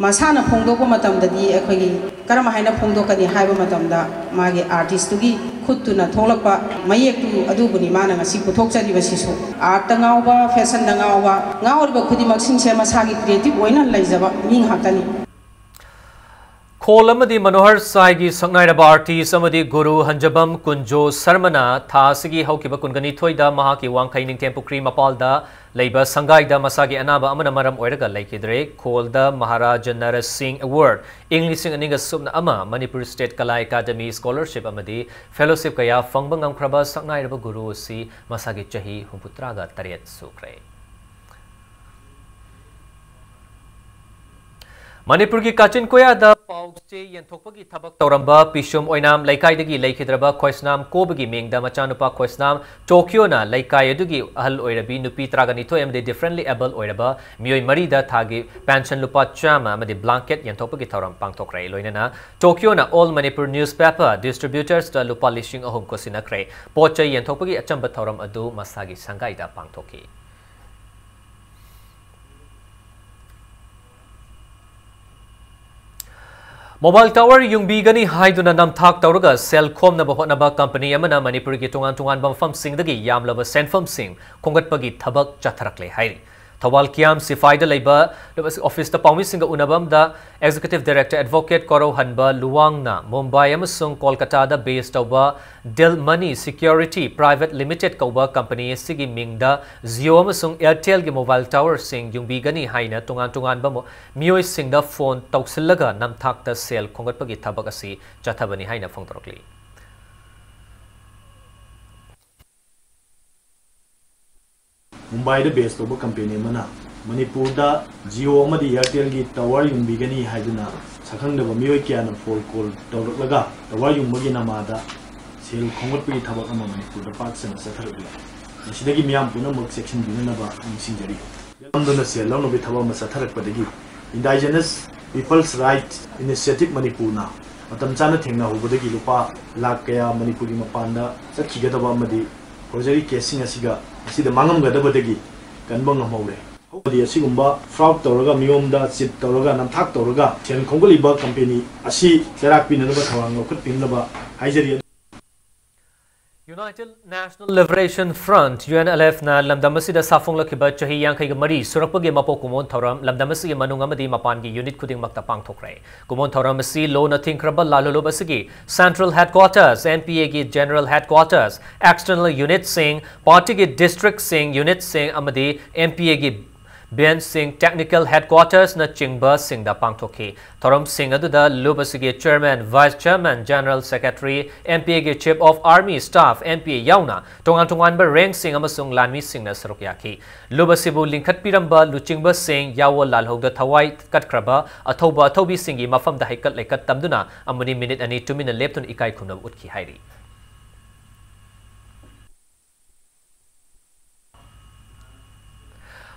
ꯃꯁꯥꯅ ꯐꯣꯡꯗꯣꯛꯄ ꯃꯇꯝꯗꯗꯤ ꯑꯩꯈꯣꯏꯒꯤ ꯀꯔꯝ ꯍꯥꯏꯅ ꯐꯣꯡꯗꯣꯛꯀꯅꯤ ꯍꯥꯏꯕ ꯃꯇꯝꯗ ꯃꯥꯒꯤ artistꯇꯨꯒꯤ ꯈꯨꯠꯇꯨꯅ ꯊꯣꯛꯂꯛꯄ ꯃꯌꯦꯛꯇꯨ ꯑꯗꯨꯕꯨꯅꯤ ꯃꯥꯅ ꯉꯁꯤ ꯄꯨꯊꯣꯛꯆꯔꯤꯕꯁꯤꯁꯨ꯫ Artꯇ ꯉꯥꯎꯕ, fashionꯗ ꯉꯥꯎꯕ, ꯉꯥꯎꯔꯤꯕ ꯈꯨꯗꯤꯡꯃꯛꯁꯤꯡꯁꯦ ꯃꯁꯥꯒꯤ creative ꯑꯣꯏꯅ ꯂꯩꯖꯕ ꯃꯤ ꯉꯥꯛꯇꯅꯤ꯫ ꯈꯣꯜ ꯑꯃꯗꯤ ꯃꯅꯣꯍꯔ ꯁꯥꯏꯒꯤ ꯁꯛꯅꯥꯏꯔꯕ artist ꯑꯃꯗꯤ ꯒꯨꯔꯨ ꯍꯟꯖꯕꯝ ꯀꯨꯟꯖꯣ ꯁꯔꯃꯅ ꯊꯥ ꯑꯁꯤꯒꯤ ꯍꯧꯈꯤꯕ ꯀꯨꯟꯒꯅꯤꯊꯣꯏꯗ ꯃꯍꯥꯛꯀꯤ ꯋꯥꯡꯈꯩ ꯅꯤꯡꯊꯦꯝ ꯄꯨꯈ꯭ꯔꯤ ꯃꯄꯥꯜꯗ ꯂꯩꯕ ꯁꯪꯒꯥꯏꯗ ꯃꯁꯥꯒꯤ ꯑꯅꯥꯕ ꯑꯃꯅ ꯃꯔꯝ ꯑꯣꯏꯔꯒ ꯂꯩꯈꯤꯗ꯭ꯔꯦ꯫ ꯈꯣꯜꯗ ꯃꯍꯥꯔꯥꯖ ꯅꯔꯁ ꯁꯤꯡ Award ꯏꯪ ꯂꯤꯁꯤꯡ ꯑꯅꯤꯒ ꯁꯨꯞꯅ ꯑꯃ, ꯃꯅꯤꯄꯨꯔ State ꯀꯂꯥ ꯑꯦꯀꯥꯗꯃꯤ scholarship ꯑꯃꯗꯤ fellowship ꯀꯌꯥ ꯐꯪꯕ ꯉꯝꯈ꯭ꯔꯕ ꯁꯛꯅꯥꯏꯔꯕ ꯒꯨꯔꯨ ꯑꯁꯤ ꯃꯁꯥꯒꯤ ꯆꯍꯤ ꯍꯨꯝꯐꯨꯇꯔꯥꯒ ꯇꯔꯦꯠ ꯁꯨꯈ꯭ꯔꯦ꯫ ꯃꯅꯤꯄꯨꯔꯒꯤ ꯀꯥꯆꯤꯟ ꯀꯣꯌꯥꯗ ꯄꯥꯎ ꯆꯦ ꯌꯦꯟꯊꯣꯛꯄꯒꯤ ꯊꯕꯛ ꯇꯧꯔꯝꯕ ꯄꯤꯁꯨꯝ ꯑꯣꯏꯅꯥꯝ ꯂꯩꯀꯥꯏꯗꯒꯤ ꯂꯩꯈꯤꯗ꯭ꯔꯕ ꯈꯣꯏꯁꯅꯥꯝ ꯀꯣꯕꯒꯤ ꯃꯤꯡꯗ ꯃꯆꯥꯅꯨꯄꯥ ꯈꯣꯏꯁꯅꯥꯝ ꯇꯣꯀꯤꯌꯣꯅ ꯂꯩꯀꯥꯏ ꯑꯗꯨꯒꯤ ꯑꯍꯜ ꯑꯣꯏꯔꯕꯤ ꯅꯨꯄꯤ ꯇꯔꯥꯒ ꯅꯤꯊꯣꯏ ꯑꯃꯗꯤ differently able ꯑꯣꯏꯔꯕ ꯃꯤꯑꯣꯏ ꯃꯔꯤꯗ ꯊꯥꯒꯤ pension ꯂꯨꯄꯥ ꯆꯥꯝꯃ ꯑꯃꯗꯤ blanket ꯌꯦꯟꯊꯣꯛꯄꯒꯤ ꯊꯧꯔꯝ ꯄꯥꯡꯊꯣꯛꯈ꯭ꯔꯦ꯫ ꯂꯣꯏꯅꯅ ꯇꯣꯀꯤꯌꯣꯅ All Manipur Newspaper distributorsꯇ ꯂꯨꯄꯥ ꯂꯤꯁꯤꯡ ꯑꯍꯨꯝ ꯀꯣꯠꯁꯤꯟꯅꯈ꯭ꯔꯦ꯫ ꯄꯣꯠ ꯆꯩ ꯌꯦꯟꯊꯣꯛꯄꯒꯤ ꯑꯆꯝꯕ ꯊꯧꯔꯝ ꯑꯗꯨ ꯃꯁꯥꯒꯤ ꯁꯪꯒꯥꯏꯗ ꯄꯥꯡꯊꯣꯛꯈꯤ꯫ Mobile tower ꯌꯨꯡꯕꯤꯒꯅꯤ ꯍꯥꯏꯗꯨꯅ ꯅꯝꯊꯥꯛ ꯇꯧꯔꯒ ꯁꯦꯜ ꯈꯣꯝꯅꯕ ꯍꯣꯠꯅꯕ company ꯑꯃꯅ ꯃꯅꯤꯄꯨꯔꯒꯤ ꯇꯣꯉꯥꯟ ꯇꯣꯉꯥꯟꯕ ꯃꯐꯝꯁꯤꯡꯗꯒꯤ ꯌꯥꯝꯂꯕ ꯁꯦꯟꯐꯝꯁꯤꯡ ꯈꯣꯝꯒꯠꯄꯒꯤ ꯊꯕꯛ ꯆꯠꯊꯔꯛꯂꯦ ꯍꯥꯏꯔꯤ꯫ ꯊꯧꯕꯥꯜ ꯀꯤꯌꯥꯝ ꯁꯤꯐꯥꯏꯗ ꯂꯩꯕ officeꯇ ꯄꯥꯎꯃꯤꯁꯤꯡꯒ ꯎꯅꯕ ꯑꯃꯗ Executive Director Advocate ꯀꯣꯔꯧꯍꯟꯕ ꯂꯨꯋꯥꯡꯅ ꯃꯨꯝꯕꯥꯏ ꯑꯃꯁꯨꯡ ꯀꯣꯜꯀꯇꯥꯗ base ꯇꯧꯕ Del Money Security Private Limited ꯀꯧꯕ company ꯑꯁꯤꯒꯤ ꯃꯤꯡꯗ Jio ꯑꯃꯁꯨꯡ Airtelꯒꯤ mobile towerꯁꯤꯡ ꯌꯨꯡꯕꯤꯒꯅꯤ ꯍꯥꯏꯅ ꯇꯣꯉꯥꯟ ꯇꯣꯉꯥꯟꯕ ꯃꯣ-, ꯃꯤꯑꯣꯏꯁꯤꯡꯗ phone ꯇꯧꯁꯤꯜꯂꯒ ꯅꯝꯊꯥꯛꯇ ꯁꯦꯜ ꯈꯣꯝꯒꯠꯄꯒꯤ ꯊꯕꯛ ꯑꯁꯤ ꯆꯠꯊꯕꯅꯤ ꯍꯥꯏꯅ ꯐꯣꯡꯗꯣꯔꯛꯂꯤ꯫ ꯃꯨꯝꯕꯥꯏꯗ base ꯇꯧꯕ company ꯑꯃꯅ ꯃꯅꯤꯄꯨꯔꯗ Jio ꯑꯃꯗꯤ Airtelꯒꯤ tower ꯌꯨꯡꯕꯤꯒꯅꯤ ꯍꯥꯏꯗꯨꯅ ꯁꯛꯈꯪꯗꯕ ꯃꯤꯑꯣꯏ ꯀꯌꯥꯅ phone call ꯇꯧꯔꯛꯂꯒ tower ꯌꯨꯡꯕꯒꯤ ꯅꯃꯥꯗ ꯁꯦꯜ ꯈꯣꯝꯒꯠꯄꯒꯤ ꯊꯕꯛ ꯑꯃ ꯃꯅꯤꯄꯨꯔꯗ ꯄꯥꯛ ꯁꯟꯅ ꯆꯠꯊꯔꯛꯂꯤ꯫ ꯃꯁꯤꯗꯒꯤ ꯃꯤꯌꯥꯝ ꯄꯨꯝꯅꯃꯛ ꯆꯦꯛꯁꯤꯟꯕꯤꯅꯅꯕ ꯅꯤꯡꯁꯤꯡꯖꯔꯤ꯫ ꯌꯥꯝꯗꯨꯅ ꯁꯦꯜ ꯂꯧꯅꯕꯒꯤ ꯊꯕꯛ ꯑꯃ ꯆꯠꯊꯔꯛꯄꯗꯒꯤ Indigenous People's Right Initiative ꯃꯅꯤꯄꯨꯔꯅ ꯃꯇꯝ ꯆꯥꯅ ꯊꯦꯡꯅꯍꯧꯕꯗꯒꯤ ꯂꯨꯄꯥ ꯂꯥꯈ ꯀꯌꯥ ꯃꯅꯤꯄꯨꯔꯒꯤ ꯃꯄꯥꯟꯗ ꯆꯠꯈꯤꯒꯗꯕ ꯑꯃꯗꯤ forgery caseꯁꯤꯡ ꯑꯁꯤꯒ, ꯑꯁꯤꯗ ꯃꯥꯡꯉꯝꯒꯗꯕꯗꯒꯤ ꯀꯟꯕ ꯉꯝꯍꯧꯔꯦ꯫ ꯍꯧꯕꯗꯤ ꯑꯁꯤꯒꯨꯝꯕ fraud ꯇꯧꯔꯒ, ꯃꯤꯉꯣꯟꯗ cheat ꯇꯧꯔꯒ, ꯅꯝꯊꯥꯛ ꯇꯧꯔꯒ ꯁꯦꯜ ꯈꯣꯝꯒꯠꯂꯤꯕ company ꯑꯁꯤ ꯆꯩꯔꯥꯛ ꯄꯤꯅꯅꯕ ꯊꯧꯔꯥꯡ ꯂꯧꯈꯠꯄꯤꯅꯅꯕ ꯍꯥꯏꯖꯔꯤ꯫ United National Liberation Front, UNLF, ꯅ ꯂꯝꯗꯝ ꯑꯁꯤꯗ ꯁꯥꯐꯣꯡꯂꯛꯈꯤꯕ ꯆꯍꯤ ꯌꯥꯡꯈꯩꯒ ꯃꯔꯤ ꯁꯨꯔꯛꯄꯒꯤ ꯃꯄꯣꯛ ꯀꯨꯝꯑꯣꯟ ꯊꯧꯔꯝ ꯂꯝꯗꯝ ꯑꯁꯤꯒꯤ ꯃꯅꯨꯡ ꯑꯃꯗꯤ ꯃꯄꯥꯟꯒꯤ unit ꯈꯨꯗꯤꯡꯃꯛꯇ ꯄꯥꯡꯊꯣꯛꯈ꯭ꯔꯦ꯫ ꯀꯨꯝꯑꯣꯟ ꯊꯧꯔꯝ ꯑꯁꯤ ꯂꯣꯟꯅ ꯊꯤꯡꯈ꯭ꯔꯕ ꯂꯥꯜꯍꯧꯂꯨꯞ ꯑꯁꯤꯒꯤ Central Headquarters, NPA ꯒꯤ General Headquarters, External Unit ꯁꯤꯡ, party ꯒꯤ district ꯁꯤꯡ, unit ꯁꯤꯡ ꯑꯃꯗꯤ NPA ꯒꯤ branch ꯁꯤꯡ, technical headquarters ꯅꯆꯤꯡꯕꯁꯤꯡꯗ ꯄꯥꯡꯊꯣꯛꯈꯤ꯫ ꯊꯧꯔꯝꯁꯤꯡ ꯑꯗꯨꯗ ꯂꯨꯞ ꯑꯁꯤꯒꯤ Chairman, Vice Chairman, General Secretary, NPA ꯒꯤ Chief of Army Staff, NPA ꯌꯥꯎꯅ ꯇꯣꯉꯥꯟ ꯇꯣꯉꯥꯟꯕ rank ꯁꯤꯡ ꯑꯃꯁꯨꯡ ꯂꯥꯟꯃꯤꯁꯤꯡꯅ ꯁꯔꯨꯛ ꯌꯥꯈꯤ꯫ ꯂꯨꯞ ꯑꯁꯤꯕꯨ ꯂꯤꯡꯈꯠꯄꯤꯔꯝꯕ ꯂꯨꯆꯤꯡꯕꯁꯤꯡ, ꯌꯥꯑꯣ ꯂꯥꯜꯍꯧꯗ ꯊꯋꯥꯏ ꯀꯠꯈ꯭ꯔꯕ ꯑꯊꯧꯕ ꯑꯊꯧꯕꯤꯁꯤꯡꯒꯤ ꯃꯐꯝꯗ ꯍꯩꯀꯠ ꯂꯩꯀꯠ ꯇꯝꯗꯨꯅ ꯑꯃꯗꯤ minute ꯑꯅꯤ ꯇꯨꯃꯤꯟꯅ ꯂꯦꯞꯇꯨꯅ ꯏꯀꯥꯏ ꯈꯨꯝꯅꯕ ꯎꯠꯈꯤ ꯍꯥꯏꯔꯤ꯫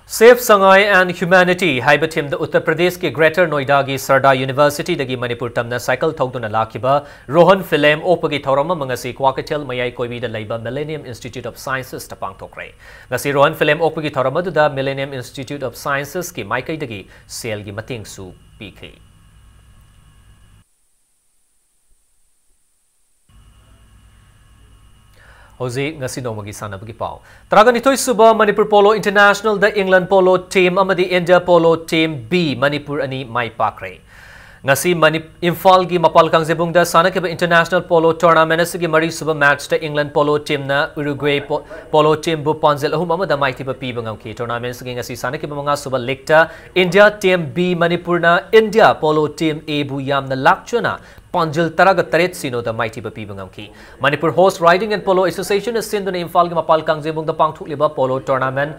Save Sangai and Humanity ꯍꯥꯏꯕ theme ꯗ ꯎꯠꯇꯔ ꯄ꯭ꯔꯗꯦꯁꯀꯤ Greater Noida ꯒꯤ ꯁꯔꯗꯥ University ꯗꯒꯤ ꯃꯅꯤꯄꯨꯔ ꯇꯝꯅ cycle ꯊꯧꯗꯨꯅ ꯂꯥꯛꯈꯤꯕ ꯔꯣꯍꯟ ꯐꯤꯂꯦꯝ ꯑꯣꯛꯄꯒꯤ ꯊꯧꯔꯝ ꯑꯃ ꯉꯁꯤ ꯀ꯭ꯋꯥꯀꯩꯊꯦꯜ ꯃꯌꯥꯏ ꯀꯣꯏꯕꯤꯗ ꯂꯩꯕ Millennium Institute of Sciences ꯇ ꯄꯥꯡꯊꯣꯛꯈ꯭ꯔꯦ꯫ ꯉꯁꯤ ꯔꯣꯍꯟ ꯐꯤꯂꯦꯝ ꯑꯣꯛꯄꯒꯤ ꯊꯧꯔꯝ ꯑꯗꯨꯗ Millennium Institute of Sciences ꯀꯤ ꯃꯥꯏꯀꯩꯗꯒꯤ ꯁꯦꯜꯒꯤ ꯃꯇꯦꯡꯁꯨ ꯄꯤꯈꯤ꯫ ꯍꯧꯖꯤꯛ ꯉꯁꯤ ꯅꯣꯡꯃꯒꯤ ꯁꯥꯟꯅꯕꯒꯤ ꯄꯥꯎ꯫ ꯇꯔꯥꯒ ꯅꯤꯊꯣꯏ ꯁꯨꯕ ꯃꯅꯤꯄꯨꯔ ꯄꯣꯂꯣ ꯏꯟꯇꯔꯅꯦꯁꯅꯦꯜꯗ ꯏꯪꯂꯦꯟ ꯄꯣꯂꯣ ꯇꯤꯝ ꯑꯃꯗꯤ India polo team B Manipur ꯑꯅꯤ ꯃꯥꯏ ꯄꯥꯛꯈ꯭ꯔꯦ꯫ ꯉꯁꯤ ꯃꯅꯤ-, ꯏꯝꯐꯥꯜꯒꯤ ꯃꯄꯥꯜ ꯀꯥꯡꯖꯩꯕꯨꯡꯗ ꯁꯥꯟꯅꯈꯤꯕ ꯏꯟꯇꯔꯅꯦꯁꯅꯦꯜ ꯄꯣꯂꯣ ꯇꯣꯔꯅꯥꯃꯦꯟꯠ ꯑꯁꯤꯒꯤ ꯃꯔꯤꯁꯨꯕ ꯃꯦꯆꯇ ꯏꯪꯂꯦꯟ ꯄꯣꯂꯣ ꯇꯤꯝꯅ ꯎꯔꯨꯒ꯭ꯋꯦ ꯄꯣ-, ꯄꯣꯂꯣ ꯇꯤꯝꯕꯨ ꯄꯥꯟꯖꯜ ꯑꯍꯨꯝ ꯑꯃꯗ ꯃꯥꯏꯊꯤꯕ ꯄꯤꯕ ꯉꯝꯈꯤ꯫ ꯇꯣꯔꯅꯥꯃꯦꯟꯠ ꯑꯁꯤꯒꯤ ꯉꯁꯤ ꯁꯥꯟꯅꯈꯤꯕ ꯃꯉꯥꯁꯨꯕ ꯂꯤꯒꯇ ꯏꯟꯗꯤꯌꯥ ꯇꯤꯝ ꯕꯤ ꯃꯅꯤꯄꯨꯔꯅ ꯏꯟꯗꯤꯌꯥ ꯄꯣꯂꯣ ꯇꯤꯝ ꯑꯦꯕꯨ ꯌꯥꯝꯅ ꯂꯥꯛꯆꯅ ꯄꯥꯟꯖꯜ ꯇꯔꯥꯒ ꯇꯔꯦꯠ ꯁꯤꯅꯣꯗ ꯃꯥꯏꯊꯤꯕ ꯄꯤꯕ ꯉꯝꯈꯤ꯫ Manipur Horse Riding and Polo Association ꯅ ꯁꯤꯟꯗꯨꯅ ꯏꯝꯐꯥꯜꯒꯤ ꯃꯄꯥꯜ ꯀꯥꯡꯖꯩꯕꯨꯡꯗ ꯄꯥꯡꯊꯣꯛꯂꯤꯕ ꯄꯣꯂꯣ ꯇꯣꯔꯅꯥꯃꯦꯟꯠ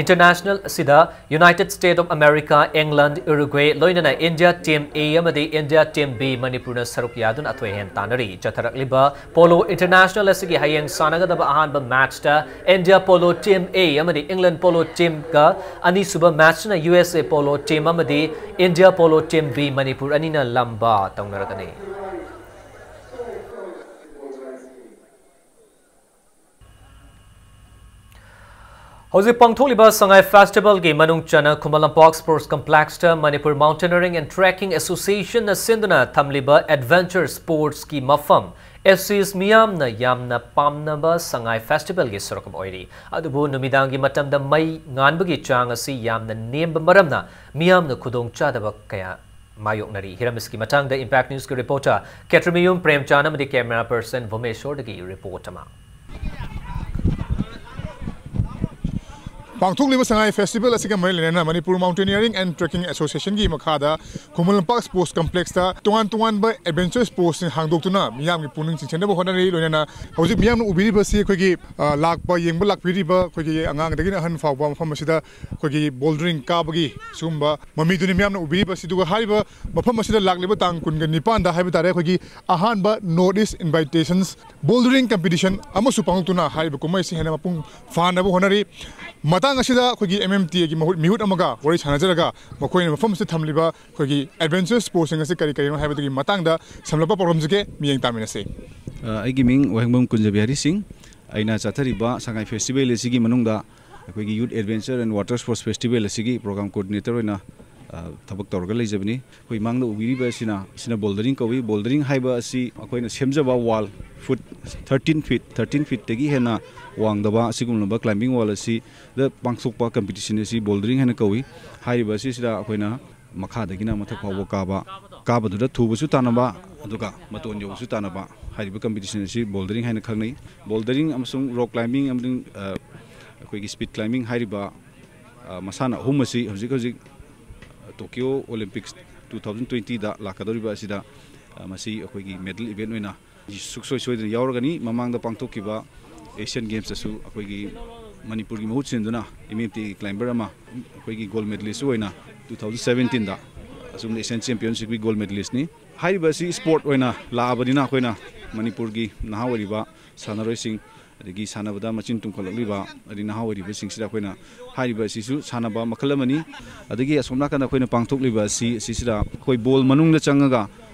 ꯏꯟꯇꯔꯅꯦꯁꯅꯦꯜ ꯑꯁꯤꯗ United States of America, England, Uruguay, ꯂꯣꯏꯅꯅ ꯏꯟꯗꯤꯌꯥ ꯇꯤꯝ ꯑꯦ ꯑꯃꯗꯤ ꯏꯟꯗꯤꯌꯥ ꯇꯤꯝ ꯕꯤ ꯃꯅꯤꯄꯨꯔꯅ ꯁꯔꯨꯛ ꯌꯥꯗꯨꯅ ꯑꯊꯣꯏ ꯑꯍꯦꯟ ꯇꯥꯟꯅꯔꯤ꯫ ꯆꯠꯊꯔꯛꯂꯤꯕ ꯄꯣꯂꯣ ꯏꯟꯇꯔꯅꯦꯁꯅꯦꯜ ꯑꯁꯤꯒꯤ ꯍꯌꯦꯡ ꯁꯥꯟꯅꯒꯗꯕ ꯑꯍꯥꯟꯕ ꯃꯦꯆꯇ ꯏꯟꯗꯤꯌꯥ ꯄꯣꯂꯣ ꯇꯤꯝ ꯑꯦ ꯑꯃꯗꯤ ꯏꯪꯂꯦꯟ ꯄꯣꯂꯣ ꯇꯤꯝꯒ, ꯑꯅꯤꯁꯨꯕ ꯃꯦꯆꯅ ꯌꯨ ꯑꯦꯁ ꯑꯦ ꯄꯣꯂꯣ ꯇꯤꯝ ꯑꯃꯗꯤ India polo team B Manipur ꯑꯅꯤꯅ ꯂꯝꯕꯥ ꯇꯧꯅꯔꯒꯅꯤ꯫ ꯍꯧꯖꯤꯛ ꯄꯥꯡꯊꯣꯛꯂꯤꯕ ꯁꯉꯥꯏ ꯐꯦꯁꯇꯤꯚꯦꯜꯒꯤ ꯃꯅꯨꯡ ꯆꯟꯅ ꯈꯨꯃꯟ ꯂꯝꯄꯥꯛ ꯁ꯭ꯄꯣꯔꯠꯁ ꯀꯝꯄ꯭ꯂꯦꯛꯁꯇ ꯃꯅꯤꯄꯨꯔ ꯃꯥꯎꯟꯇꯦꯅꯤꯌꯔꯤꯡ ꯑꯦꯟ ꯇ꯭ꯔꯦꯛꯀꯤꯡ ꯑꯦꯁꯣꯁꯤꯌꯦꯁꯟꯅ ꯁꯤꯟꯗꯨꯅ ꯊꯝꯂꯤꯕ ꯑꯦꯗꯚꯦꯟꯆꯔ ꯁ꯭ꯄꯣꯔꯠꯁꯀꯤ ꯃꯐꯝ ꯑꯦꯁꯤꯁ ꯃꯤꯌꯥꯝꯅ ꯌꯥꯝꯅ ꯄꯥꯝꯅꯕ ꯁꯉꯥꯏ ꯐꯦꯁꯇꯤꯚꯦꯜꯒꯤ ꯁꯔꯨꯛ ꯑꯃ ꯑꯣꯏꯔꯤ꯫ ꯑꯗꯨꯕꯨ ꯅꯨꯃꯤꯗꯥꯡꯒꯤ ꯃꯇꯝꯗ ꯃꯩ ꯉꯥꯟꯕꯒꯤ ꯆꯥꯡ ꯑꯁꯤ ꯌꯥꯝꯅ ꯅꯦꯝꯕ ꯃꯔꯝꯅ ꯃꯤꯌꯥꯝꯅ ꯈꯨꯗꯣꯡꯆꯥꯗꯕ ꯀꯌꯥ ꯃꯥꯌꯣꯛꯅꯔꯤ꯫ ꯍꯤꯔꯝ ꯑꯁꯤꯒꯤ ꯃꯇꯥꯡꯗ ꯏꯝꯄꯦꯛ ꯅ꯭ꯌꯨꯁꯀꯤ ꯔꯤꯄꯣꯔꯇꯔ ꯈꯦꯇ꯭ꯔꯤꯃꯌꯨꯝ ꯄ꯭ꯔꯦꯝꯆꯥꯟ ꯑꯃꯗꯤ ꯀꯦꯃꯦꯔꯥ ꯄꯔꯁꯟ ꯚꯨꯃꯦꯁꯣꯔꯗꯒꯤ ꯔꯤꯄꯣꯔꯠ ꯑꯃ꯫ ꯄꯥꯡꯊꯣꯛꯂꯤꯕ ꯁꯉꯥꯏ ꯐꯦꯁꯇꯤꯚꯦꯜ ꯑꯁꯤꯒ ꯃꯔꯤ ꯂꯩꯅꯅ ꯃꯅꯤꯄꯨꯔ ꯃꯥꯎꯟꯇꯦꯅꯤꯌꯔꯤꯡ ꯑꯦꯟ ꯇ꯭ꯔꯦꯛꯀꯤꯡ ꯑꯦꯁꯣꯁꯤꯌꯦꯁꯟꯒꯤ ꯃꯈꯥꯗ ꯈꯨꯃꯟ ꯂꯝꯄꯥꯛ ꯁ꯭ꯄꯣꯔꯠꯁ ꯀꯝꯄ꯭ꯂꯦꯛꯁꯇ ꯇꯣꯉꯥꯟ ꯇꯣꯉꯥꯟꯕ ꯑꯦꯗꯚꯦꯟꯆꯔ ꯁ꯭ꯄꯣꯔꯠꯁꯁꯤꯡ ꯍꯥꯡꯗꯣꯛꯇꯨꯅ ꯃꯤꯌꯥꯝꯒꯤ ꯄꯨꯛꯅꯤꯡ ꯆꯤꯡꯁꯤꯟꯅꯕ ꯍꯣꯠꯅꯔꯤ꯫ ꯂꯣꯏꯅꯅ ꯍꯧꯖꯤꯛ ꯃꯤꯌꯥꯝꯅ ꯎꯕꯤꯔꯤꯕꯁꯤ ꯑꯩꯈꯣꯏꯒꯤ, ꯑ, ꯂꯥꯛꯄ, ꯌꯦꯡꯕ ꯂꯥꯛꯄꯤꯔꯤꯕ ꯑꯩꯈꯣꯏꯒꯤ ꯑꯉꯥꯡꯗꯒꯤꯅ ꯑꯍꯟ ꯐꯥꯎꯕ ꯃꯐꯝ ꯑꯁꯤꯗ ꯑꯩꯈꯣꯏꯒꯤ ꯕꯣꯜꯗꯔꯤꯡ ꯀꯥꯕꯒꯤ ꯁꯤꯒꯨꯝꯕ ꯃꯃꯤꯗꯨꯅꯤ ꯃꯤꯌꯥꯝꯅ ꯎꯕꯤꯔꯤꯕꯁꯤ꯫ ꯑꯗꯨꯒ ꯍꯥꯏꯔꯤꯕ ꯃꯐꯝ ꯑꯁꯤꯗ ꯂꯥꯛꯂꯤꯕ ꯇꯥꯡ ꯀꯨꯟꯒ ꯅꯤꯄꯥꯟꯗ ꯍꯥꯏꯕ ꯇꯥꯔꯦ, ꯑꯩꯈꯣꯏꯒꯤ ꯑꯍꯥꯟꯕ ꯅꯣꯔꯠ ꯏꯁ ꯏꯟꯚꯥꯏꯇꯦꯁꯟꯁ ꯕꯣꯜꯗꯔꯤꯡ ꯀꯝꯄꯤꯇꯤꯁꯟ ꯑꯃꯁꯨ ꯄꯥꯡꯊꯣꯛꯇꯨꯅ ꯍꯥꯏꯔꯤꯕ ꯀꯨꯝꯍꯩ ꯑꯁꯤ ꯍꯦꯟꯅ ꯃꯄꯨꯡ ꯐꯥꯅꯕ ꯍꯣꯠꯅꯔꯤ꯫ ꯃꯇꯥꯡ ꯑꯁꯤꯗ ꯑꯩꯈꯣꯏꯒꯤ ꯑꯦꯝ ꯑꯦꯝ ꯇꯤ ꯑꯦꯒꯤ ꯃꯍꯨꯠ, ꯃꯤꯍꯨꯠ ꯑꯃꯒ ꯋꯥꯔꯤ ꯁꯥꯟꯅꯖꯔꯒ ꯃꯈꯣꯏꯅ ꯃꯐꯝ ꯑꯁꯤꯗ ꯊꯝꯂꯤꯕ ꯑꯩꯈꯣꯏꯒꯤ ꯑꯦꯗꯚꯦꯟꯆꯔ ꯁ꯭ꯄꯣꯔꯠꯁꯤꯡ ꯑꯁꯤ ꯀꯔꯤ ꯀꯔꯤꯅꯣ ꯍꯥꯏꯕꯗꯨꯒꯤ ꯃꯇꯥꯡꯗ ꯁꯝꯂꯞꯄ ꯄꯥꯎꯗꯝꯖꯒꯦ꯫ ꯃꯤꯠꯌꯦꯡ ꯇꯥꯃꯤꯟꯅꯁꯤ꯫ ꯑ, ꯑꯩꯒꯤ ꯃꯤꯡ ꯋꯥꯍꯦꯡꯕꯝ ꯀꯨꯟꯖꯕꯤꯍꯥꯔꯤ ꯁꯤꯡ꯫ ꯑꯩꯅ ꯆꯠꯊꯔꯤꯕ ꯁꯉꯥꯏ ꯐꯦꯁꯇꯤꯚꯦꯜ ꯑꯁꯤꯒꯤ ꯃꯅꯨꯡꯗ ꯑꯩꯈꯣꯏꯒꯤ youth adventure and water sports festival ꯑꯁꯤꯒꯤ ꯄ꯭ꯔꯣꯒ꯭ꯔꯥꯝ ꯀꯣꯑꯣꯔꯗꯤꯅꯦꯇꯔ ꯑꯣꯏꯅ, ꯑ, ꯊꯕꯛ ꯇꯧꯔꯒ ꯂꯩꯖꯕꯅꯤ꯫ ꯑꯩꯈꯣꯏ ꯃꯥꯡꯗ ꯎꯕꯤꯔꯤꯕ ꯑꯁꯤꯅ, ꯑꯁꯤꯅ ꯕꯣꯜꯗꯔꯤꯡ ꯀꯧꯏ꯫ ꯕꯣꯜꯗꯔꯤꯡ ꯍꯥꯏꯕ ꯑꯁꯤ ꯑꯩꯈꯣꯏꯅ ꯁꯦꯝꯖꯕ ꯋꯥꯜ ꯐꯨꯠ ꯊꯥꯔꯇꯤꯟ ꯐꯤꯠ, ꯊꯥꯔꯇꯤꯟ ꯐꯤꯠꯇꯒꯤ ꯍꯦꯟꯅ ꯋꯥꯡꯗꯕ ꯑꯁꯤꯒꯨꯝꯂꯕ ꯀ꯭ꯂꯥꯏꯝꯕꯤꯡ ꯋꯥꯜ ꯑꯁꯤꯗ ꯄꯥꯡꯊꯣꯛꯄ ꯀꯝꯄꯤꯇꯤꯁꯟ ꯑꯁꯤ ꯕꯣꯜꯗꯔꯤꯡ ꯍꯥꯏꯅ ꯀꯧꯏ꯫ ꯍꯥꯏꯔꯤꯕ ꯑꯁꯤꯁꯤꯗ ꯑꯩꯈꯣꯏꯅ ꯃꯈꯥꯗꯒꯤꯅ ꯃꯊꯛ ꯐꯥꯎꯕ ꯀꯥꯕ, ꯀꯥꯕꯗꯨꯗ ꯊꯨꯕꯁꯨ ꯇꯥꯟꯅꯕ, ꯑꯗꯨꯒ ꯃꯇꯣꯟ ꯌꯧꯕꯁꯨ ꯇꯥꯟꯅꯕ ꯍꯥꯏꯔꯤꯕ ꯀꯝꯄꯤꯇꯤꯁꯟ ꯑꯁꯤ ꯕꯣꯜꯗꯔꯤꯡ ꯍꯥꯏꯅ ꯈꯪꯅꯩ꯫ ꯕꯣꯜꯗꯔꯤꯡ ꯑꯃꯁꯨꯡ ꯔꯣꯛ ꯀ꯭ꯂꯥꯏꯝꯕꯤꯡ ꯑꯃꯗꯤ, ꯑ, ꯑꯩꯈꯣꯏꯒꯤ ꯁ꯭ꯄꯤꯠ ꯀ꯭ꯂꯥꯏꯝꯕꯤꯡ ꯍꯥꯏꯔꯤꯕ, ꯑ, ꯃꯁꯥꯟꯅ ꯑꯍꯨꯝ ꯑꯁꯤ ꯍꯧꯖꯤꯛ ꯍꯧꯖꯤꯛ, ꯑ, ꯇꯣꯀꯤꯌꯣ ꯑꯣꯂꯤꯝꯄꯤꯛꯁ ꯇꯨ ꯊꯥꯎꯖꯟ ꯇ꯭ꯋꯦꯟꯇꯤꯗ ꯂꯥꯛꯀꯗꯧꯔꯤꯕ ꯑꯁꯤꯗ, ꯑ, ꯃꯁꯤ ꯑꯩꯈꯣꯏꯒꯤ ꯃꯦꯗꯜ ꯏꯚꯦꯟ ꯑꯣꯏꯅ ꯁꯨꯡꯁꯣꯏ ꯁꯣꯏꯗꯅ ꯌꯥꯎꯔꯒꯅꯤ꯫ ꯃꯃꯥꯡꯗ ꯄꯥꯡꯊꯣꯛꯈꯤꯕ ꯑꯦꯁꯤꯌꯥꯟ ꯒꯦꯝꯁꯇꯁꯨ ꯑꯩꯈꯣꯏꯒꯤ ꯃꯅꯤꯄꯨꯔꯒꯤ ꯃꯍꯨꯠ ꯁꯤꯟꯗꯨꯅ ꯑꯦꯝ ꯑꯦꯝ ꯇꯤ ꯑꯦꯒꯤ ꯀ꯭ꯂꯥꯏꯝꯕꯔ ꯑꯃ ꯑꯩꯈꯣꯏꯒꯤ ꯒꯣꯜ ꯃꯦꯗꯂꯤꯁ ꯑꯣꯏꯅ ꯇꯨ ꯊꯥꯎꯖꯟ ꯁꯕꯦꯟꯇꯤꯟꯗ ꯑꯁꯨꯝꯅ ꯑꯦꯁꯤꯌꯥꯟ ꯆꯦꯝꯄꯤꯌꯟꯁꯤꯞꯀꯤ ꯒꯣꯜ ꯃꯦꯗꯂꯤꯁꯅꯤ꯫ ꯍꯥꯏꯔꯤꯕ ꯑꯁꯤ ꯁ꯭ꯄꯣꯔꯠ ꯑꯣꯏꯅ ꯂꯥꯛꯑꯕꯅꯤꯅ ꯑꯩꯈꯣꯏꯅ ꯃꯅꯤꯄꯨꯔꯒꯤ ꯅꯍꯥ ꯑꯣꯏꯔꯤꯕ ꯁꯥꯟꯅꯔꯣꯏꯁꯤꯡ, ꯑꯗꯒꯤ ꯁꯥꯟꯅꯕꯗ ꯃꯆꯤꯟ ꯇꯨꯝꯈꯠꯂꯛꯂꯤꯕ ꯑꯗꯩ ꯅꯍꯥ ꯑꯣꯏꯔꯤꯕꯁꯤꯡꯁꯤꯗ ꯑꯩꯈꯣꯏꯅ ꯍꯥꯏꯔꯤꯕ ꯑꯁꯤꯁꯨ ꯁꯥꯟꯅꯕ ꯃꯈꯜ ꯑꯃꯅꯤ꯫ ꯑꯗꯒꯤ ꯑꯁꯣꯝ ꯅꯥꯀꯟꯗ ꯑꯩꯈꯣꯏꯅ ꯄꯥꯡꯊꯣꯛꯂꯤꯕ ꯑꯁꯤ, ꯑꯁꯤꯁꯤꯗ ꯑꯩꯈꯣꯏ ꯕꯣꯜ ꯃꯅꯨꯡꯗ ꯆꯪꯉꯒ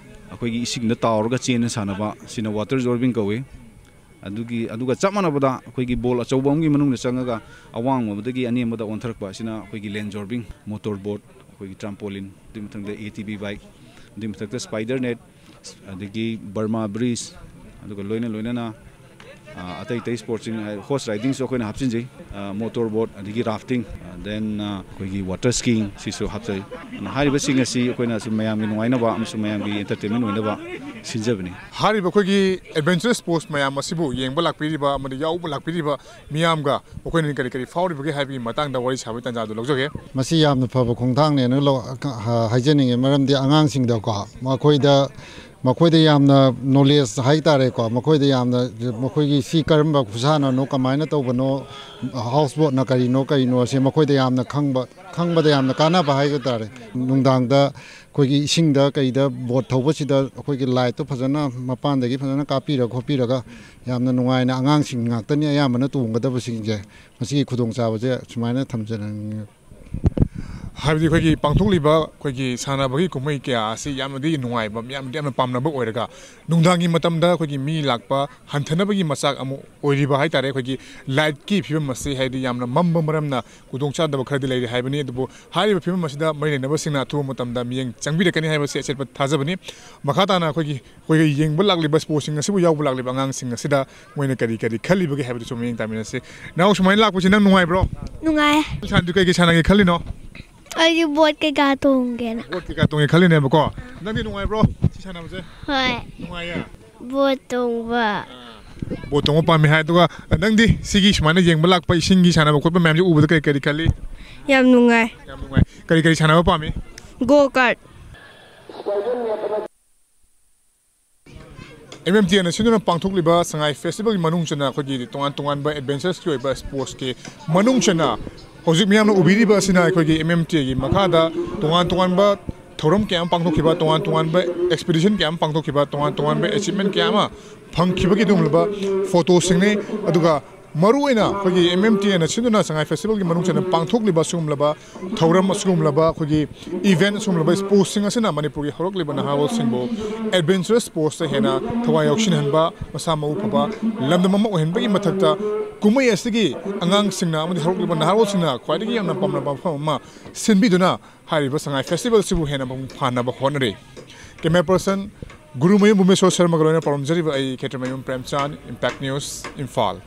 ꯑꯩꯈꯣꯏꯒꯤ ꯏꯁꯤꯡꯗ ꯇꯥꯎꯔꯒ ꯆꯦꯟꯅ ꯁꯥꯟꯅꯕ, ꯁꯤꯅ ꯋꯥꯇꯔ ꯖꯣꯔꯕꯤꯡ ꯀꯧꯏ꯫ ꯑꯗꯨꯒꯤ, ꯑꯗꯨꯒ ꯆꯞ ꯃꯥꯟꯅꯕꯗ ꯑꯩꯈꯣꯏꯒꯤ ꯕꯣꯜ ꯑꯆꯧꯕ ꯑꯃꯒꯤ ꯃꯅꯨꯡꯗ ꯆꯪꯉꯒ ꯑꯋꯥꯡꯕꯗꯒꯤ ꯑꯅꯦꯝꯕꯗ ꯑꯣꯟꯊꯔꯛꯄ ꯑꯁꯤꯅ ꯑꯩꯈꯣꯏꯒꯤ ꯂꯦꯟ ꯖꯣꯔꯕꯤꯡ, ꯃꯣꯇꯣꯔ ꯕꯣꯠ, ꯑꯩꯈꯣꯏꯒꯤ ꯇ꯭ꯔꯥꯝꯄꯣꯂꯤꯟ, ꯑꯗꯨꯒꯤ ꯃꯊꯪꯗ ꯑꯦ ꯇꯤ ꯚꯤ ꯕꯥꯏꯛ, ꯑꯗꯨꯒꯤ ꯃꯊꯛꯇ ꯁ꯭ꯄꯥꯏꯗꯔ ꯅꯦꯠ, ꯑꯗꯒꯤ ꯕꯔꯃꯥ ꯕ꯭ꯔꯤꯖ, ꯑꯗꯨꯒ ꯂꯣꯏꯅ ꯂꯣꯏꯅꯅ, ꯑ, ꯑꯇꯩ ꯑꯇꯩ ꯁ꯭ꯄꯣꯔꯠꯁꯤꯡ, ꯍꯣꯔꯁ ꯔꯥꯏꯗꯤꯡꯁꯨ ꯑꯩꯈꯣꯏꯅ ꯍꯥꯞꯆꯤꯟꯖꯩ, ꯑ, ꯃꯣꯇꯣꯔ ꯕꯣꯠ, ꯑꯗꯒꯤ ꯔꯥꯐꯇꯤꯡ, ꯗꯦꯟ ꯑꯩꯈꯣꯏꯒꯤ ꯋꯥꯇꯔ ꯁ꯭ꯀꯤꯡ ꯁꯤꯁꯨ ꯍꯥꯞꯆꯩ꯫ ꯑꯗꯨꯅ ꯍꯥꯏꯔꯤꯕꯁꯤꯡ ꯑꯁꯤ ꯑꯩꯈꯣꯏꯅ ꯁꯨꯝ ꯃꯌꯥꯝꯒꯤ ꯅꯨꯡꯉꯥꯏꯅꯕ ꯑꯃꯁꯨꯡ ꯃꯌꯥꯝꯒꯤ ꯑꯦꯟꯇꯔꯇꯦꯟꯃꯦꯟ ꯑꯣꯏꯅꯕ ꯁꯤꯟꯖꯕꯅꯤ꯫ ꯍꯥꯏꯔꯤꯕ ꯑꯩꯈꯣꯏꯒꯤ ꯑꯦꯗꯚꯦꯟꯆꯔ ꯁ꯭ꯄꯣꯔꯠꯁ ꯃꯌꯥꯝ ꯑꯁꯤꯕꯨ ꯌꯦꯡꯕ ꯂꯥꯛꯄꯤꯔꯤꯕ ꯑꯃꯗꯤ ꯌꯥꯎꯕ ꯂꯥꯛꯄꯤꯔꯤꯕ ꯃꯤꯌꯥꯝꯒ ꯃꯈꯣꯏꯅ ꯀꯔꯤ ꯀꯔꯤ ꯐꯥꯎꯔꯤꯕꯒꯦ ꯍꯥꯏꯕꯒꯤ ꯃꯇꯥꯡꯗ ꯋꯥꯔꯤ ꯁꯥꯕꯒꯤ ꯇꯥꯟꯖꯥꯗꯨ ꯂꯧꯖꯒꯦ꯫ ꯃꯁꯤ ꯌꯥꯝꯅ ꯐꯕ ꯈꯣꯡꯊꯥꯡꯅꯦꯅ ꯂꯧ-, ꯍꯥꯏꯖꯅꯤꯡꯉꯤ꯫ ꯃꯔꯝꯗꯤ ꯑꯉꯥꯡꯁꯤꯡꯗꯀꯣ, ꯃꯈꯣꯏꯗ, ꯃꯈꯣꯏꯗ ꯌꯥꯝꯅ ꯅꯣꯂꯦꯖ ꯍꯥꯏꯇꯥꯔꯦꯀꯣ, ꯃꯈꯣꯏꯗ ꯌꯥꯝꯅ, ꯃꯈꯣꯏꯒꯤ ꯁꯤ ꯀꯔꯝꯕ ꯈꯨꯁꯥꯟꯅꯅꯣ, ꯀꯃꯥꯏꯅ ꯇꯧꯕꯅꯣ, ꯍꯥꯎꯁ ꯕꯣꯠꯅ ꯀꯔꯤꯅꯣ, ꯀꯔꯤꯅꯣ, ꯑꯁꯤ ꯃꯈꯣꯏꯗ ꯌꯥꯝꯅ ꯈꯪꯕ, ꯈꯪꯕꯗ ꯌꯥꯝꯅ ꯀꯥꯟꯅꯕ ꯍꯥꯏꯕ ꯇꯥꯔꯦ꯫ ꯅꯨꯡꯗꯥꯡꯗ ꯑꯩꯈꯣꯏꯒꯤ ꯏꯁꯤꯡꯗ ꯀꯩꯗ ꯕꯣꯠ ꯊꯧꯕꯁꯤꯗ ꯑꯩꯈꯣꯏꯒꯤ ꯂꯥꯏꯠꯇꯣ ꯐꯖꯅ ꯃꯄꯥꯟꯗꯒꯤ ꯐꯖꯅ ꯀꯥꯞꯄꯤꯔ ꯈꯣꯠꯄꯤꯔꯒ ꯌꯥꯝꯅ ꯅꯨꯡꯉꯥꯏꯅ, ꯑꯉꯥꯡꯁꯤꯡ ꯉꯥꯛꯇꯅꯤ ꯑꯌꯥꯝꯕꯅ ꯇꯣꯡꯒꯗꯕꯁꯤꯡꯁꯦ, ꯃꯁꯤꯒꯤ ꯈꯨꯗꯣꯡꯆꯥꯕꯁꯦ ꯁꯨꯃꯥꯏꯅ ꯊꯝꯖꯅꯤꯡꯉꯤ꯫ ꯍꯥꯏꯕꯗꯤ ꯑꯩꯈꯣꯏꯒꯤ ꯄꯥꯡꯊꯣꯛꯂꯤꯕ ꯑꯩꯈꯣꯏꯒꯤ ꯁꯥꯟꯅꯕꯒꯤ ꯀꯨꯝꯍꯩ ꯀꯌꯥ ꯑꯁꯤ ꯌꯥꯝꯅꯗꯤ ꯅꯨꯡꯉꯥꯏꯕ, ꯃꯤꯌꯥꯝꯅꯗꯤ ꯌꯥꯝꯅ ꯄꯥꯝꯅꯕ ꯑꯣꯏꯔꯒ, ꯅꯨꯡꯗꯥꯡꯒꯤ ꯃꯇꯝꯗ ꯑꯩꯈꯣꯏꯒꯤ ꯃꯤ ꯂꯥꯛꯄ ꯍꯟꯊꯅꯕꯒꯤ ꯃꯆꯥꯛ ꯑꯃ ꯑꯣꯏꯔꯤꯕ ꯍꯥꯏꯇꯥꯔꯦ꯫ ꯑꯩꯈꯣꯏꯒꯤ ꯂꯥꯏꯠꯀꯤ ꯐꯤꯕꯝ ꯑꯁꯤ, ꯍꯥꯏꯗꯤ, ꯌꯥꯝꯅ ꯃꯝꯕ ꯃꯔꯝꯅ ꯈꯨꯗꯣꯡꯆꯥꯗꯕ ꯈꯔꯗꯤ ꯂꯩꯔꯦ ꯍꯥꯏꯕꯅꯤ꯫ ꯑꯗꯨꯕꯨ ꯍꯥꯏꯔꯤꯕ ꯐꯤꯕꯝ ꯑꯁꯤꯗ ꯃꯔꯤ ꯂꯩꯅꯕꯁꯤꯡꯅ ꯑꯊꯨꯕ ꯃꯇꯝꯗ ꯃꯤꯠꯌꯦꯡ ꯆꯪꯕꯤꯔꯛꯀꯅꯤ ꯍꯥꯏꯕꯁꯤ ꯑꯆꯦꯠꯄ ꯊꯥꯖꯕꯅꯤ꯫ ꯃꯈꯥ ꯇꯥꯅ ꯑꯩꯈꯣꯏꯒꯤ, ꯑꯩꯈꯣꯏꯒꯤ ꯌꯦꯡꯕ ꯂꯥꯛꯂꯤꯕ ꯁ꯭ꯄꯣꯔꯠꯁꯤꯡ ꯑꯁꯤꯕꯨ ꯌꯥꯎꯕ ꯂꯥꯛꯂꯤꯕ ꯑꯉꯥꯡꯁꯤꯡ ꯑꯁꯤꯗ ꯃꯣꯏꯅ ꯀꯔꯤ ꯀꯔꯤ ꯈꯜꯂꯤꯕꯒꯦ ꯍꯥꯏꯕꯗꯨꯁꯨ ꯃꯤꯠꯌꯦꯡ ꯇꯥꯃꯤꯟꯅꯁꯤ꯫ ꯅꯅꯥꯎ ꯁꯨꯃꯥꯏꯅ ꯂꯥꯛꯄꯁꯤ ꯅꯪ ꯅꯨꯡꯉꯥꯏꯕ꯭ꯔꯣ? ꯅꯨꯡꯉꯥꯏ꯫ ꯁꯥꯟꯅꯗꯤ ꯀꯩ ꯀꯩ ꯁꯥꯟꯅꯒꯦ ꯈꯜꯂꯤꯅꯣ? ꯑꯩꯗꯤ ꯕꯣꯠ ꯀꯩꯀꯥ ꯇꯣꯡꯒꯦꯅ꯫ ꯕꯣꯠ ꯀꯩꯀꯥ ꯇꯣꯡꯒꯦ ꯈꯜꯂꯤꯅꯦꯕꯀꯣ꯫ ꯅꯪꯗꯤ ꯅꯨꯡꯉꯥꯏꯕ꯭ꯔꯣ ꯁꯤ ꯁꯥꯟꯅꯕꯁꯦ? ꯍꯣꯏ꯫ ꯅꯨꯡꯉꯥꯏꯌꯦ? ꯕꯣꯠ ꯇꯣꯡꯕ꯫ ꯑꯥ, ꯕꯣꯠ ꯇꯣꯡꯕ ꯄꯥꯝꯃꯤ ꯍꯥꯏ꯫ ꯑꯗꯨꯒ ꯅꯪꯗꯤ ꯁꯤꯒꯤ ꯁꯨꯃꯥꯏꯅ ꯌꯦꯡꯕ ꯂꯥꯛꯄ, ꯏꯁꯤꯡꯒꯤ ꯁꯥꯟꯅꯕ ꯈꯣꯠꯄ ꯃꯌꯥꯝꯁꯦ ꯎꯕꯗ ꯀꯔꯤ ꯀꯔꯤ ꯈꯜꯂꯤ? ꯌꯥꯝ ꯅꯨꯡꯉꯥꯏ꯫ ꯌꯥꯝ ꯅꯨꯡꯉꯥꯏ꯫ ꯀꯔꯤ ꯀꯔꯤ ꯁꯥꯟꯅꯕ ꯄꯥꯝꯃꯤ? GO card. M M T ꯑꯦꯅ ꯁꯤꯟꯗꯨꯅ ꯄꯥꯡꯊꯣꯛꯂꯤꯕ ꯁꯉꯥꯏ ꯐꯦꯁꯇꯤꯚꯦꯜꯒꯤ ꯃꯅꯨꯡ ꯆꯟꯅ ꯑꯩꯈꯣꯏꯒꯤ ꯇꯣꯉꯥꯟ ꯇꯣꯉꯥꯟꯕ ꯑꯦꯗꯚꯦꯟꯆꯔꯁꯀꯤ ꯑꯣꯏꯕ ꯁ꯭ꯄꯣꯔꯠꯁꯀꯤ ꯃꯅꯨꯡ ꯆꯟꯅ ꯍꯧꯖꯤꯛ ꯃꯤꯌꯥꯝꯅ ꯎꯕꯤꯔꯤꯕ ꯑꯁꯤꯅ ꯑꯩꯈꯣꯏꯒꯤ ꯑꯦꯝ ꯑꯦꯝ ꯇꯤ ꯑꯦꯒꯤ ꯃꯈꯥꯗ ꯇꯣꯉꯥꯟ ꯇꯣꯉꯥꯟꯕ ꯊꯧꯔꯝ ꯀꯌꯥ ꯑꯃ ꯄꯥꯡꯊꯣꯛꯈꯤꯕ, ꯇꯣꯉꯥꯟ ꯇꯣꯉꯥꯟꯕ ꯑꯦꯛꯁꯄꯤꯗꯤꯁꯟ ꯀꯌꯥ ꯑꯃ ꯄꯥꯡꯊꯣꯛꯈꯤꯕ, ꯇꯣꯉꯥꯟ ꯇꯣꯉꯥꯟꯕ ꯑꯦꯆꯤꯞꯃꯦꯟ ꯀꯌꯥ ꯑꯃ ꯐꯪꯈꯤꯕꯒꯤ ꯑꯗꯨꯒꯨꯝꯂꯕ ꯐꯣꯇꯣꯁꯤꯡꯅꯤ꯫ ꯑꯗꯨꯒ ꯃꯔꯨꯑꯣꯏꯅ ꯑꯩꯈꯣꯏꯒꯤ ꯑꯦꯝ ꯑꯦꯝ ꯇꯤ ꯑꯦꯅ ꯁꯤꯟꯗꯨꯅ ꯁꯉꯥꯏ ꯐꯦꯁꯇꯤꯚꯦꯜꯒꯤ ꯃꯅꯨꯡ ꯆꯟꯅ ꯄꯥꯡꯊꯣꯛꯂꯤꯕ ꯁꯤꯒꯨꯝꯂꯕ ꯊꯧꯔꯝ, ꯑꯁꯤꯒꯨꯝꯂꯕ ꯑꯩꯈꯣꯏꯒꯤ ꯏꯚꯦꯟꯠ, ꯑꯁꯤꯒꯨꯝꯂꯕ ꯁ꯭ꯄꯣꯔꯠꯁꯤꯡ ꯑꯁꯤꯅ ꯃꯅꯤꯄꯨꯔꯒꯤ ꯍꯧꯔꯛꯂꯤꯕ ꯅꯍꯥꯔꯣꯜꯁꯤꯡꯕꯨ ꯑꯦꯗꯚꯦꯟꯆꯔꯁ ꯁ꯭ꯄꯣꯔꯠꯁꯇ ꯍꯦꯟꯅ ꯊꯋꯥꯏ ꯌꯥꯎꯁꯤꯟꯍꯟꯕ, ꯃꯁꯥ ꯃꯎ ꯐꯕ ꯂꯝꯗꯝ ꯑꯃ ꯑꯣꯏꯍꯟꯕꯒꯤ ꯃꯊꯛꯇ, ꯀꯨꯝꯍꯩ ꯑꯁꯤꯒꯤ ꯑꯉꯥꯡꯁꯤꯡꯅ ꯑꯃꯗꯤ ꯍꯧꯔꯛꯂꯤꯕ ꯅꯍꯥꯔꯣꯜꯁꯤꯡꯅ ꯈ꯭ꯋꯥꯏꯗꯒꯤ ꯌꯥꯝꯅ ꯄꯥꯝꯅꯕ ꯃꯐꯝ ꯑꯃ ꯁꯤꯟꯕꯤꯗꯨꯅ ꯍꯥꯏꯔꯤꯕ ꯁꯉꯥꯏ ꯐꯦꯁꯇꯤꯚꯦꯜꯁꯤꯕꯨ ꯍꯦꯟꯅ ꯃꯄꯨꯡ ꯐꯥꯅꯕ ꯍꯣꯠꯅꯔꯤ꯫ ꯀꯦꯃꯦꯔꯥ ꯄꯔꯁꯟ ꯒꯨꯔꯨꯃꯌꯨꯝ ꯚꯨꯕꯅꯦꯁꯣꯔ ꯁꯔꯃꯒ ꯂꯣꯏꯅꯅ ꯄꯥꯎꯔꯝꯖꯔꯤꯕ ꯑꯩ ꯈꯦꯇ꯭ꯔꯤꯃꯌꯨꯝ ꯄ꯭ꯔꯦꯝꯆꯥꯟ, ꯏꯝꯄꯦꯛ ꯅ꯭ꯌꯨꯁ, ꯏꯝꯐꯥꯜ꯫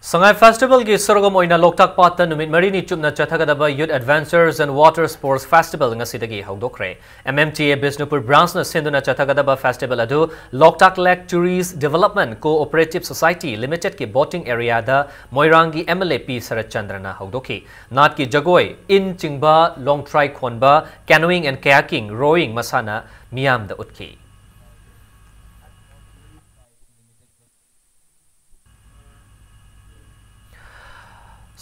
ꯁꯉꯥꯏ ꯐꯦꯁꯇꯤꯚꯦꯜꯒꯤ ꯁꯔꯨꯛ ꯑꯃ ꯑꯣꯏꯅ ꯂꯣꯛꯇꯥꯛ ꯄꯥꯠꯇ ꯅꯨꯃꯤꯠ ꯃꯔꯤꯅꯤ ꯆꯨꯞꯅ ꯆꯠꯊꯒꯗꯕ Youth Adventures and Water Sports Festival ꯉꯁꯤꯗꯒꯤ ꯍꯧꯗꯣꯛꯈ꯭ꯔꯦ꯫ M M T A Bishnupur ꯕ꯭ꯔꯥꯟꯆꯅ ꯁꯤꯟꯗꯨꯅ ꯆꯠꯊꯒꯗꯕ ꯐꯦꯁꯇꯤꯚꯦꯜ ꯑꯗꯨ Loktak lake tourism development cooperative society ꯂꯤꯃꯤꯇꯦꯗꯀꯤ ꯕꯣꯇꯤꯡ ꯑꯦꯔꯤꯌꯥꯗ ꯃꯣꯏꯔꯥꯡꯒꯤ ꯑꯦꯝ ꯑꯦꯜ ꯑꯦ ꯄꯤ ꯁꯔꯠꯆꯟꯗ꯭ꯔꯅ ꯍꯧꯗꯣꯛꯈꯤ꯫ ꯅꯥꯠꯀꯤ ꯖꯒꯣꯏ, ꯏꯟ ꯆꯤꯡꯕ, ꯂꯣꯡꯊ꯭ꯔꯥꯏ ꯈꯣꯟꯕ, canoeing and kayaking, rowing ꯃꯁꯥꯟꯅ ꯃꯤꯌꯥꯝꯗ ꯎꯠꯈꯤ꯫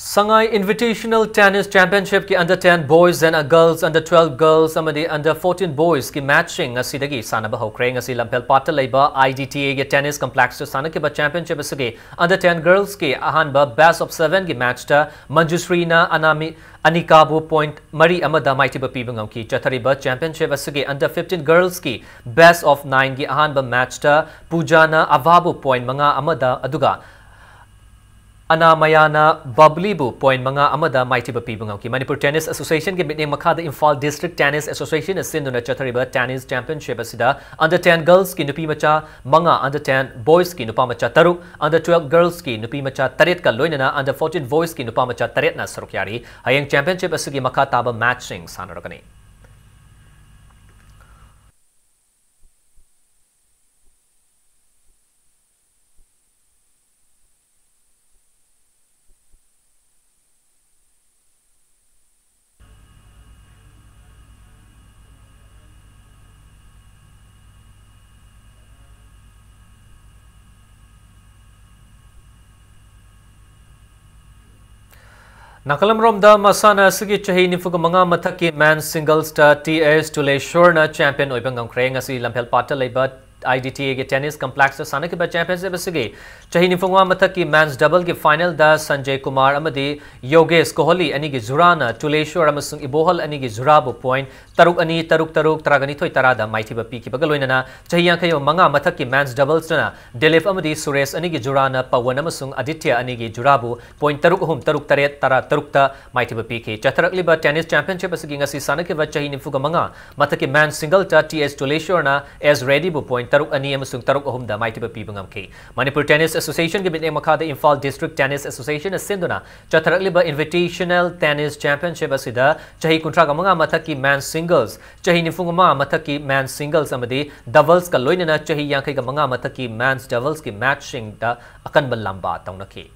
ꯁꯉꯥꯏ Invitational Tennis Championshipꯀꯤ under ten boys and girls, under twelve girls ꯑꯃꯗꯤ under fourteen boysꯀꯤ ꯃꯦꯆꯁꯤꯡ ꯉꯁꯤꯗꯒꯤ ꯁꯥꯟꯅꯕ ꯍꯧꯈ꯭ꯔꯦ꯫ ꯉꯁꯤ ꯂꯝꯐꯦꯜ ꯄꯥꯠꯇ ꯂꯩꯕ ꯑꯥꯏ ꯗꯤ ꯇꯤ ꯑꯦꯒꯤ ꯇꯦꯅꯤꯁ ꯀꯝꯄ꯭ꯂꯦꯛꯁꯇ ꯁꯥꯟꯅꯈꯤꯕ ꯆꯦꯝꯄꯤꯌꯟꯁꯤꯞ ꯑꯁꯤꯒꯤ under ten girlsꯀꯤ ꯑꯍꯥꯟꯕ best of sevenꯒꯤ ꯃꯦꯆꯇ ꯃꯟꯖꯨꯁ꯭ꯔꯤꯅ ꯑꯅꯥꯃꯤ-, ꯑꯅꯤꯀꯥꯕꯨ ꯄꯣꯏꯟꯠ ꯃꯔꯤ ꯑꯃꯗ ꯃꯥꯏꯊꯤꯕ ꯄꯤꯕ ꯉꯝꯈꯤ꯫ ꯆꯠꯊꯔꯤꯕ ꯆꯦꯝꯄꯤꯌꯟꯁꯤꯞ ꯑꯁꯤꯒꯤ under fifteen girlsꯀꯤ best of nineꯒꯤ ꯑꯍꯥꯟꯕ ꯃꯦꯆꯇ ꯄꯨꯖꯥꯅ ꯑꯚꯥꯕꯨ ꯄꯣꯏꯟꯠ ꯃꯉꯥ ꯑꯃꯗ, ꯑꯗꯨꯒ ꯑꯅꯥꯃꯌꯥꯅ ꯕꯕ꯭ꯂꯤꯕꯨ ꯄꯣꯏꯟꯠ ꯃꯉꯥ ꯑꯃꯗ ꯃꯥꯏꯊꯤꯕ ꯄꯤꯕ ꯉꯝꯈꯤ꯫ ꯃꯅꯤꯄꯨꯔ ꯇꯦꯅꯤꯁ ꯑꯦꯁꯣꯁꯤꯌꯦꯁꯟꯒꯤ ꯃꯤꯠꯌꯦꯡ ꯃꯈꯥꯗ ꯏꯝꯐꯥꯜ ꯗꯤꯁꯇ꯭ꯔꯤꯛ ꯇꯦꯅꯤꯁ ꯑꯦꯁꯣꯁꯤꯌꯦꯁꯟꯅ ꯁꯤꯟꯗꯨꯅ ꯆꯠꯊꯔꯤꯕ ꯇꯦꯅꯤꯁ ꯆꯦꯝꯄꯤꯌꯟꯁꯤꯞ ꯑꯁꯤꯗ under ten girlsꯀꯤ ꯅꯨꯄꯤ ꯃꯆꯥ ꯃꯉꯥ, under ten boysꯀꯤ ꯅꯨꯄꯥ ꯃꯆꯥ ꯇꯔꯨꯛ, under twelve girlsꯀꯤ ꯅꯨꯄꯤ ꯃꯆꯥ ꯇꯔꯦꯠꯀ ꯂꯣꯏꯅꯅ under fourteen boysꯀꯤ ꯅꯨꯄꯥ ꯃꯆꯥ ꯇꯔꯦꯠꯅ ꯁꯔꯨꯛ ꯌꯥꯔꯤ꯫ ꯍꯌꯦꯡ ꯆꯦꯝꯄꯤꯌꯟꯁꯤꯞ ꯑꯁꯤꯒꯤ ꯃꯈꯥ ꯇꯥꯕ ꯃꯦꯆꯁꯤꯡ ꯁꯥꯟꯅꯔꯒꯅꯤ꯫ ꯅꯥꯀꯜ ꯑꯃꯔꯣꯝꯗ, ꯃꯁꯥꯟꯅ ꯑꯁꯤꯒꯤ ꯆꯍꯤ ꯅꯤꯐꯨꯒ ꯃꯉꯥ ꯃꯊꯛꯀꯤ ꯃꯦꯟ ꯁꯤꯡꯒꯜꯁꯇ ꯇꯤ ꯑꯦꯁ ꯇꯨꯂꯦꯁꯣꯔꯅ ꯆꯦꯝꯄꯤꯌꯟ ꯑꯣꯏꯕ ꯉꯝꯈ꯭ꯔꯦ꯫ ꯉꯁꯤ ꯂꯝꯐꯦꯜ ꯄꯥꯠꯇ ꯂꯩꯕ IDTA ꯒꯤ tennis complex ꯇ ꯁꯥꯟꯅꯈꯤꯕ championship ꯑꯁꯤꯒꯤ ꯆꯍꯤ ꯅꯤꯐꯨꯃꯉꯥ ꯃꯊꯛꯀꯤ men's double ꯒꯤ final ꯗ ꯁꯟꯖꯌ ꯀꯨꯃꯥꯔ ꯑꯃꯗꯤ ꯌꯣꯒꯦꯁ ꯀꯣꯍꯂꯤ ꯑꯅꯤꯒꯤ ꯖꯨꯔꯥꯅ ꯆꯨꯂꯦꯁꯣꯔ ꯑꯃꯁꯨꯡ ꯏꯕꯣꯍꯜ ꯑꯅꯤꯒꯤ ꯖꯨꯔꯥꯕꯨ point ꯇꯔꯨꯛ ꯑꯅꯤ, ꯇꯔꯨꯛ ꯇꯔꯨꯛ, ꯇꯔꯥꯒ ꯅꯤꯊꯣꯏ ꯇꯔꯥꯗ ꯃꯥꯏꯊꯤꯕ ꯄꯤꯈꯤꯕꯒ ꯂꯣꯏꯅꯅ ꯆꯍꯤ ꯌꯥꯡꯈꯩ ꯃꯉꯥ ꯃꯊꯛꯀꯤ men's doubles ꯇꯅ ꯗꯤꯂꯤꯞ ꯑꯃꯗꯤ ꯁꯨꯔꯦꯁ ꯑꯅꯤꯒꯤ ꯖꯨꯔꯥꯅ ꯄꯋꯟ ꯑꯃꯁꯨꯡ ꯑꯗꯤꯇ꯭ꯌ ꯑꯅꯤꯒꯤ ꯖꯨꯔꯥꯕꯨ point ꯇꯔꯨꯛ ꯑꯍꯨꯝ, ꯇꯔꯨꯛ ꯇꯔꯦꯠ, ꯇꯔꯥ ꯇꯔꯨꯛꯇ ꯃꯥꯏꯊꯤꯕ ꯄꯤꯈꯤ꯫ ꯆꯠꯊꯔꯛꯂꯤꯕ tennis championship ꯑꯁꯤꯒꯤ ꯉꯁꯤ ꯁꯥꯟꯅꯈꯤꯕ ꯆꯍꯤ ꯅꯤꯐꯨꯒ ꯃꯉꯥ ꯃꯊꯛꯀꯤ men's single ꯇ T H ꯆꯨꯂꯦꯁꯣꯔꯅ S ꯔꯦꯗꯤꯕꯨ point ꯇꯔꯨꯛ ꯑꯅꯤ ꯑꯃꯁꯨꯡ ꯇꯔꯨꯛ ꯑꯍꯨꯝꯗ ꯃꯥꯏꯊꯤꯕ ꯄꯤꯕ ꯉꯝꯈꯤ꯫ ꯃꯅꯤꯄꯨꯔ Tennis Association ꯒꯤ ꯃꯤꯠꯌꯦꯡ ꯃꯈꯥꯗ ꯏꯝꯐꯥꯜ District Tennis Association ꯅ ꯁꯤꯟꯗꯨꯅ ꯆꯠꯊꯔꯛꯂꯤꯕ Invitational Tennis Championship ꯑꯁꯤꯗ ꯆꯍꯤ ꯀꯨꯟꯊ꯭ꯔꯥꯒ ꯃꯉꯥ ꯃꯊꯛꯀꯤ men's singles, ꯆꯍꯤ ꯅꯤꯐꯨꯃꯉꯥ ꯃꯊꯛꯀꯤ men's singles ꯑꯃꯗꯤ doubles ꯀ ꯂꯣꯏꯅꯅ ꯆꯍꯤ ꯌꯥꯡꯈꯩꯒ ꯃꯉꯥ ꯃꯊꯛꯀꯤ men's doubles ꯀꯤ match ꯁꯤꯡꯗ ꯑꯀꯟꯕ ꯂꯥꯝꯕ ꯇꯧꯅꯈꯤ꯫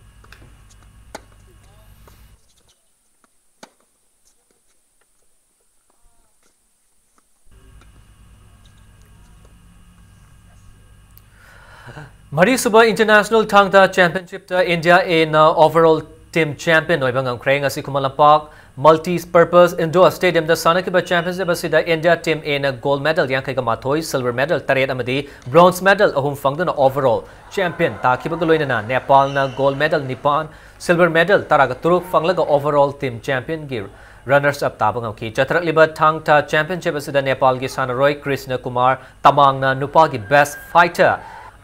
ꯃꯔꯤꯁꯨꯕ International ꯊꯥꯡ ꯇꯥ Championship ꯇ India A ꯅ overall team champion ꯑꯣꯏꯕ ꯉꯝꯈ꯭ꯔꯦ꯫ ꯉꯁꯤ Khuman Lampak Multi Purpose Indoor Stadium ꯗ ꯁꯥꯟꯅꯈꯤꯕ championship ꯑꯁꯤꯗ India Team A ꯅ gold medal ꯌꯥꯡꯈꯩꯒ ꯃꯥꯊꯣꯏ, silver medal ꯇꯔꯦꯠ ꯑꯃꯗꯤ bronze medal ꯑꯍꯨꯝ ꯐꯪꯗꯨꯅ overall champion ꯇꯥꯈꯤꯕꯒ ꯂꯣꯏꯅꯅ ꯅꯦꯄꯥꯜꯅ gold medal ꯅꯤꯄꯥꯟ, silver medal ꯇꯔꯥꯒ ꯇꯔꯨꯛ ꯐꯪꯂꯒ overall team champion ꯒꯤ runners up ꯇꯥꯕ ꯉꯝꯈꯤ꯫ ꯆꯠꯊꯔꯛꯂꯤꯕ ꯊꯥꯡ ꯇꯥ championship ꯑꯁꯤꯗ ꯅꯦꯄꯥꯜꯒꯤ ꯁꯥꯟꯅꯔꯣꯏ ꯀ꯭ꯔꯤꯁꯅ ꯀꯨꯃꯥꯔ ꯇꯃꯥꯡꯅ ꯅꯨꯄꯥꯒꯤ best fighter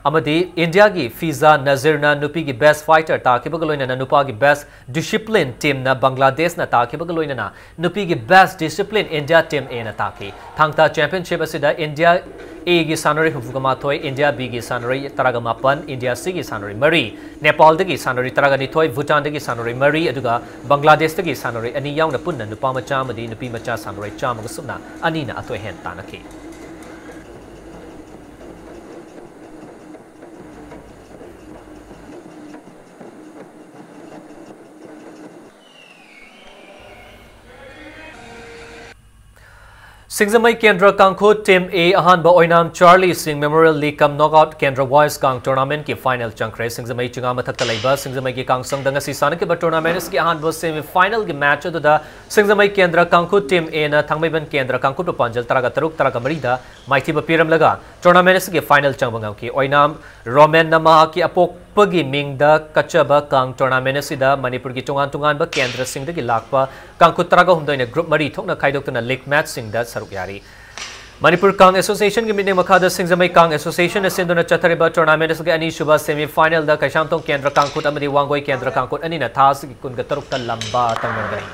ꯑꯃꯗꯤ ꯏꯟꯗꯤꯌꯥꯒꯤ ꯐꯤꯖꯥ ꯅꯖꯤꯔꯅ ꯅꯨꯄꯤꯒꯤ best fighter ꯇꯥꯈꯤꯕꯒ ꯂꯣꯏꯅꯅ ꯅꯨꯄꯥꯒꯤ best discipline team ꯅ ꯕꯪꯒ꯭ꯂꯥꯗꯦꯁꯅ ꯇꯥꯈꯤꯕꯒ ꯂꯣꯏꯅꯅ ꯅꯨꯄꯤꯒꯤ best discipline India Team A ꯅ ꯇꯥꯈꯤ꯫ ꯊꯥꯡ ꯇꯥ championship ꯑꯁꯤꯗ India A ꯒꯤ ꯁꯥꯟꯅꯔꯣꯏ ꯍꯨꯝꯐꯨꯒ ꯃꯥꯊꯣꯏ, India B ꯒꯤ ꯁꯥꯟꯅꯔꯣꯏ ꯇꯔꯥꯒ ꯃꯥꯄꯟ, India C ꯒꯤ ꯁꯥꯟꯅꯔꯣꯏ ꯃꯔꯤ, ꯅꯦꯄꯥꯜꯗꯒꯤ ꯁꯥꯟꯅꯔꯣꯏ ꯇꯔꯥꯒ ꯅꯤꯊꯣꯏ, ꯚꯨꯇꯥꯟꯗꯒꯤ ꯁꯥꯟꯅꯔꯣꯏ ꯃꯔꯤ, ꯑꯗꯨꯒ ꯕꯪꯒ꯭ꯂꯥꯗꯦꯁꯇꯒꯤ ꯁꯥꯟꯅꯔꯣꯏ ꯑꯅꯤ ꯌꯥꯎꯅ ꯄꯨꯟꯅ ꯅꯨꯄꯥ ꯃꯆꯥ ꯑꯃꯗꯤ ꯅꯨꯄꯤ ꯃꯆꯥ ꯁꯥꯟꯅꯔꯣꯏ ꯆꯥꯝꯃꯒ ꯁꯨꯞꯅ ꯑꯅꯤꯅ ꯑꯊꯣꯏ ꯑꯍꯦꯟ ꯇꯥꯟꯅꯈꯤ꯫ ꯁꯤꯡꯖꯃꯩ ꯀꯦꯟꯗ꯭ꯔ ꯀꯥꯡꯈꯨꯠ Team A ꯑꯍꯥꯟꯕ ꯑꯣꯏꯅꯥꯝ ꯆꯥꯔꯂꯤ ꯁꯤꯡ Memorial League cum Knockout ꯀꯦꯟꯗ꯭ꯔ Boys ꯀꯥꯡ tournament ꯀꯤ final ꯆꯪꯈ꯭ꯔꯦ꯫ ꯁꯤꯡꯖꯃꯩ ꯆꯤꯉꯥ ꯃꯊꯛꯇ ꯂꯩꯕ ꯁꯤꯡꯖꯃꯩꯒꯤ ꯀꯥꯡ ꯁꯪꯗ ꯉꯁꯤ ꯁꯥꯟꯅꯈꯤꯕ tournament ꯑꯁꯤꯒꯤ ꯑꯍꯥꯟꯕ semi final ꯒꯤ match ꯑꯗꯨꯗ ꯁꯤꯡꯖꯃꯩ ꯀꯦꯟꯗ꯭ꯔ ꯀꯥꯡꯈꯨꯠ Team A ꯅ ꯊꯥꯡꯃꯩꯕꯟ ꯀꯦꯟꯗ꯭ꯔ ꯀꯥꯡꯈꯨꯠꯄꯨ ꯄꯥꯟꯖꯜ ꯇꯔꯥꯒ ꯇꯔꯨꯛ, ꯇꯔꯥꯒ ꯃꯔꯤꯗ ꯃꯥꯏꯊꯤꯕ ꯄꯤꯔꯝꯂꯒ tournament ꯑꯁꯤꯒꯤ final ꯆꯪꯕ ꯉꯝꯈꯤ꯫ ꯑꯣꯏꯅꯥꯝ ꯔꯣꯃꯦꯟꯅ ꯃꯍꯥꯛꯀꯤ ꯑꯄꯣꯛꯄꯒꯤ ꯃꯤꯡꯗ ꯀꯠꯆꯕ ꯀꯥꯡ tournament ꯑꯁꯤꯗ ꯃꯅꯤꯄꯨꯔꯒꯤ ꯇꯣꯉꯥꯟ ꯇꯣꯉꯥꯟꯕ ꯀꯦꯟꯗ꯭ꯔꯁꯤꯡꯗꯒꯤ ꯂꯥꯛꯄ ꯀꯥꯡꯈꯨꯠ ꯇꯔꯥꯒ ꯍꯨꯝꯗꯣꯏꯅ group ꯃꯔꯤ ꯊꯣꯛꯅ ꯈꯥꯏꯗꯣꯛꯇꯨꯅ league match ꯁꯤꯡꯗ ꯁꯔꯨꯛ ꯌꯥꯔꯤ꯫ ꯃꯅꯤꯄꯨꯔ ꯀꯥꯡ Association ꯒꯤ ꯃꯤꯠꯌꯦꯡ ꯃꯈꯥꯗ ꯁꯤꯡꯖꯃꯩ ꯀꯥꯡ Association ꯅ ꯁꯤꯟꯗꯨꯅ ꯆꯠꯊꯔꯤꯕ tournament ꯑꯁꯤꯒꯤ ꯑꯅꯤꯁꯨꯕ semi final ꯗ ꯀꯩꯁꯥꯝꯊꯣꯡ ꯀꯦꯟꯗ꯭ꯔ ꯀꯥꯡꯈꯨꯠ ꯑꯃꯗꯤ ꯋꯥꯡꯒꯣꯏ ꯀꯦꯟꯗ꯭ꯔ ꯀꯥꯡꯈꯨꯠ ꯑꯅꯤꯅ ꯊꯥ ꯑꯁꯤꯒꯤ ꯀꯨꯟꯒ ꯇꯔꯨꯛꯇ ꯂꯝꯕꯥ ꯇꯧꯅꯒꯅꯤ꯫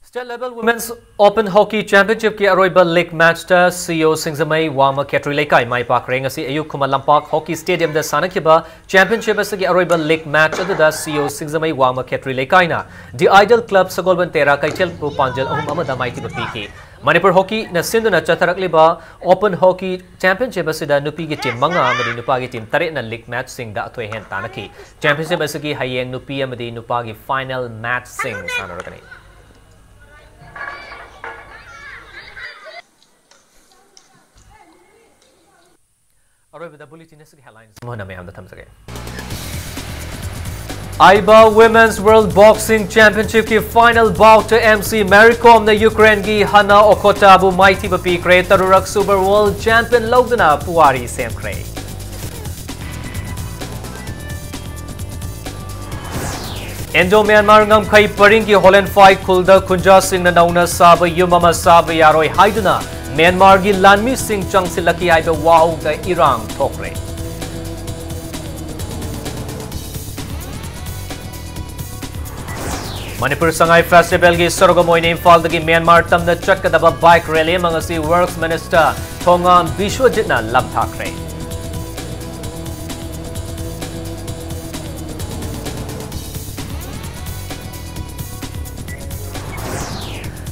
State Level Women's Open Hockey Championship ꯀꯤ ꯑꯔꯣꯏꯕ league match ꯇ C O ꯁꯤꯡꯖꯃꯩ ꯋꯥꯡꯃ ꯈꯦꯇ꯭ꯔꯤ ꯂꯩꯀꯥꯏ ꯃꯥꯏ ꯄꯥꯛꯈ꯭ꯔꯦ꯫ ꯉꯁꯤ ꯑꯌꯨꯛ ꯈꯨꯃꯟ ꯂꯝꯄꯥꯛ hockey stadium ꯗ ꯁꯥꯟꯅꯈꯤꯕ championship ꯑꯁꯤꯒꯤ ꯑꯔꯣꯏꯕ league match ꯑꯗꯨꯗ C O Singjamei ꯋꯥꯡꯃ Khetri ꯂꯩꯀꯥꯏꯅ The Idol Club ꯁꯒꯣꯜꯕꯟ ꯇꯦꯔꯥ ꯀꯩꯊꯦꯜꯕꯨ ꯄꯥꯟꯖꯜ ꯑꯍꯨꯝ ꯑꯃꯗ ꯃꯥꯏꯊꯤꯕ ꯄꯤꯈꯤ꯫ ꯃꯅꯤꯄꯨꯔ hockey ꯅ ꯁꯤꯟꯗꯨꯅ ꯆꯠꯊꯔꯛꯂꯤꯕ Open Hockey Championship ꯑꯁꯤꯗ ꯅꯨꯄꯤꯒꯤ team ꯃꯉꯥ ꯑꯃꯗꯤ ꯅꯨꯄꯥꯒꯤ team ꯇꯔꯦꯠꯅ league match ꯁꯤꯡꯗ ꯑꯊꯣꯏ ꯑꯍꯦꯟ ꯇꯥꯟꯅꯈꯤ꯫ Championship ꯑꯁꯤꯒꯤ ꯍꯌꯦꯡ ꯅꯨꯄꯤ ꯑꯃꯗꯤ ꯅꯨꯄꯥꯒꯤ final match ꯁꯤꯡ ꯁꯥꯟꯅꯔꯒꯅꯤ꯫ ꯑꯔꯣꯏꯕꯗ bulletin ꯑꯁꯤꯒꯤ headlines ꯑꯃꯨꯛ ꯍꯟꯅ ꯃꯌꯥꯝꯗ ꯊꯝꯖꯒꯦ꯫ ꯑꯥꯏꯕ Women's World Boxing Championship ꯀꯤ final bout ꯇ M C Mary Kom ꯅ Ukraine ꯒꯤ Hanna Okota ꯕꯨ ꯃꯥꯏꯊꯤꯕ ꯄꯤꯈ꯭ꯔꯦ꯫ ꯇꯔꯨꯔꯛ ꯁꯨꯕ world champion ꯂꯧꯗꯨꯅ ꯄꯨꯋꯥꯔꯤ ꯁꯦꯝꯈ꯭ꯔꯦ꯫ Indo-Myanmar ꯉꯝꯈꯩ ꯄꯔꯤꯡꯒꯤ ꯍꯣꯂꯦꯟꯐꯥꯏ ꯈꯨꯜꯗ ꯈꯨꯟꯖꯥꯁꯤꯡꯅ ꯅꯧꯅ ꯁꯥꯕ ꯌꯨꯝ ꯑꯃ ꯁꯥꯕ ꯌꯥꯔꯣꯏ ꯍꯥꯏꯗꯨꯅ ꯃ꯭ꯌꯥꯟꯃꯥꯔꯒꯤ ꯂꯥꯟꯃꯤꯁꯤꯡ ꯆꯪꯁꯤꯜꯂꯛꯈꯤ ꯍꯥꯏꯕ ꯋꯥꯍꯧꯗ ꯏꯔꯥꯡ ꯊꯣꯛꯈ꯭ꯔꯦ꯫ ꯃꯅꯤꯄꯨꯔ ꯁꯉꯥꯏ festival ꯒꯤ ꯁꯔꯨꯛ ꯑꯃ ꯑꯣꯏꯅ ꯏꯝꯐꯥꯜꯗꯒꯤ ꯃ꯭ꯌꯥꯟꯃꯥꯔ ꯇꯝꯅ ꯆꯠꯀꯗꯕ bike rally ꯑꯃ ꯉꯁꯤ Works Minister ꯊꯣꯉꯥꯝ ꯕꯤꯁ꯭ꯋꯖꯤꯠꯅ ꯂꯝꯊꯥꯈ꯭ꯔꯦ꯫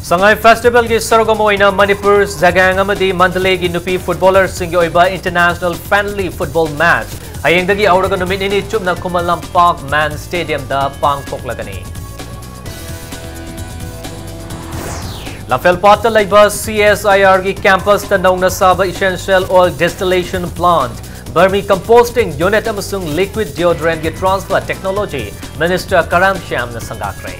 ꯁꯉꯥꯏ ꯐꯦꯁꯇꯤꯚꯦꯜꯒꯤ ꯁꯔꯨꯛ ꯑꯃ ꯑꯣꯏꯅ ꯃꯅꯤꯄꯨꯔ, ꯖꯒꯥꯡ ꯑꯃꯗꯤ ꯃꯟꯗꯂꯦꯒꯤ ꯅꯨꯄꯤ ꯐꯨꯠꯕꯣꯂꯔꯁꯤꯡꯒꯤ ꯑꯣꯏꯕ ꯏꯟꯇꯔꯅꯦꯁꯅꯦꯜ ꯐ꯭ꯔꯦꯟꯗꯂꯤ ꯐꯨꯠꯕꯣꯜ ꯃꯦꯆ ꯍꯌꯦꯡꯗꯒꯤ ꯍꯧꯔꯒ ꯅꯨꯃꯤꯠ ꯅꯤꯅꯤ ꯆꯨꯞꯅ ꯈꯨꯃꯟ ꯂꯝꯄꯥꯛ ꯃꯦꯟ ꯁ꯭ꯇꯦꯗꯤꯌꯝꯗ ꯄꯥꯡꯊꯣꯛꯂꯒꯅꯤ꯫ ꯂꯝꯐꯦꯜꯄꯥꯠꯇ ꯂꯩꯕ ꯁꯤ ꯑꯦꯁ ꯑꯥꯏ ꯑꯥꯔꯒꯤ ꯀꯦꯝꯄꯁꯇ ꯅꯧꯅ ꯁꯥꯕ essential oil distillation plant, vermicomposting unit ꯑꯃꯁꯨꯡ liquid deodorantꯒꯤ transfer technology minister ꯀꯔꯥꯝ ꯁ꯭ꯌꯥꯝꯅ ꯁꯪꯒꯥꯈ꯭ꯔꯦ꯫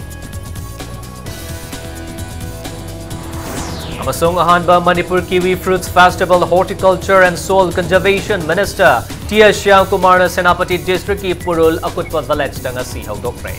ꯑꯃꯁꯨꯡ ꯑꯍꯥꯟꯕ Manipur Kiwi Fruits Festival, Horticulture and Soil Conservation Minister T S ꯁ꯭ꯌꯥꯝꯀꯨꯃꯥꯔꯅ ꯁꯦꯅꯥꯄꯇꯤ ꯗꯤꯁꯇ꯭ꯔꯤꯛꯀꯤ ꯄꯨꯔꯨꯜ ꯑꯀꯨꯠꯄ ꯚꯤꯂꯦꯖꯇ ꯉꯁꯤ ꯍꯧꯗꯣꯛꯈ꯭ꯔꯦ꯫